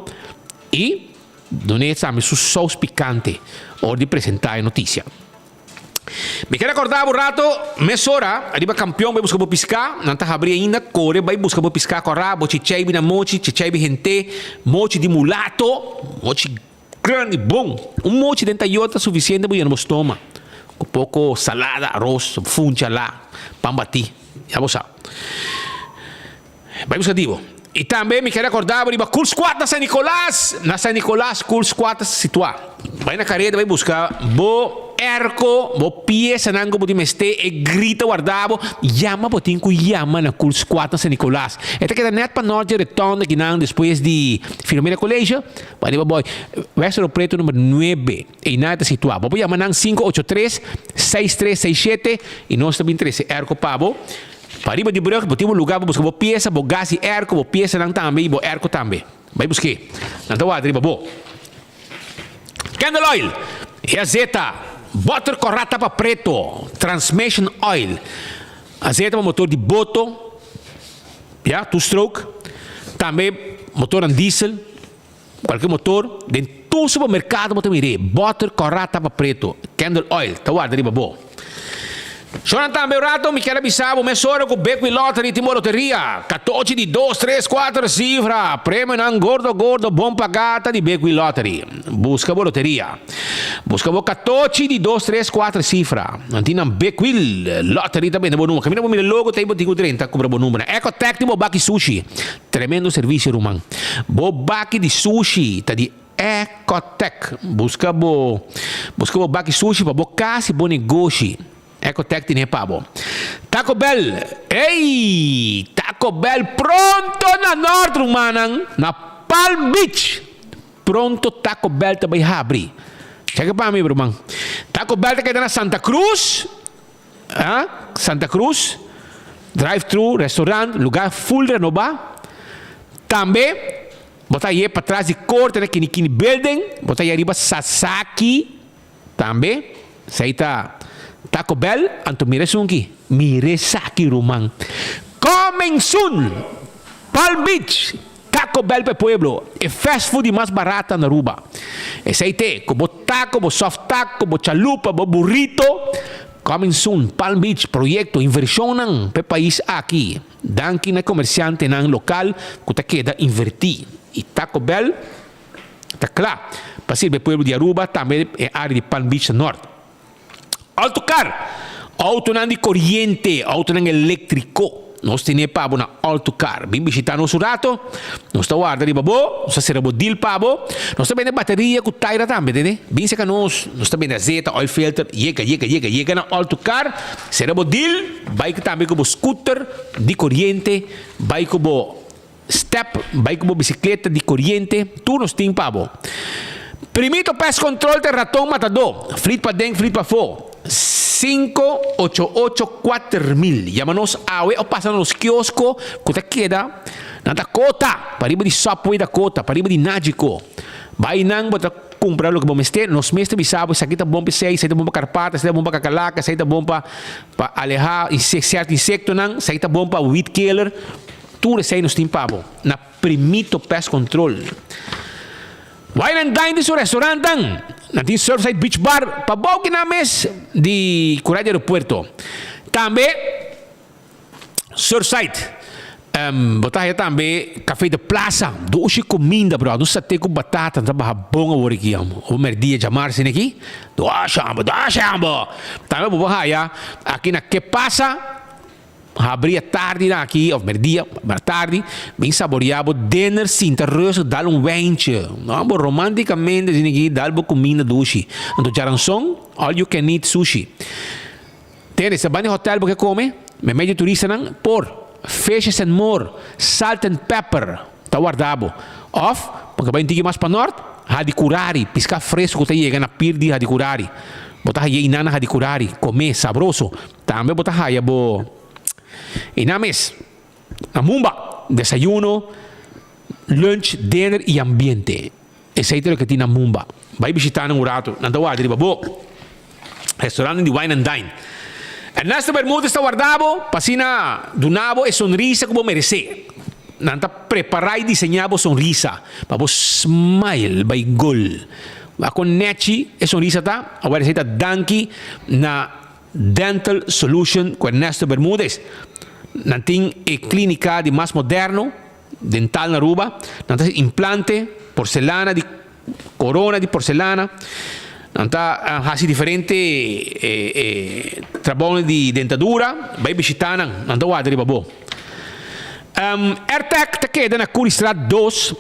i dun'é tambe su sous pikante ora di presentá e notisia. Mi ker akorda bo rato, mesora riba kampion bai buska bo piská, nan ta habri ainda, kore bai buska bo piská kòrá, bo chicheibi na mochi, chicheibi hent'é, mochi di mulato, mochi grandi bon, un mochi den tayó ta sufisiente pa yena bo stoma, ku poko salada, aros, funchi alá, pan batí, ya bo sa. Bai buska di bo. I tambe mi ker akorda bo riba Cool Squad na San Nicolas. Na San Nicolas Cool Squad ta situá. Bai na kareda bai buska bo erko, bo piesanan ku bo tin mester, e grita warda bo. Yama bo tin ku yama na Cool Squad na San Nicolas. E ta keda nèt pa nort dje rotonde kinan despues di Filomena College. Bai riba boi West Oro Preto number nuebe. Einan e ta situá. Bo por yama nan 583 6367 i nos ta bin trese erko pa bo. Pariba di brug bo tin bo lugar pa buska bo piesa, bo gas di airco, bo piesanan tambe y bo airco tambe. Bai busk'é. Nan ta warda riba bo. Candle oil, e azeta, boter corá tapa preto, transmission oil, azeta pa motor di boto, ya, two stroke, tambe motornan diesel, cualkier motor, den tur supermercado bo ta mir'é, boter corá tapa preto, candle oil, ta warda riba bo. Shornan tambe un rato mi kier a bisa bo mesora ku Big Wheel Lottery tin bo loteria. Katochi di dos, tres, kuater sifra. Premionan gordo gordo bon pagá ta di Big Wheel Lottery. Buska bo loteria. Buska bo katochi di dos, tres, kuater sifra. Nan tin nan Big Wheel Lottery ta bende bo number. Kaminda bo mira logo ta ei bo tin ku drenta kumpra bo numbernan. Ecotec tin bo baki sushi. Tremendo servisio ruman. Bo baki di sushi ta di. Ecotec, Buska bo buska bo baki sushi pa bo kas i bo negoshi. Ecotec tine pa bo. Taco Bell, Ey! Taco Bell pronto na Nort rumannan, na Palm Beach! Pronto Taco Bell ta bai habri. Cheke pa mi ruman. Taco Bell ta keda na Santa Cruz, ah, Santa Cruz, drive thru, restaurant, lugar full renoba. Tambe. Bo ta haye patras di korte na Kinikini Building, bo ta haye riba Sasaki tambe, esei ta Taco Bell, anto mira esunki, mira esaki ruman. Coming soon! Palm Beach, Taco Bell pa e pueblo, e fast food di mas barata na Aruba. Esei te, ku bo taco, bo soft taco, bo chalupa, bo burrito, coming soon, Palm Beach, proyecto, inversionnan pa e pais aki. Danki na e komersiantenan lokal ku ta keda invertí i Taco Bell ta kla pa sirbi e pueblo di Aruba, tambe e área di Palm Beach Nort. Autocar, Outonan di koriente, outonan eléktriko, nos tene pa bo na Autocar. Bin bishitá nos un rato, nos ta warda riba bo, nos ta sera bo deal pa bo. Nos ta bende bateria ku taira tambe, tende? Bin seka nos, nos ta bende azeta, oil filter, yega, yega, yega, yega na Autocar. Sera bo deal, bai tambe ku bo scooter di koriente, bai ku bo step, bai ku bo bisikleta di koriente, tur nos tin pa bo. Primito Pest Control ta e raton matadó, flit paden, flit pafó, 588 4000. Yama nos awe o pasa na nos kiosko ku ta keda na Dakota, pariba di Subway Dakota, pariba di Nagico. Bai nan bo ta Cumpra loke bo mester, nos mes ta bisa bo esaki ta bon pa esey, esey ta bon pa carpata, esey ta bon pa cacalaca, esey ta bon pa pa aleha cierto insectonan, esey ta bon pa weed killer, tur esey nos tin pa bo na Primito Pest Control. Wine and Dine tin su restaurantnan, nan tin Surfside Beach Bar pabou kinan mes di cura di aeropuerto. Tambe. Surfside, Bo ta haya tambe Café de Plaza, dushi cuminda bro, nos sate cu batata ta baha bon awor aki amo, awor merdia djamar asina aki, dushi amo, dushi amo! Tambe bo por haya aki na Que Pasa? Habri atardi nan aki of merdia, maar tardi, bin saborea bo dinner, sinta rustig, dal un wijntje. No, bo romanticamente asina aki, dal bo cuminda dushi. Anto djaranson, all you can eat sushi. Tende, si a banda di hotel bo ke come, meimei di turistanan, por Fishes and More, Salt and Pepper ta warda bo. Of, bo ke bai un tiki mas pa nort, Hadicurari, pisca fresco cu ta yega na pir di Hadicurari. Bo ta haya einan na Hadicurari, come, sabroso. Tambe bo ta haya bo einan mes, na Mumba, desayuno, lunch, dinner y ambiente. Esey ta loke tin na Mumba. Bai bishita nan un rato, nan ta warda riba bo. Restaurantnan di Wine and Dine. Ernesto Bermudez ta warda bo pa asina duna bo e sonrisa ku bo meresé. Nan ta prepará i diseñá bo sonrisa pa bo smile bai gol. Wak kon nechi e sonrisa ta? Awor esey ta danki na Dental Solution ku Ernesto Bermudez. Nan tin e klínika di mas moderno dental na Aruba. Nan ta hasi implante, porcelana di corona di porcelana. Nan ta hasi diferente trabounan di dentadura. Bai bishita nan, nan ta warda riba bo. Airtec ta keda na Curiestraat dos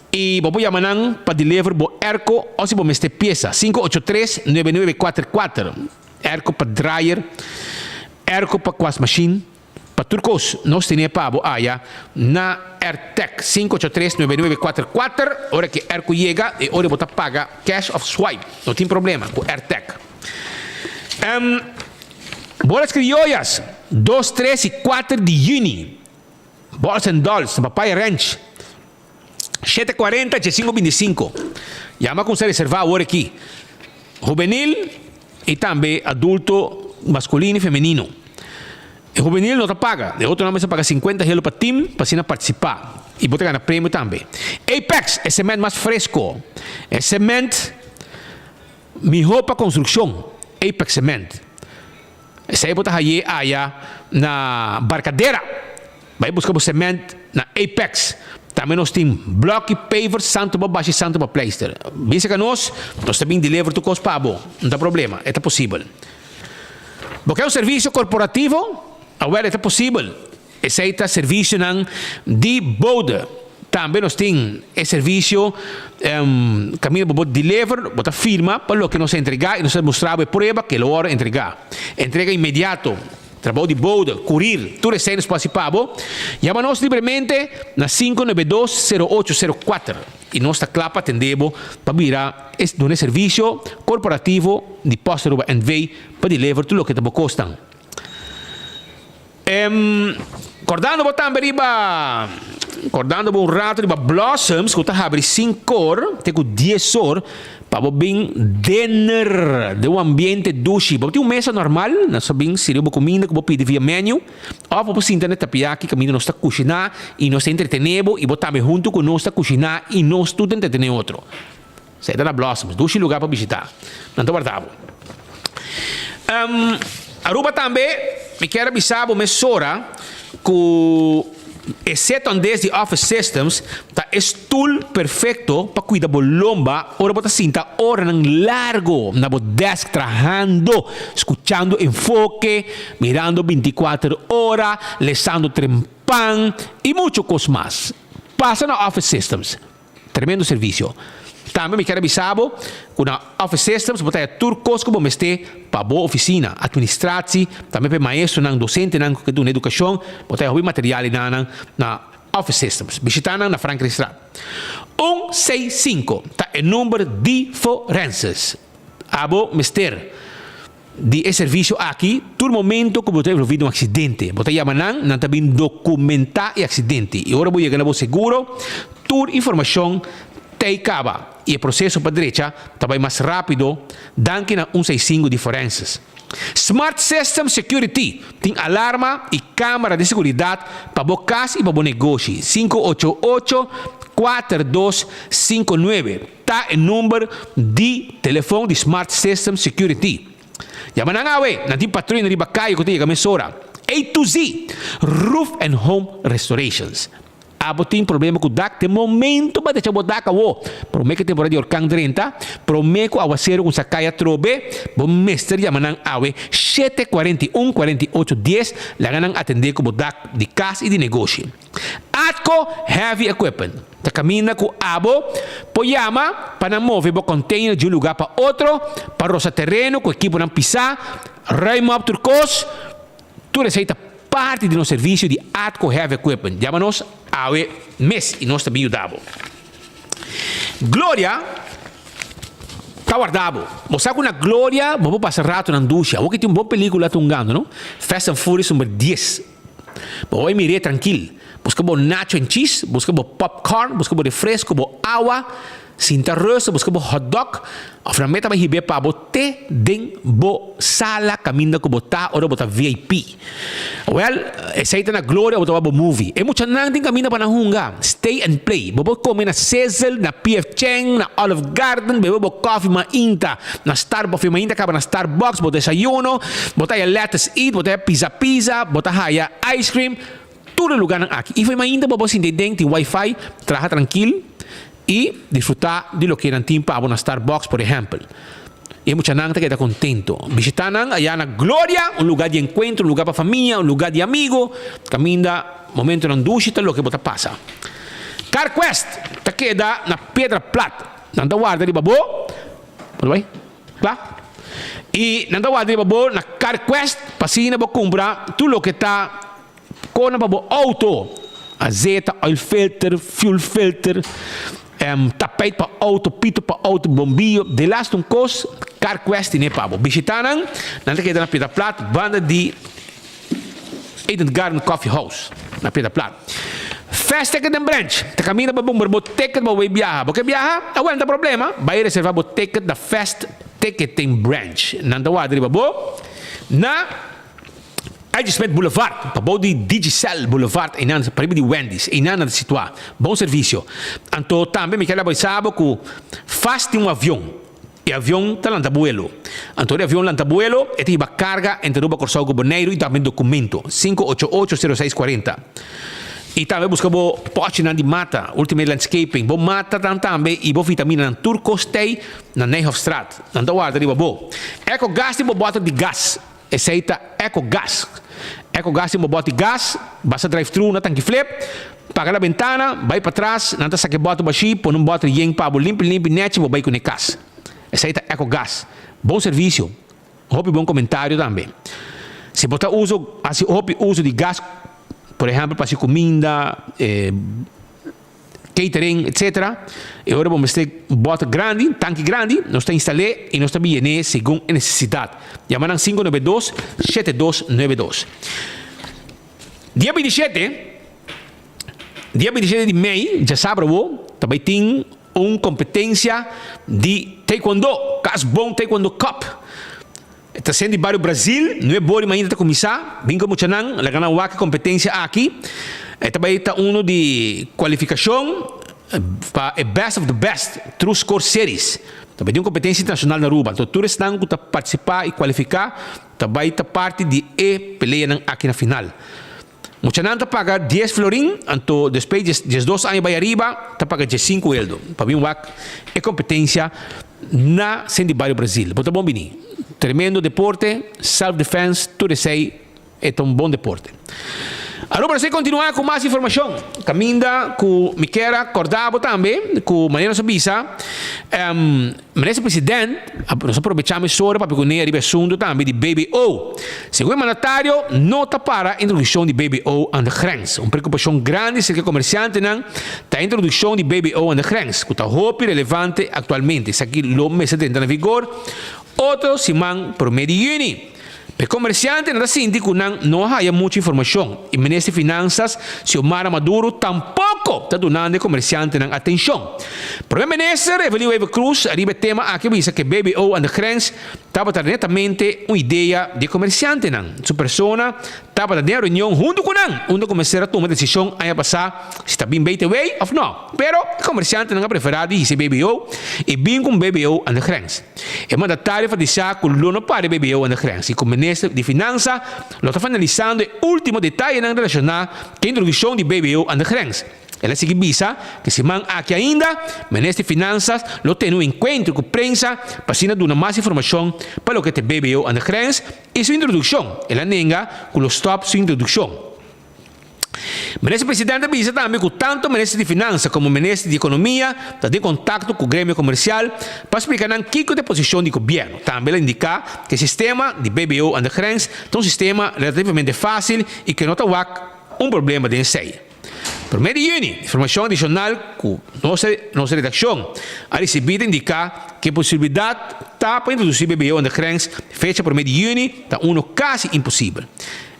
y bo por yama nan pa deliver bo airco o si bo mester pieza, 583 9944. Airco pa dryer, airco pa kwasmachine. Pa tur kos nos tene pa bo aya na Airtec 583 9944 ora ke airco yega e ora bo ta paga cash of swipe no tin problema ku Airtec. Um Bolas Criollas dos tres y kuater di juni Balls and Dolls na Papaya Ranch 740 8525 yama kumsa reserva awor aki Hubenil y tambe adulto masculino y femenino. E hubenil no ta paga, e otronan mester paga 50 helo pa team pa asina participa y bo ta gana premio tambe. Apex, e cement mas fresco, e cement miho pa construccion, Apex Cement. Esei bo ta haye aya na Barcadera. Bai buska bo cement na Apex. Tambe nos tin bloki, paver, santo pa bashi, santo pa pleister. Bisa ka nos, nos ta bin deliver tur kos pa bo. No ta problema, e ta posibel. Bo ke un servisio korporativo? Awel, e ta posibel. Esei ta servisionan di bode. Tambe nos tin e servisio kaminda bo por deliver, bo ta firma pa loke nos a entregá i nos ta mustra bo e prueba ke lo wòrdu entregá. Entrega inmediato. Trabou di bode, kurir, tur esei nos por hasi pa bo. Yama nos libremente na 592 0804 i nos ta kla pa atendé bo pa bira e duna e servisio korporativo di Post Aruba NV pa deliver tur loke ta bo kosnan. Kordando bo tambe riba kordando bo un rato riba Blossoms ku ta habri sinkor te ku dies or pa bo bin dinner den un ambiente dushi. Bo tin un mesa normal, nos ta bin sirbi bo kuminda ku bo pidi via menu òf bo por sinta na e tapiaki kaminda nos ta kushiná i nos ta entretené bo i bo tambe huntu ku nos ta kushiná i nos tur ta entretené otro. Esei ta na Blossoms, dushi lugar pa bishita. Nan ta warda bo. Aruba tambe, mi kier a bisa bo mesora ku e Seton Desk di Office Systems ta e stul perfekto pa kuida bo lomba ora bo ta sinta oranan largo na bo desk trahando, skuchando enfoke, mirando bintikuater ora, lesando trempan i mucho kos mas. Pasa na Office Systems. Tremendo servicio. Tambe mi kier a bisa bo cu na Office Systems bo ta haya tur cos cu bo mester pa bo oficina, administratie, tambe pa e maestronan, docentenan cu ke duna educacion, bo ta haya hopi material enanan na Office Systems. Bishita nan na Frankrijkstraat. Un seis cinco ta e number di forenses. Abo mester. Di e servisio aki, tur momento ku bo ta envolví den un aksidente, bo ta yama nan, nan ta bin dokumentá e aksidente i ora bo yega na bo seguro, tur informashon t'ei kaba i e proseso pa drecha ta bai mas rápido danki na un seisinku di forenses. Smart System Security tin alarma i kámara di seguridat pa bo kas i pa bo negoshi. Sinku ocho ocho, kuater dos sinku nuebe. Ta e number di telefon di Smart System Security. Yama nan awe, nan tin patruya riba kaya ku ta yega mesora. A to Z, Roof and Home Restorations. Abo tin problema ku dak? Te momento pa decha bo dak awo. Promé ku e temporada di orkan drenta, promé ku awaseru kumsa kai atrobe, bo mester yama nan awe 7 41 48 10, laga nan atendé ku bo dak di kas i di negoshi. Atco Heavy Equipment ta kaminda ku abo por yama pa nan move bo container di un lugá pa otro, pa rosa tereno ku ekiponan pisá, ruim op tur kos, tur esei ta parti di nos servisio di Atco Heavy Equipment. Yama nos awe mes i nos ta bin yuda bo. Gloria ta warda bo. Bo sa ku na Gloria bo por pasa ratonan dushi. Awor ki tin un bon pelikula ta hungando no, Fast and Furious number dies. Bo bai mir'é trankil. Buska bo nacho and cheese, buska bo popcorn, buska bo refresco, bo awa, sinta rust, buska bo hotdog, of nan meta bai hib'é pa bo te den bo sala kaminda ku bo ta ora bo ta VIP. Wèl, esei ta na Gloria bo ta wak bo movie. E muchanan tin kaminda pa nan hunga, stay and play. Bo por kome na Sizzle, na PF Chang, na Olive Garden, bebe bo kòfi mainta na Starbucks, of mainta kaba na Starbucks, bo desayuno, bo ta haya Lettuce Eat, bo ta haya Pizza Pizza, bo ta haya ice cream, tur e lugarnan aki. I for mainta bo por sinta den, tin wifi, traha trankil i disfruta di loke nan tin pa bo na Starbucks por ehèmpel. E muchanan ta keda contento. Bishita nan aya na Gloria, un lugar di encuentro, un lugar pa famia, un lugar di amigo, caminda momentonan dushi ta loke bo ta pasa. CarQuest ta keda na Piedra Plat. Nan ta warda riba bo, por bai? Kla? Y nan ta warda riba bo na CarQuest pa asina bo cumpra tur loke ta Kona pa bo auto, azeta, oil filter, fuel filter, tapijt pa auto, pito pa auto, bombillo, delaste un kos, CarQuest tine pa bo. Bishita nan, nan ta keda na Piedra Plat, banda di Eden Garden Coffee House, na Piedra Plat. Fast Ticket and Branch, ta kaminda pa bumbra bo ticket pa bo bai biaha. Bo ke biaha? Awel, no ta problema, bai reserva bo ticket na Fast Ticketing Branch. Nan ta warda riba bo na. Edge Smith Boulevard, pa bou di Digicel Boulevard einan pariba di Wendy's, einan nan ta situá. Bon servisio. Anto tambe mi ker laga sa bo ku fast tin un avion. E avion ta lanta buelo. Anto ora e avion lanta buelo e ta hiba karga entre Aruba, Kòrsou ku Boneiru i tambe dokumento. 588 0640. I tambe buska bo pòchinan di mata, Ultimate Landscaping, bo matanan tambe i bo vitaminanan tur kos t'ei na Nijhofstraat. Nan ta warda riba bo. Eco gas tin bo bòter di gas. Esei ta Eco Gas. Eco Gas tin bo bòt di gas, basta drive thru na tanki flip, paga la bentana, bai patras, nan ta saka e bòter bashí, pone un bòter yen pa bo limpi limpi nèchi bo bai kuné kas. Esei ta Eco Gas. Bon servisio. Hopi bon komentario tambe. Si bo ta uso hasi hopi uso di gas, por ehèmpel pa hasi kuminda, catering etc. E ora bo mester bòter grandi, tanki grandi, nos ta instal'é i nos ta bin yen'é segun e nesesidat. Yama nan 592 7292. Dia 27, dia 27 di mei, djasabra awo, ta bai tin un kompetensia di Taekwondo, Kas Bon Taekwondo Cup. E ta sende di bario Brazil, nueb bori mainta ta kuminsá. Bin ku e muchanan, laga nan wak e kompetensia aki. E ta bai ta unu di kualifikashon pa e Best of the Best True Score Series. Ta bai tin un kompetensia internashonal na Aruba. Anto tur esnan ku ta partisipá i kualifiká ta bai ta parti di e peleanan aki na final. Muchanan ta paga dies florin, anto despues di diesdos aña bai ariba ta paga diesinku eldo pa bin wak e kompetensia na Sint di Bario Brazil. Bo ta bon bini. Tremendo deporte, self defense, tur esei e ta un bon deporte. Aruba nos ta kontinua ku mas informashon. Kaminda ku mi kier a korda bo tambe ku manera nos a bisa Minister President, nos a probecha mesora papia ku ne riba e asuntu tambe di BBO. Segun e mandatario, no ta para introdukshon di BBO aan de grens. Un preokupashon grandi serka e komersiantenan ta e introdukshon di BBO aan de grens, ku ta hopi relevante aktualmente. Esaki lo mester drenta na vigor otro siman promé di yüni. E komersiantenan ta sinti ku nan no a haya muchu informashon i Minister di Finansas Xiomara Maduro tampoko ta dunando e komersiantenan atenshon. Prome Minister Evelyn Wever-Croes riba e tema aki a bisa ku e BBO aan de grens tabata netamente un idea di e komersiantenan. Su persona. tabata den reunion huntu ku nan unda ku mester a tuma desishon aña pasá si ta bin BTW òf nò. Pero e komersiantenan a preferá di hisa e BBO i bin ku un BBO aan de grens. E mandatario enfatisá ku lo no para e BBO aan de grens i ku minister di Finansa lo ta finalisando e último detayenan relashoná ku e introdukshon di BBO aan de grens. El a sigui bisa ku e siman aki ainda minister di Finansas lo tene un enkuentro ku prensa pa asina duna mas informashon pa loke ta e BBO aan de grens i su introdukshon. El a nenga ku lo stòp su introdukshon. Minister Presidente a bisa tambe ku tantu Minister di Finansa komo Minister di Ekonomia ta den kontakto ku gremio komersial pa splika nan kiko ta e posishon di gobièrnu. Tambe el a indiká ku e sistema di BBO aan de grens ta un sistema relativamente fásil i ku e no ta wak un problema den esei. Promé di yüni, informashon adishonal ku nos nos redakshon a risibí ta indiká ku e posibilidat ta pa introdusí BBO aan de grens fecha promé di yüni ta unu kasi imposibel.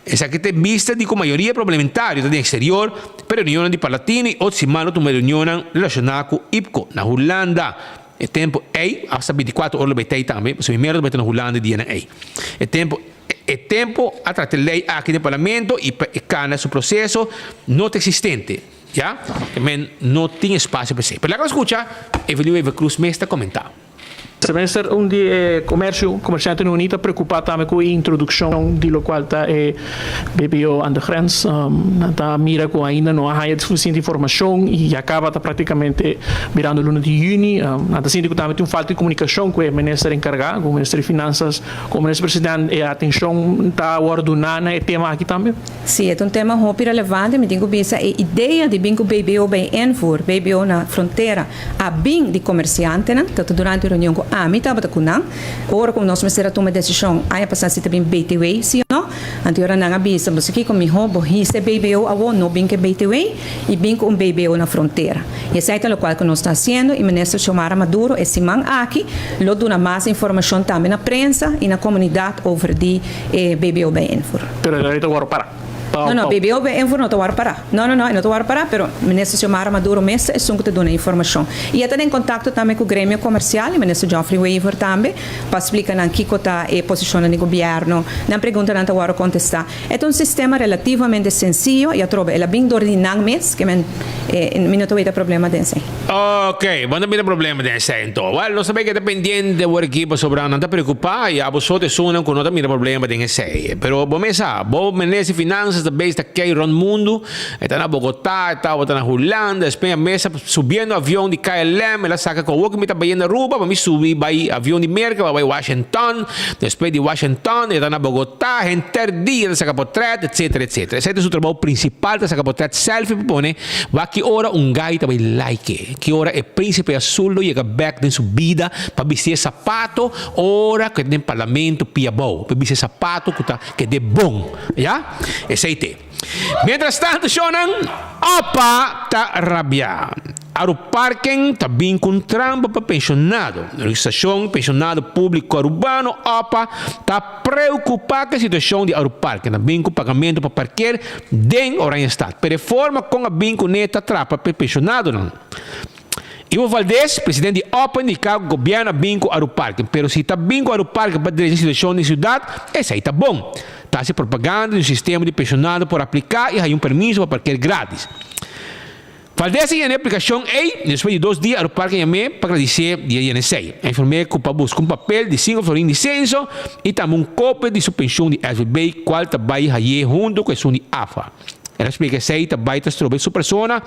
Esaki ta en bista di ku mayoria parlamentario ta den eksterior pa reunionnan di Parlatino i otro siman lo tuma reunionnan relashoná ku IPCO na Hulanda. E tempu ei, hasta bintikuater ora lo bai tei tambe, pasobra mi mero ta bai ta na Hulanda e dianan ei. E tempu e tempu a trata e lei aki den parlamento i pa e kana su proseso no ta eksistente, ya. Men no tin espasio pa esei. Pero laga nos skucha Evelyn Wever-Croes mes ta komentá. Semester un di e comercio, Comerciantenan Uní ta preocupa tambe cu e introduccion di locual ta e BBO aan de grens. Nan ta mira cu ainda no a haya suficiente informacion y ya caba ta practicamente birando luna di juni. Nan ta sinti cu tambe tin un falta di comunicacion cu e minister encarga, cu minister di Finanzas, cu minister president e atencion ta wordo duna na e tema aki tambe. Sí, e ta un tema hopi relevante. Mi tin cu bisa e idea di bin cu BBO bij invoer, BBO na frontera, A bin di komersiantenan, ta durante reunion ku ami tabata ku nan, ora ku nos mester a tuma desishon aña pasá si ta bin BTW si o no, anto ora nan a bisa boso kiko mihó bo hisa e BBO awo no bin ku e BTW i bin ku un BBO na frontera. I esei ta lokual ku nos ta hasiendo i Minister Xiomara Maduro e siman aki lo duna mas informashon tambe na prensa i na komunidat over di e BBO bij invoer. Pero e ta wòrdu pará. No, no, BBO bij invoer no ta wòrdu pará. No, no, no, e no ta wòrdu pará, pero Minister Xiomara Maduro mes ta esun ku ta duna informashon. I e ta den kontakto tambe ku gremio komersial i Minister Geoffrey Wever tambe pa splika nan kiko ta e posishonnan di gobièrnu. Nan preguntanan ta wòrdu kontestá. E ta un sistema relativamente sensiyo i atrobe el a bin dor di nan mes ke men mi no ta weta problema den esei. Ok, bo no mira problema den esei anto. Wèl, nos ta bay keda pendiente awor aki pasobra nan ta preokupá i abo so ta esunnan ku no ta mira problema den esei. Pero bo mes sa, bo minister di Finanzas ta bezig ta kei rònt mundu, e ta na Bogotá, e tabata na Hulanda, despues a mes a subiendo avion di KLM, el a saka ku awor ku mi ta bayendo Aruba pa mi subi bai avion di Merka pa bai Washington, despues di Washington e ta na Bogotá, henter dia ta saka potrèt, etcetera, etcetera. Esei ta su trabou prinsipal, ta saka potrèt selfie pa pone. Wak ki ora un gai ta bai like, ki ora e Príncipe Azul lo yega bek den su bida pa bisti e sapato ora ku e ta den parlamento pia abou, pa bisti e sapato ku ta kede bon, ya? Esei te. Mientras tanto shownan, Opa ta rabia. Aruparken ta bin ku un trampa pa penshonado. Organisashon Penshonado Públiko Arubano, opa, ta preokupá ku e situashon di Aruparken. Ta bin ku pagamentu pa parker den Oranjestad. Pero e forma kon a bin kuné ta trapa pa e penshonadonan. Ivo Valdez, presidente di opa, indiká ku gobièrnu a bin ku Aruparken. Pero si ta bin ku Aruparken pa drecha e situashon den siudat, esei ta bon. Ta hasi propaganda di un sistema di penshonado por apliká i haña un permiso pa parker grátis. Valdez a yena e aplikashon ei, despues di dos dia Aeropark a yam'é pa gradis'é di a yena esei. A inform'é ku pa buska un papel di sinku florin di senso i tambe un kopia di su penshun di SVB kual ta bai hay'é huntu ku esun di afa. El a splika esei ta bai ta strobe su persona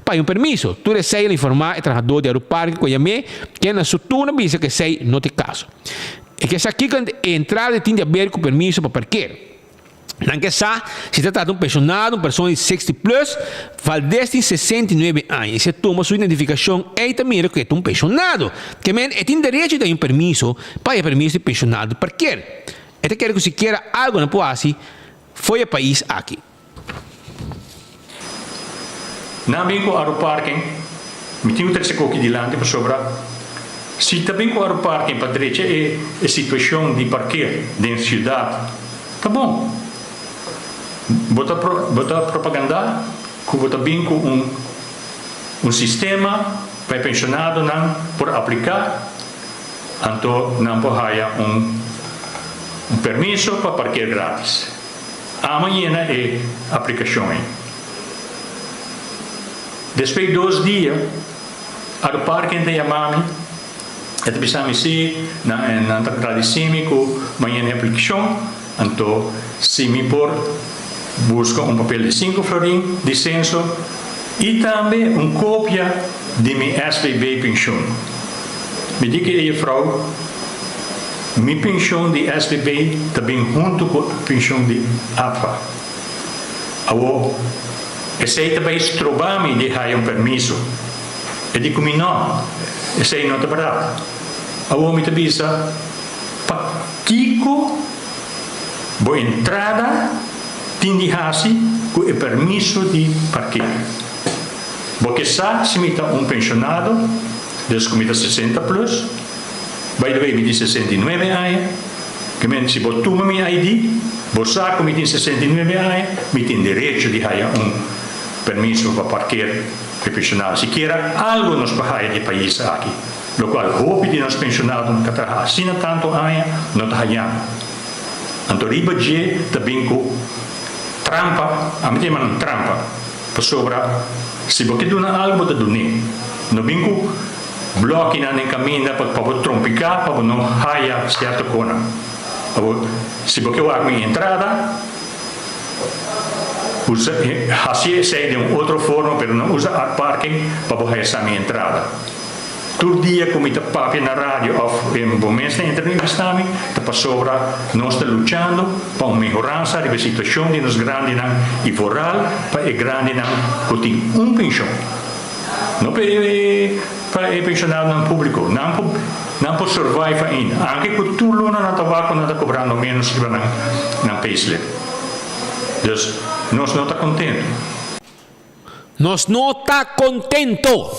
pa haña un permiso. Tur esei el a informá e trahadó di Aeropark ku a yam'é, ken na su turno a bisa ku esei no ta e kaso. E ke sa kiko e entrada tin di aber ku permiso pa parker. Nan ke sa si ta trata un penshonado, un persona di sexty plus, Valdez tin 69 aña i si e tuma su identifikashon ei ta mira ku e ta un penshonado. Ke men e tin derecho di haña un permiso pa haña permiso di penshonado di parker. E ta kere ku sikiera algu nan por hasi fo'i e pais aki. Nan bin ku Aruparking, mi tin ku trese koki dilanti pasobra si ta bin ku Aruparking pa drecha e e situashon di parker den siudat ta bon. Bo ta bo ta propagandá ku bo ta bin ku un un sistema pa e penshonadonan por apliká anto nan por haya un un permiso pa parker gratis. Ami a yena e aplikashon ei. Despues di dos dia, Aruparking ta yama mi, e ta bisa mi si nan ta gradisí mi ku mi a yena e aplikashon, anto si mi por buska un papel di sinku florin di senso i tambe un kopia di mi SVB penshun. Mi di ku e jefrou, mi penshun di SVB ta bin huntu ku penshun di APFA. Awor, esei ta bai stroba mi di haya un permiso. E di ku mi no, esei no ta bèrdat. Awor mi ta bisa, Pakiko bo entrada tin di hasi ku e permiso di parker? Bo ke sa si mi ta un penshonado, dus ku mi ta sesenta plus? By the way, mi tin 69 aña. Ke men, si bo tuma mi ID, bo sa ku mi tin 69 aña, mi tin derecho di haya un permiso pa parker pa e penshonado. Sikiera algo nos por haya di e pais aki, lokual hopi di nos penshonadonan ka traha asina tantu aña no ta hayando. Anto riba dje ta bin ku trampa, ami ta yama nan trampa, pasobra si bo ke duna algo bo ta dun'é. No bin ku Blokinan den kaminda pa pa bo trompiká pa bo no haya sierto konan. Pa bo si bo ke wak mi entrada usa hasi esei den un otro forma pero no usa art parking pa bo haya sa mi entrada. Tur dia ku mi ta papia na radio òf bo mes ta entrevistá mi ta pasobra nos ta luchando pa un mehoransa riba e situashon di nos grandinan i vooral pa e grandinan ku tin un penshon. No pa e pa e pensionadonan publico. Nan por nan por survive ainda. Anke cu tur luna nan ta wak cu nan ta cobrando menos riba nan nan payslip. Dus nos no ta contento. Nos no ta contento!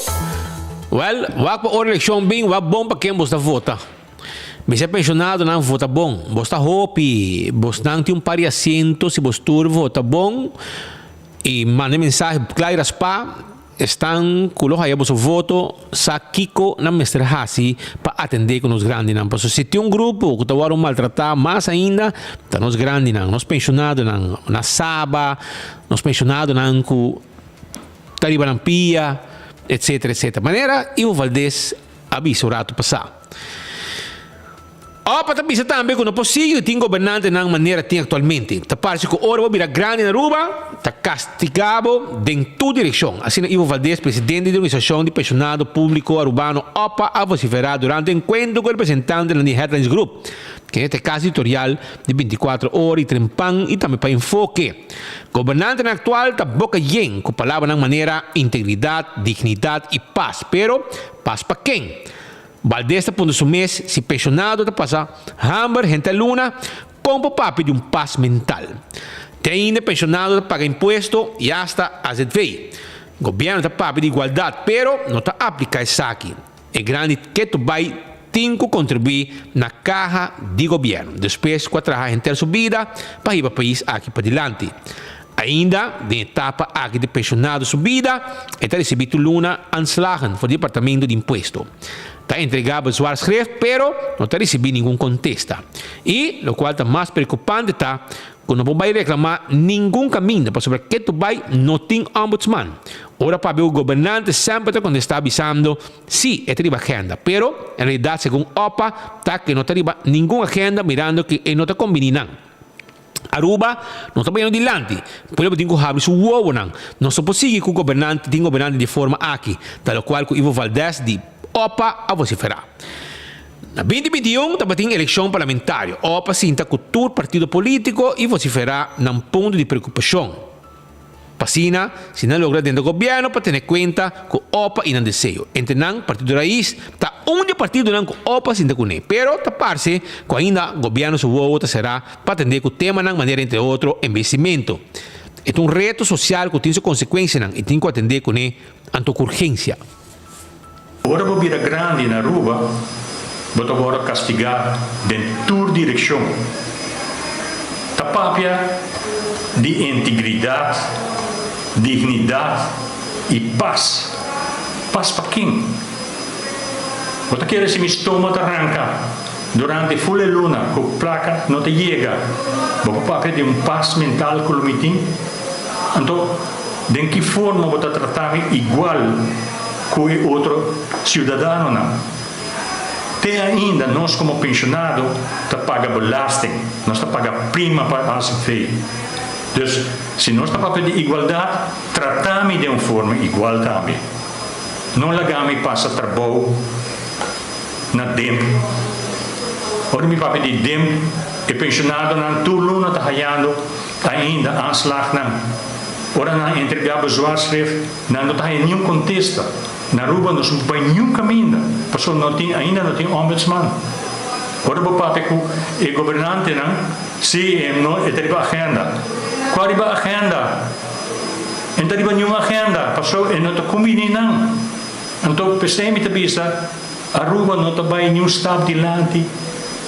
Well, wak pa ora eleccion bin, wak bon pa ken bos ta vota. Bisa e pensionadonan vota bon. Bos ta hopi, bosnan tin un par di asiento, si bos tur vota bon, I manda e mensahe kla i raspá esnan ku lo haya boso voto sa kiko nan mester hasi pa atendé ku nos grandinan. Pasobra si tin un grupo ku ta wòrdu maltratá mas ainda ta nos grandinan, nos penshonadonan na Saba, nos penshonadonan ku ta riba nan pia, etsetera, etsetera. Manera Ivo Valdez a bisa un ratu pasá. Opa ta bisa tambe ku no por sigui tin gobernantenan manera tin aktualmente. Ta parse ku ora bo bira grandi na Aruba, ta kastigá bo den tur direkshon. Asina Ivo Valdez, presidente di Organisashon di Penshonado Públiko Arubano, opa, a vosiferá durante enkuentro ku representantenan di Headlines Group, kende ta e kas editorial di 24 Ora i Trempan i tambe pa Enfoke. Gobernantenan aktual ta boka yen ku palabranan manera integridat, dignidat i pas. Pero, pas pa ken? Valdez ta puntra su mes si pensionado ta pasa hamber henter luna, kon por papia di un pas mental? Te ainda pensionado ta paga impuesto y hasta azv. Gobierno ta papia di igualdad, pero no ta aplica esaki. E grandi ketu bay tin cu contribui na caha di gobierno, despues cu a traha henter su bida pa hiba pais aki padilanti. Ainda den etapa aki di pensionado su bida, e ta ricibi tur luna aanslagen for di Departamento di Impuesto. Ta entrega bezwaarschrift pero no ta ricibi ningun contesta. Y locual ta mas preocupante ta cu no por bay reclama ningun caminda pasobra ketu bay no tin ombudsman. Ora papia cu gobernante semper ta contesta bisando si e ta riba agenda pero en realidad segun opa ta cu e no ta riba ningun agenda mirando cu e no ta combini nan. Aruba no ta bayendo dilanti. Pueblo tin cu habri su wowonan. Nos no por sigui cu gobernante tin gobernante di e forma aki, ta locual cu Ivo Valdez di opa a vocifera. Na binti 21 tabatin eleccion parlamentario. Opa sinta cu tur partido politico y vocifera nan punto di preocupacion. P'asina, si nan logra drenta gobièrnu pa tene kuenta ku opa i nan deseo. Entre nan, Partido Raiz ta un di e partidonan ku opa sinta kuné. Pero ta parse ku ainda gobièrnu su wowo ta será pa atendé ku temanan manera entre otro embeyesimentu. E ta un reto sosial ku tin su konsekuensianan i tin ku atendé kuné anto ku urgensia. Ora bo bira grandi na Aruba, bo ta wòrdu kastigá den tur direkshon. Ta papia di integridat, dignidat i pas. Pas pa ken? Bo ta kere si mi stoma ta ranka? Durante ful e luna ku plaka no ta yega, bo por papia di un pas mental ku lo mi tin? Anto, den ki forma bo ta trata mi igual ku e otro siudadanonan? Te ainda nos komo penshonado ta paga belasting, nos ta paga prima pa azv. Dus, si nos ta papia di igualdat, trata mi den un forma igual tambe. No laga mi pasa trabou na demp. Ora mi papia di demp, e penshonadonan tur luna ta hayando ainda aanslagnan. Ora nan entrega bezwaarschrift, nan no ta haya niun kontesta. Na Aruba nos no por bai niun kaminda, pasobra no tin ainda no tin ombudsman. Ora bo papia ku e gobernantenan, si e no e ta riba agenda. Kua riba agenda? E no ta riba niun agenda, pasobra e no ta kumbiní nan. Anto p'esei mi ta bisa, Aruba no ta bai niun stap dilanti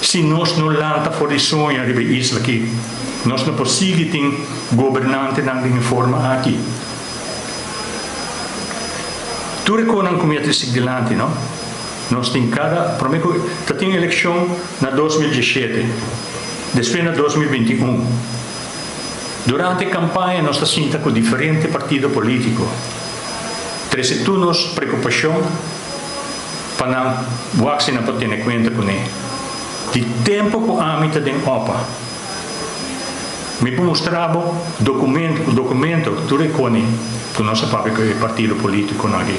si nos no lanta for di soño riba e isla aki. Nos no por sigui tin gobernantenan den e forma aki. Tur e konan ku mi a trese dilanti, no? Nos tin kada, promé ku ta tin elekshon na 2017, despues na 2021. Durante e kampaña nos ta sinta ku diferente partido polítiko, trese tur nos preokupashon pa nan wak si nan por tene kuenta kuné. Di tempu ku ami ta den opa. Mi por mustra bo documento cu documento tur e coni cu nos a papia cu e partido politiconan aki.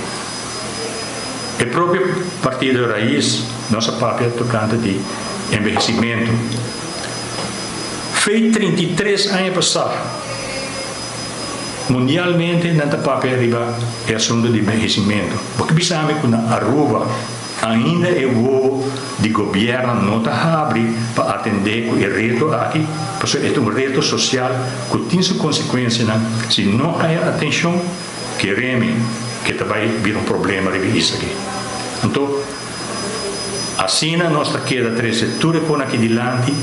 E propio partido Raiz nos a papia tocante di envejecimento. Fei 33 aña pasa mundialmente nan ta papia riba e asunto di envejecimento. Bo ke bisa mi cu na Aruba Ainda e wowo di gobierno no ta habri pa atende cu e reto aki, pasobra e ta un reto social cu tin su consecuencianan si no haya atencion, keremi ke ta bay bira un problema riba e isla aki. Anto, asina nos ta keda trece tur e con aki dilanti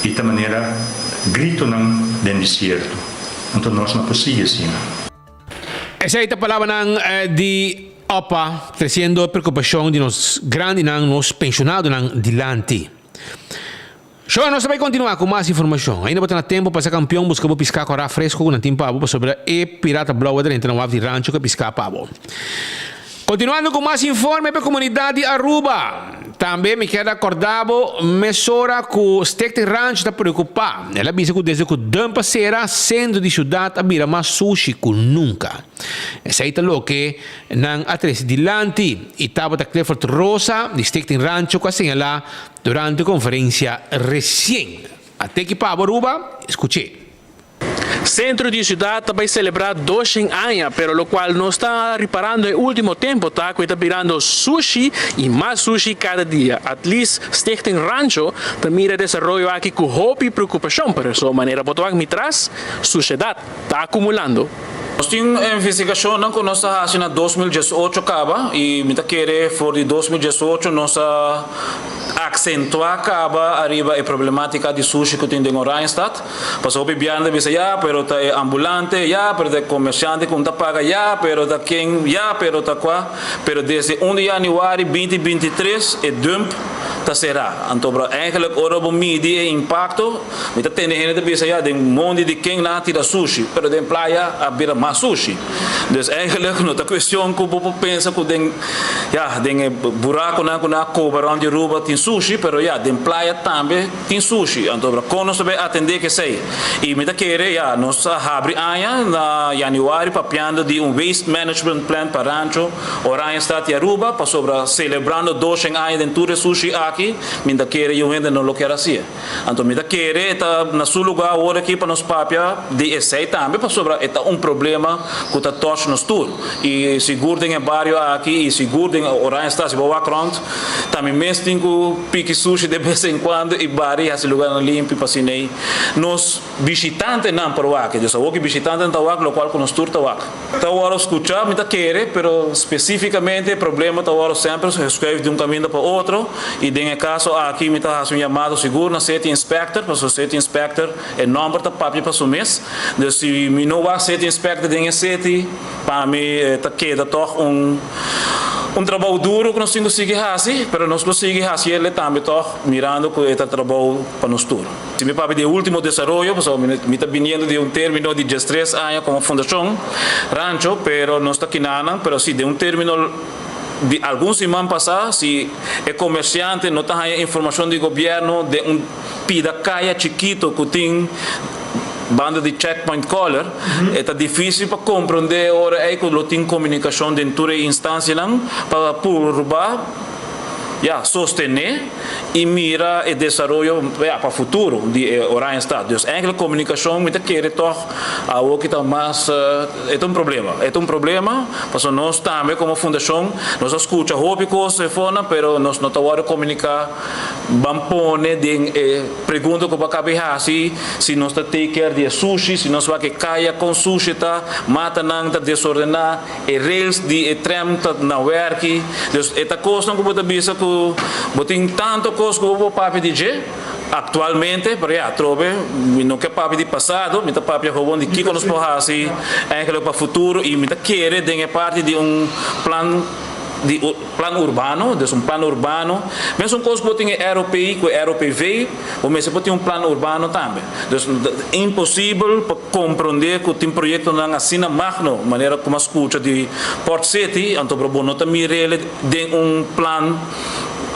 y ta manera gritonan den desierto. Anto nos no por sigui asina. Esei ta palabranan di Opa treciendo e preocupacion di nos grandinan, nos pensionadonan dilanti. Sho, nos ta bay continua cu mas informacion. Ainda bo ta na tempo pa sa campeon busca bo pisca cora fresco cu nan tin pa bo pasobra e pirata blauw a drenta na waf di rancho cu e pisca pa bo. Continuando cu mas informe pa e comunidad di Aruba. Tambe mi kier acorda bo mesora cu Stichting Rancho ta preocupa. El a bisa cu desde cu dump a cera, centro di ciudad a bira mas sushi cu nunca. Esey ta loke nan a trece dilanti y tabata Clifford Rosa di Stichting Rancho cu a señala durante conferencia recien. A teki pa bo Aruba, escuche. Centro di ciudad ta bay celebra 200 aña, pero locual nos ta riparando e ultimo tempo ta cu e ta birando sushi y mas sushi cada dia. At least Stichting Rancho ta mira e desaroyo aki cu hopi preocupacion, pero so manera bo ta wak mi tras, sushedad ta acumulando. Nos tin investigacionnan cu nos a haci na 2018 caba y mi ta kere for di 2018 nos a accentua caba ariba e problematica di sushi cu tin den Oranjestad. Pasobra hopi biaha ta bisa, ya, pero ta e ambulante, ya, pero ta e komersiante ku no ta paga, ya, pero ta ken, ya, pero ta kua. Pero desde un di yanüari binti 23 e dump ta será. Anto bro, eigenlijk ora bo midi e impakto, mi ta tende hende ta bisa, ya, den mondi di ken nan a tira sushi, pero den playa a bira mas sushi. Dus eigenlijk no ta kuestion ku bo por pensa ku den, ya, den e burakunan ku nan a koba rònt di Aruba tin sushi, pero ya, den playa tambe. Tin sushi, anto bra kon nos ta bay atende ku esei? I mi ta kere, ya, nos a habri aña na yanüari papiando di un waste management plan pa Rancho Oranjestad i Aruba, pasobra selebrando doshen aña den tur e sushi aki, mi ta kere yu hende no lo kier hasié. Anto mi ta kere e ta na su lugá awor aki pa nos papia di esei tambe, pasobra e ta un problema ku ta touch nos tur. I sigur den e bario aki i sigur den Oranjestad, si bo wak rònt, Ta mi mes tin ku piki sushi de bes en kuando i bari hasi lugarnan limpi pa asina nos bishitantenan por wak. Dus awor ki bishitantenan ta wak lokual ku nos tur ta wak. Ta wòrdu skuchá, mi ta kere, pero spesífikamente e problema ta wòrdu semper geskuif di un kaminda pa otro i den e kaso aki mi ta hasi un yamado sigur na City Inspector pasobra City Inspector e nòmber ta papia pa su mes. Dus si mi no wak City Inspector den e city pa mi ta keda tòg un. Un trabou duro ku nos tin ku sigui hasi, pero nos lo sigui hasi el tambe tòg mirando ku e ta trabou pa nos tur. Si mi papia di e último desaroyo, pasobra mi ta biniendo di un término di diestres aña komo Fundashon Rancho, pero nos ta kinanan, pero si den un término di algun siman pasá, si e komersiante no ta haña informashon di gobièrnu den un pida kaya chikito ku tin banda di Checkpoint Color, e ta difísil pa komprondé e ora ei ku lo tin komunikashon den tur e instansianan pa purba, ya, sostené i mira e desaroyo, ya, pa futuro di e Oranjestad. Dus eigenlijk komunikashon mi ta kere tòg awoki ta mas, e ta un problema. E ta un problema pasobra nos tambe komo fundashon nos a skucha hopi kos efonan pero nos no ta wòrdu komuniká. Ban pone den e pregunta ku bo a kaba hasi, si nos ta take care di e sushi, si nos wak e kaya kon sushi ta, matanan ta desordená, e rails di e tram ta na wèrki. Dus e ta kosnan ku bo ta bisa ku bo tin tantu kos ku bo por papia di dje aktualmente, pero ya, atrobe mi no ke papia di pasado, mi ta papia gewoon di kiko nos por hasi eigenlijk pa futuro i mi ta kere den e parti di un plan di plan urbano, dus un plan urbano, mesun kos ku bo tin e ROP ku e ROPV, bo mester por tin un plan urbano tambe. Dus imposibel pa komprondé ku tin proyektonan asina magno, manera ku mi a skucha di Port City, anto pero bo no ta mir'el den un plan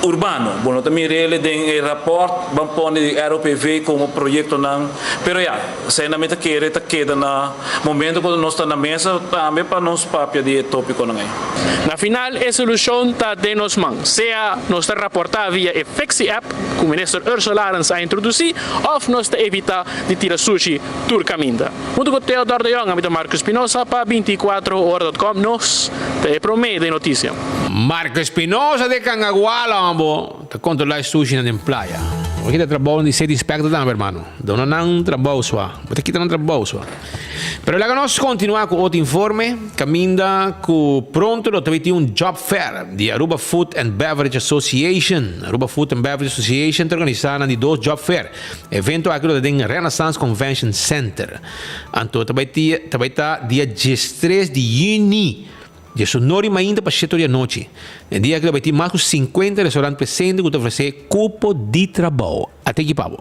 urbano, bo no ta mir'el den e rapòrt ban pone di ROPV komo proyektonan, pero ya, esei mi ta kere ta keda na momento ku nos ta na mesa tambe pa nos papia di e tópikonan ei. Na final e solucion ta den nos man, sea nos ta raporta via e Fixi app cu Minister Ursula Arends a introduci of nos ta evita di tira sushi tur caminda. Hunto cu Theodor de Jong, ami ta Marco Espinosa pa binticuatro ora dot com, nos ta e prome den noticia. Marco Espinosa de Cangaguala bo ta controla e sushinan den playa. Bo kita trabou di city inspector tambe hermano. Duna nan trabou sua. Bo ta kita nan trabou sua. Pero laga nos continua cu otro informe, caminda cu pronto lo ta bay tin un job fair di Aruba Food and Beverage Association. Aruba Food and Beverage Association ta organisa nan di dos job fair. Evento aki lo ta den Renaissance Convention Center. Anto ta bay ta bay ta dia diestres di juni, diesunor y mainta pa shete or di anochi. Den dia aki lo bay tin mas cu cincuenta restaurant presente cu ta ofrece cupo di trabou. Ate aki pa bo.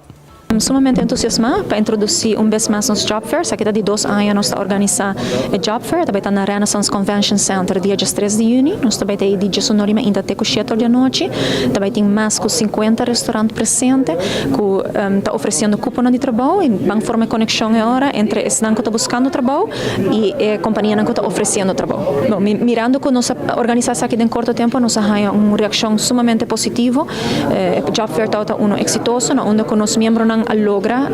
Sumamente entusiasmá pa introdusí un bes mas nos Job Fair. Esaki ta di dos aña nos ta organisá e Job Fair. Ta bai ta na Renaissance Convention Center dia diestres di yüni. Nos ta bai ta ei di diesunor di mainta te ku shete or di anochi. Ta bai tin mas ku sinkuenta restorant presente ku ta ofresiendo kuponan di trabou i ban forma e konekshon e ora entre esnan ku ta buskando trabou i e kompanianan ku ta ofresiendo trabou. Bon, mirando ku nos a organisá esaki den korto tempu nos a haña un reakshon sumamente positivo. E job fair tabata uno exitoso na unda cu nos miembronan a logra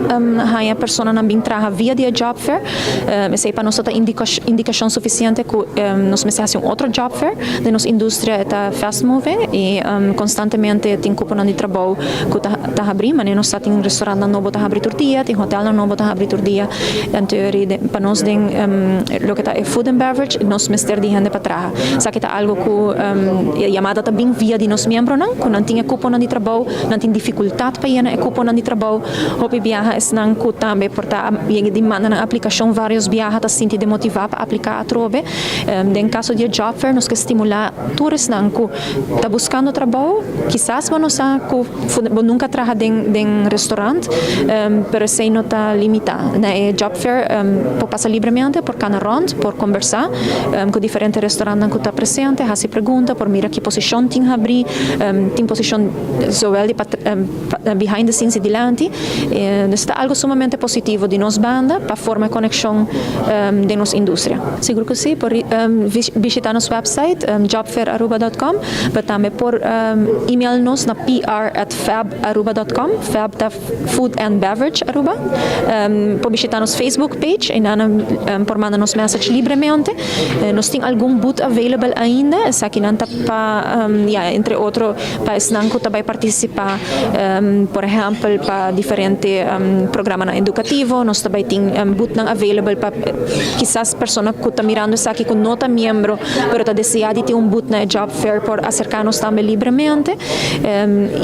haña personanan bin traha via di e job fair. Esey pa nos ta indicacion suficiente cu nos mester haci un otro job fair. Den nos industria e ta fast moving y constantemente tin cuponan di trabou cu ta habri. Manera nos sa tin restaurantnan nobo ta habri tur dia, tin hotelnan nobo ta habri tur dia. Anto pa nos den loke ta e food and beverage nos mester di hende pa traha. Esaki ta algo ku e yamada ta bin via di nos miembronan, ku nan tin e kuponan di trabou, nan tin difikultat pa yena e kuponan di trabou. Hopi biaha esnan ku tambe por ta yega di manda nan aplikashon vários biaha ta sinti demotivá pa apliká atrobe. Den kaso di e job fair nos ke stimulá tur esnan ku ta buskando trabou, kisas bo no sa ku bo nunka traha den den restaurant, pero esei no ta limitá. Na e job fair por pasa libremente, por kana rònt, por kombersá ku diferente restaurantnan ku ta presente, hasi pregunta, por mira ki posishon tin habrí, tin posishon zowel di behind the scenes i dilanti. Dus ta algu sumamente positivo di nos banda pa forma e konekshon den nos industria. Sigur ku si, por bishita nos website jobfairaruba dot com, pero tambe por email nos na pr at fabaruba dot com, fab ta Food and Beverage Aruba. Por bishita nos Facebook page, einan por manda nos message libremente. Nos tin algun booth available ainda, esakinan ta pa ya entre otro pa esnan ku ta bai partisipá por ehèmpel pa diferente programanan edukativo, nos ta bai tin boothnan available pa kisas persona ku ta mirando esaki ku no ta miembro pero ta deseá di tin un booth na e job fair por aserká nos tambe libremente.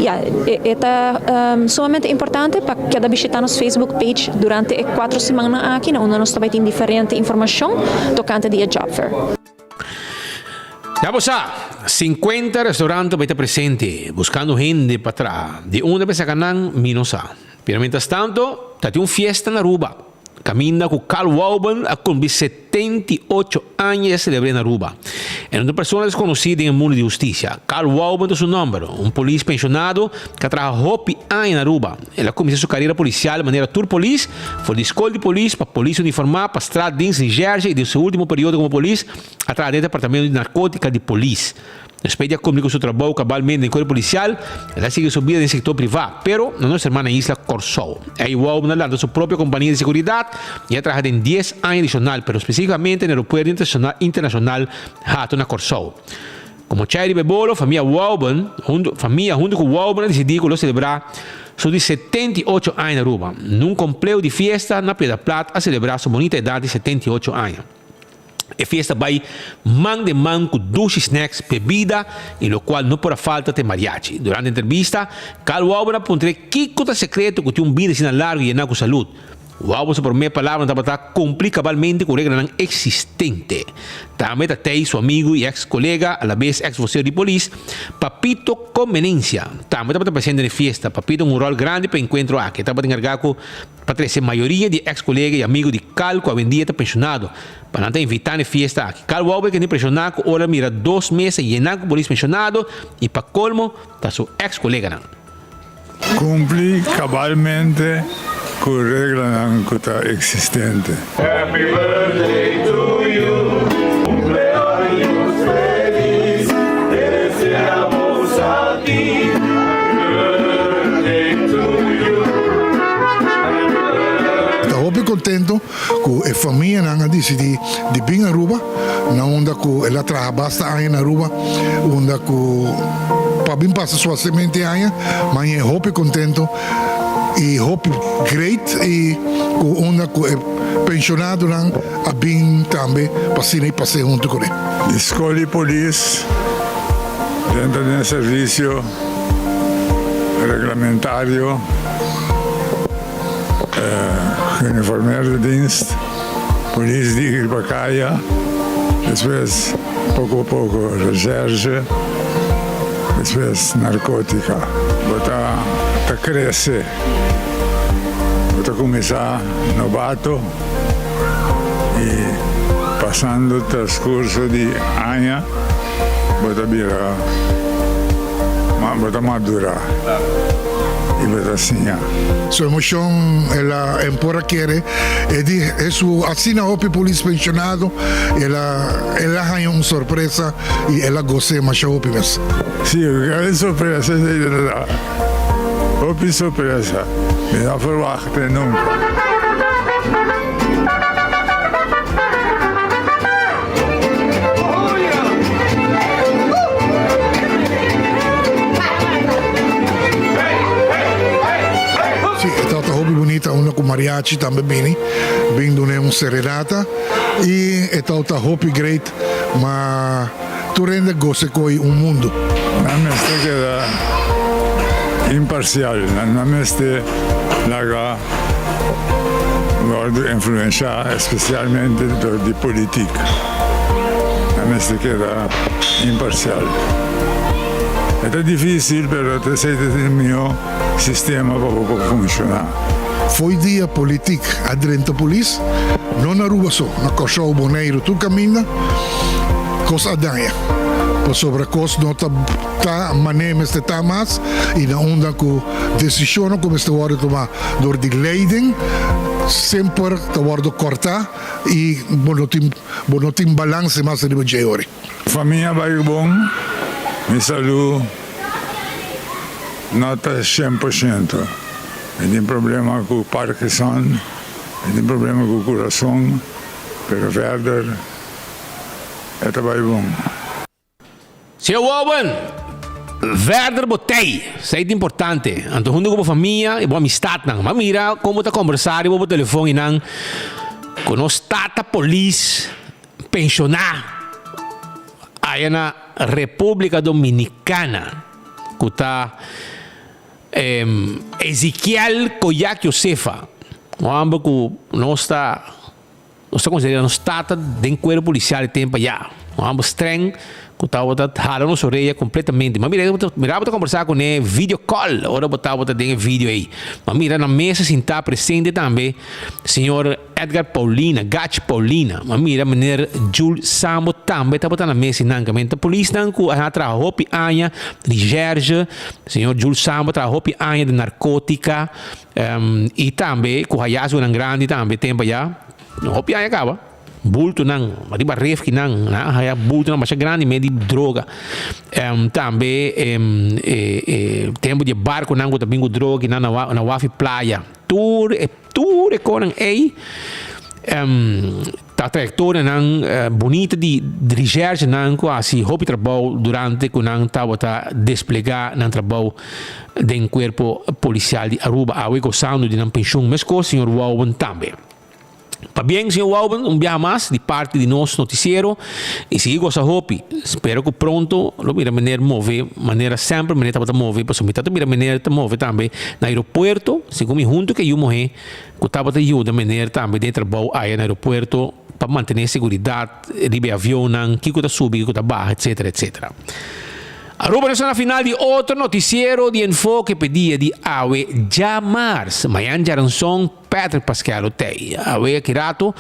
Ya e ta sumamente importante pa keda bishitá nos Facebook page durante e kuatro simannan aki na unda nos ta bai tin diferente informashon tokante di e job fair. Ya bo sa! 50 restaurant ta bay ta presente, buscando hende pa traha. Di unda bay saca nan, mi no sa. Pero mientras tanto, ta tin un fiesta na Aruba. Caminda cu Carl Wauben a cumpli 78 aña y a celebr'é na Aruba. E no ta un persona desconoci den e mundo di husticia. Carl Wauben ta su nomber, un polis pensionado cu a traha hopi aña na Aruba. El a cuminsa su carera policial manera tur polis, for di scol di polis pa polis uniforma pa straatdienst recherche y den su ultimo periodo como polis a traha den e departamento di narcotica di polis. Despues di a cumpli cu su trabou cabalmente den cuerpo policial, el a sigui su bida den sector priva, pero na nos hermana isla Corsou. Ey Wouben a lanta su propio compania di seguridad y a traha den dies aña adicional, pero specificamente na aeropuerto internacional Hato na Corsou. Como chai riba e bolo, famia Wouben, hunto, famia hunto cu Wouben a dicidi cu lo celebra su di 78 aña na Aruba. Nun compleo di fiesta na Piedra Plat a celebra su bonita edad di 78 aña. E fiesta bai man den man ku dushi snacks, bebida i lokual no por a falta ta e mariachi. Durante entrevista, Carl Wauben a puntr'é kiko ta sekreto ku tin un bida asina largu i yená ku salud. Wauben su promé palabranan tabata kumpli kabalmente ku reglanan eksistente. Tambe ta Tei su amigu i eks kolega, alabes eks vosero di polis, Papito Comenencia, tambe tabata presente na e fiesta. Papito un ròl grandi pa e enkuentro aki. E tabata enkargá ku Pa trese mayoria di ex kolega i amigu di Carl ku awendia ta penshonado pa nan ta invitá na e fiesta aki. Carl Wouber kende impreshoná ku ora mira dos mesa yená ku polis penshonado i pa kolmo ta su ex koleganan. Kumpli kabalmente ku reglanan ku ta eksistente. Happy birthday to you, cumpleaños feliz, te deseamos a ti, happy birthday to you. Ta hopi contento cu e famianan a dicidi di bin Aruba, na unda cu el a traha basta aña na Aruba, unda cu pa bin pasa suasemente aña, maña e hopi contento. Y hopi great y cu unda cu e pensionadonan a bin tambe pa asina y pas'e hunto cu ne. Di scol di polis drenta den servicio reglamentario geuniformeerde dienst, polis di riba caya, despues poco poco recherche, despues narcotica. Bo ta ta crece, bo ta cuminsa nobato y pasando transcurso di aña bo ta bira bo ta madura y bo ta siña. Su emocion el a en por a kere e di e su asina hopi polis pensionado el a el a haña un sorpresa y el a gos'é masha hopi mes. Si, gran sorpresa esei ta hopi sorpresa mi no a verwachta nunca. Sí, e tabata hopi bunita unda ku mariachi tambe bini, bin dun'é un serenata i e tabata hopi great, ma tur hende gosa ko'i un mundu. Nan mester keda imparsial, nan mester laga wòrdu influenshá espesialmente dor di politik. Nan mester keda imparsial. E ta difísil, pero esei ta e mihó sistema pa bo por funshoná. Fo'i dia politik a drenta polis, no na Aruba so, na Kòrsou, Boneiru, tur kaminda, kos a daña. Pasobra kos no ta ta manera mester ta mas i na unda ku desishonnan ku mester wòrdu tumá dor di leiding semper ta wòrdu kòrtá i bo no tin bo no tin balanse mas riba dje ori. Famia bai bon, mi salú no ta 100%. Mi tin problema ku Parkinson, mi tin problema ku kurason, pero verder e ta bai bon. Señor Wowen, verder bo tei, esei ta importante. Anto hunto ku bo famia i bo amistatnan. Bo a mira kon bo ta kombersá riba bo telefon i nan ku nos tata polis penshoná aya na Repúblika Dominikana ku ta Ezekiel Koyak Josefa. Un hòmber ku nos ta. Nos ta konsidera nos tata den kuerpo polisial e tempu ayá. Un hòmber streng Ku tabata hala nos orea kompletamente. Ma mira, mira bo ta kombersá kuné video call ora bo tabata den e video ei. Ma mira na mesa sintá presente tambe señor Edgar Paulina, Gach Paulina. Ma mira meneer Jul Sambo tambe tabata na mesa einan. Kaminda ta polisnan ku a traha hopi aña, recherche, señor Jul Sambo a traha hopi aña den narkotika i tambe ku hayazgonan grandi tambe tempu ayá. Hopi aña kaba. Bultonan, riba refkinan, nan a haya bultonan masha grandi mei di droga. Tambe e tempu di e barkonan ku ta bin ku droga kinan na waf di playa. Tur e tur e konan ei ta trayektorianan bunita di resherchenan ku a hasi hopi trabou durante ku nan tabata desplegá nan trabou den kuerpo polisial di Aruba. Awe gosando di nan penshun meskos señor Wouwen tambe. Pabien señor Wouben un biaha mas di parti di nos noticiero y sigui gosa hopi. Spero cu pronto lo mira meneer move manera semper meneer tabata move pasobra mi ta ta mira meneer ta move tambe na aeropuerto segun mi hunto cu e yu muhe cu tabata yuda meneer tambe den e trabou aya na aeropuerto pa mantene seguridad riba e avionnan kico ta subi kico ta baha etcetera etcetera. Aruba nos ta na final di otro noticiero di Enfoke p'e dia di awe djamars. Mayan djaranson. Patrick Pascal Otey. Awe aki rato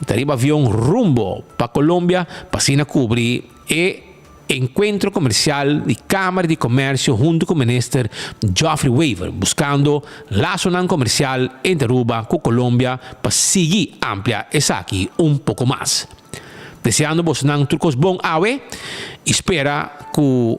ta riba avion rumbo pa Colombia pa asina cubri e encuentro comercial di Camara di Comercio hunto cu Minister Geoffrey Wever buscando lasonan comercial entre Aruba cu Colombia pa sigui amplia esaki un poco mas. Deseando bosonan tur cos bon awe y spera cu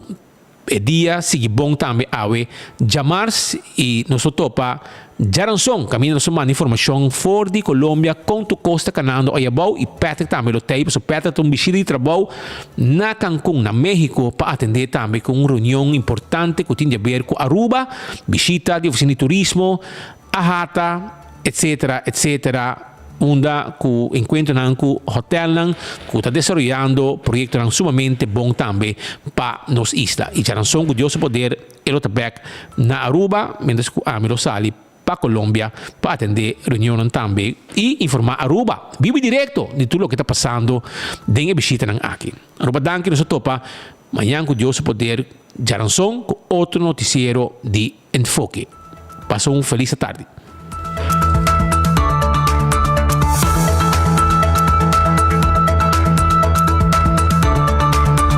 E dia sigui bon tambe awe djamars y nos lo topa djaranson caminda nos lo manda informacion for di Colombia con tur cos ta canando aya abou y Patrick tambe lo tey pasobra Patrick ta un bishita di trabou na Cancun na Mexico pa atende tambe cu un reunion importante cu tin di haber cu Aruba, bishita di oficina di turismo, AHATA etc etc. Unda ku enkuentronan ku hotelnan ku ta desaroyando proyektonan sumamente bon tambe pa nos isla. I djaranson ku Dios su poder e lo ta bèk na Aruba mientras ku ami lo sali pa Colombia pa atendé reunionnan tambe i informá Aruba biba direkto di tur loke ta pasando den e bishitanan aki. Aruba danki nos a topa mañan ku Dios su poder djaranson ku otro notisiero di Enfoke. Pasa un felis atardi.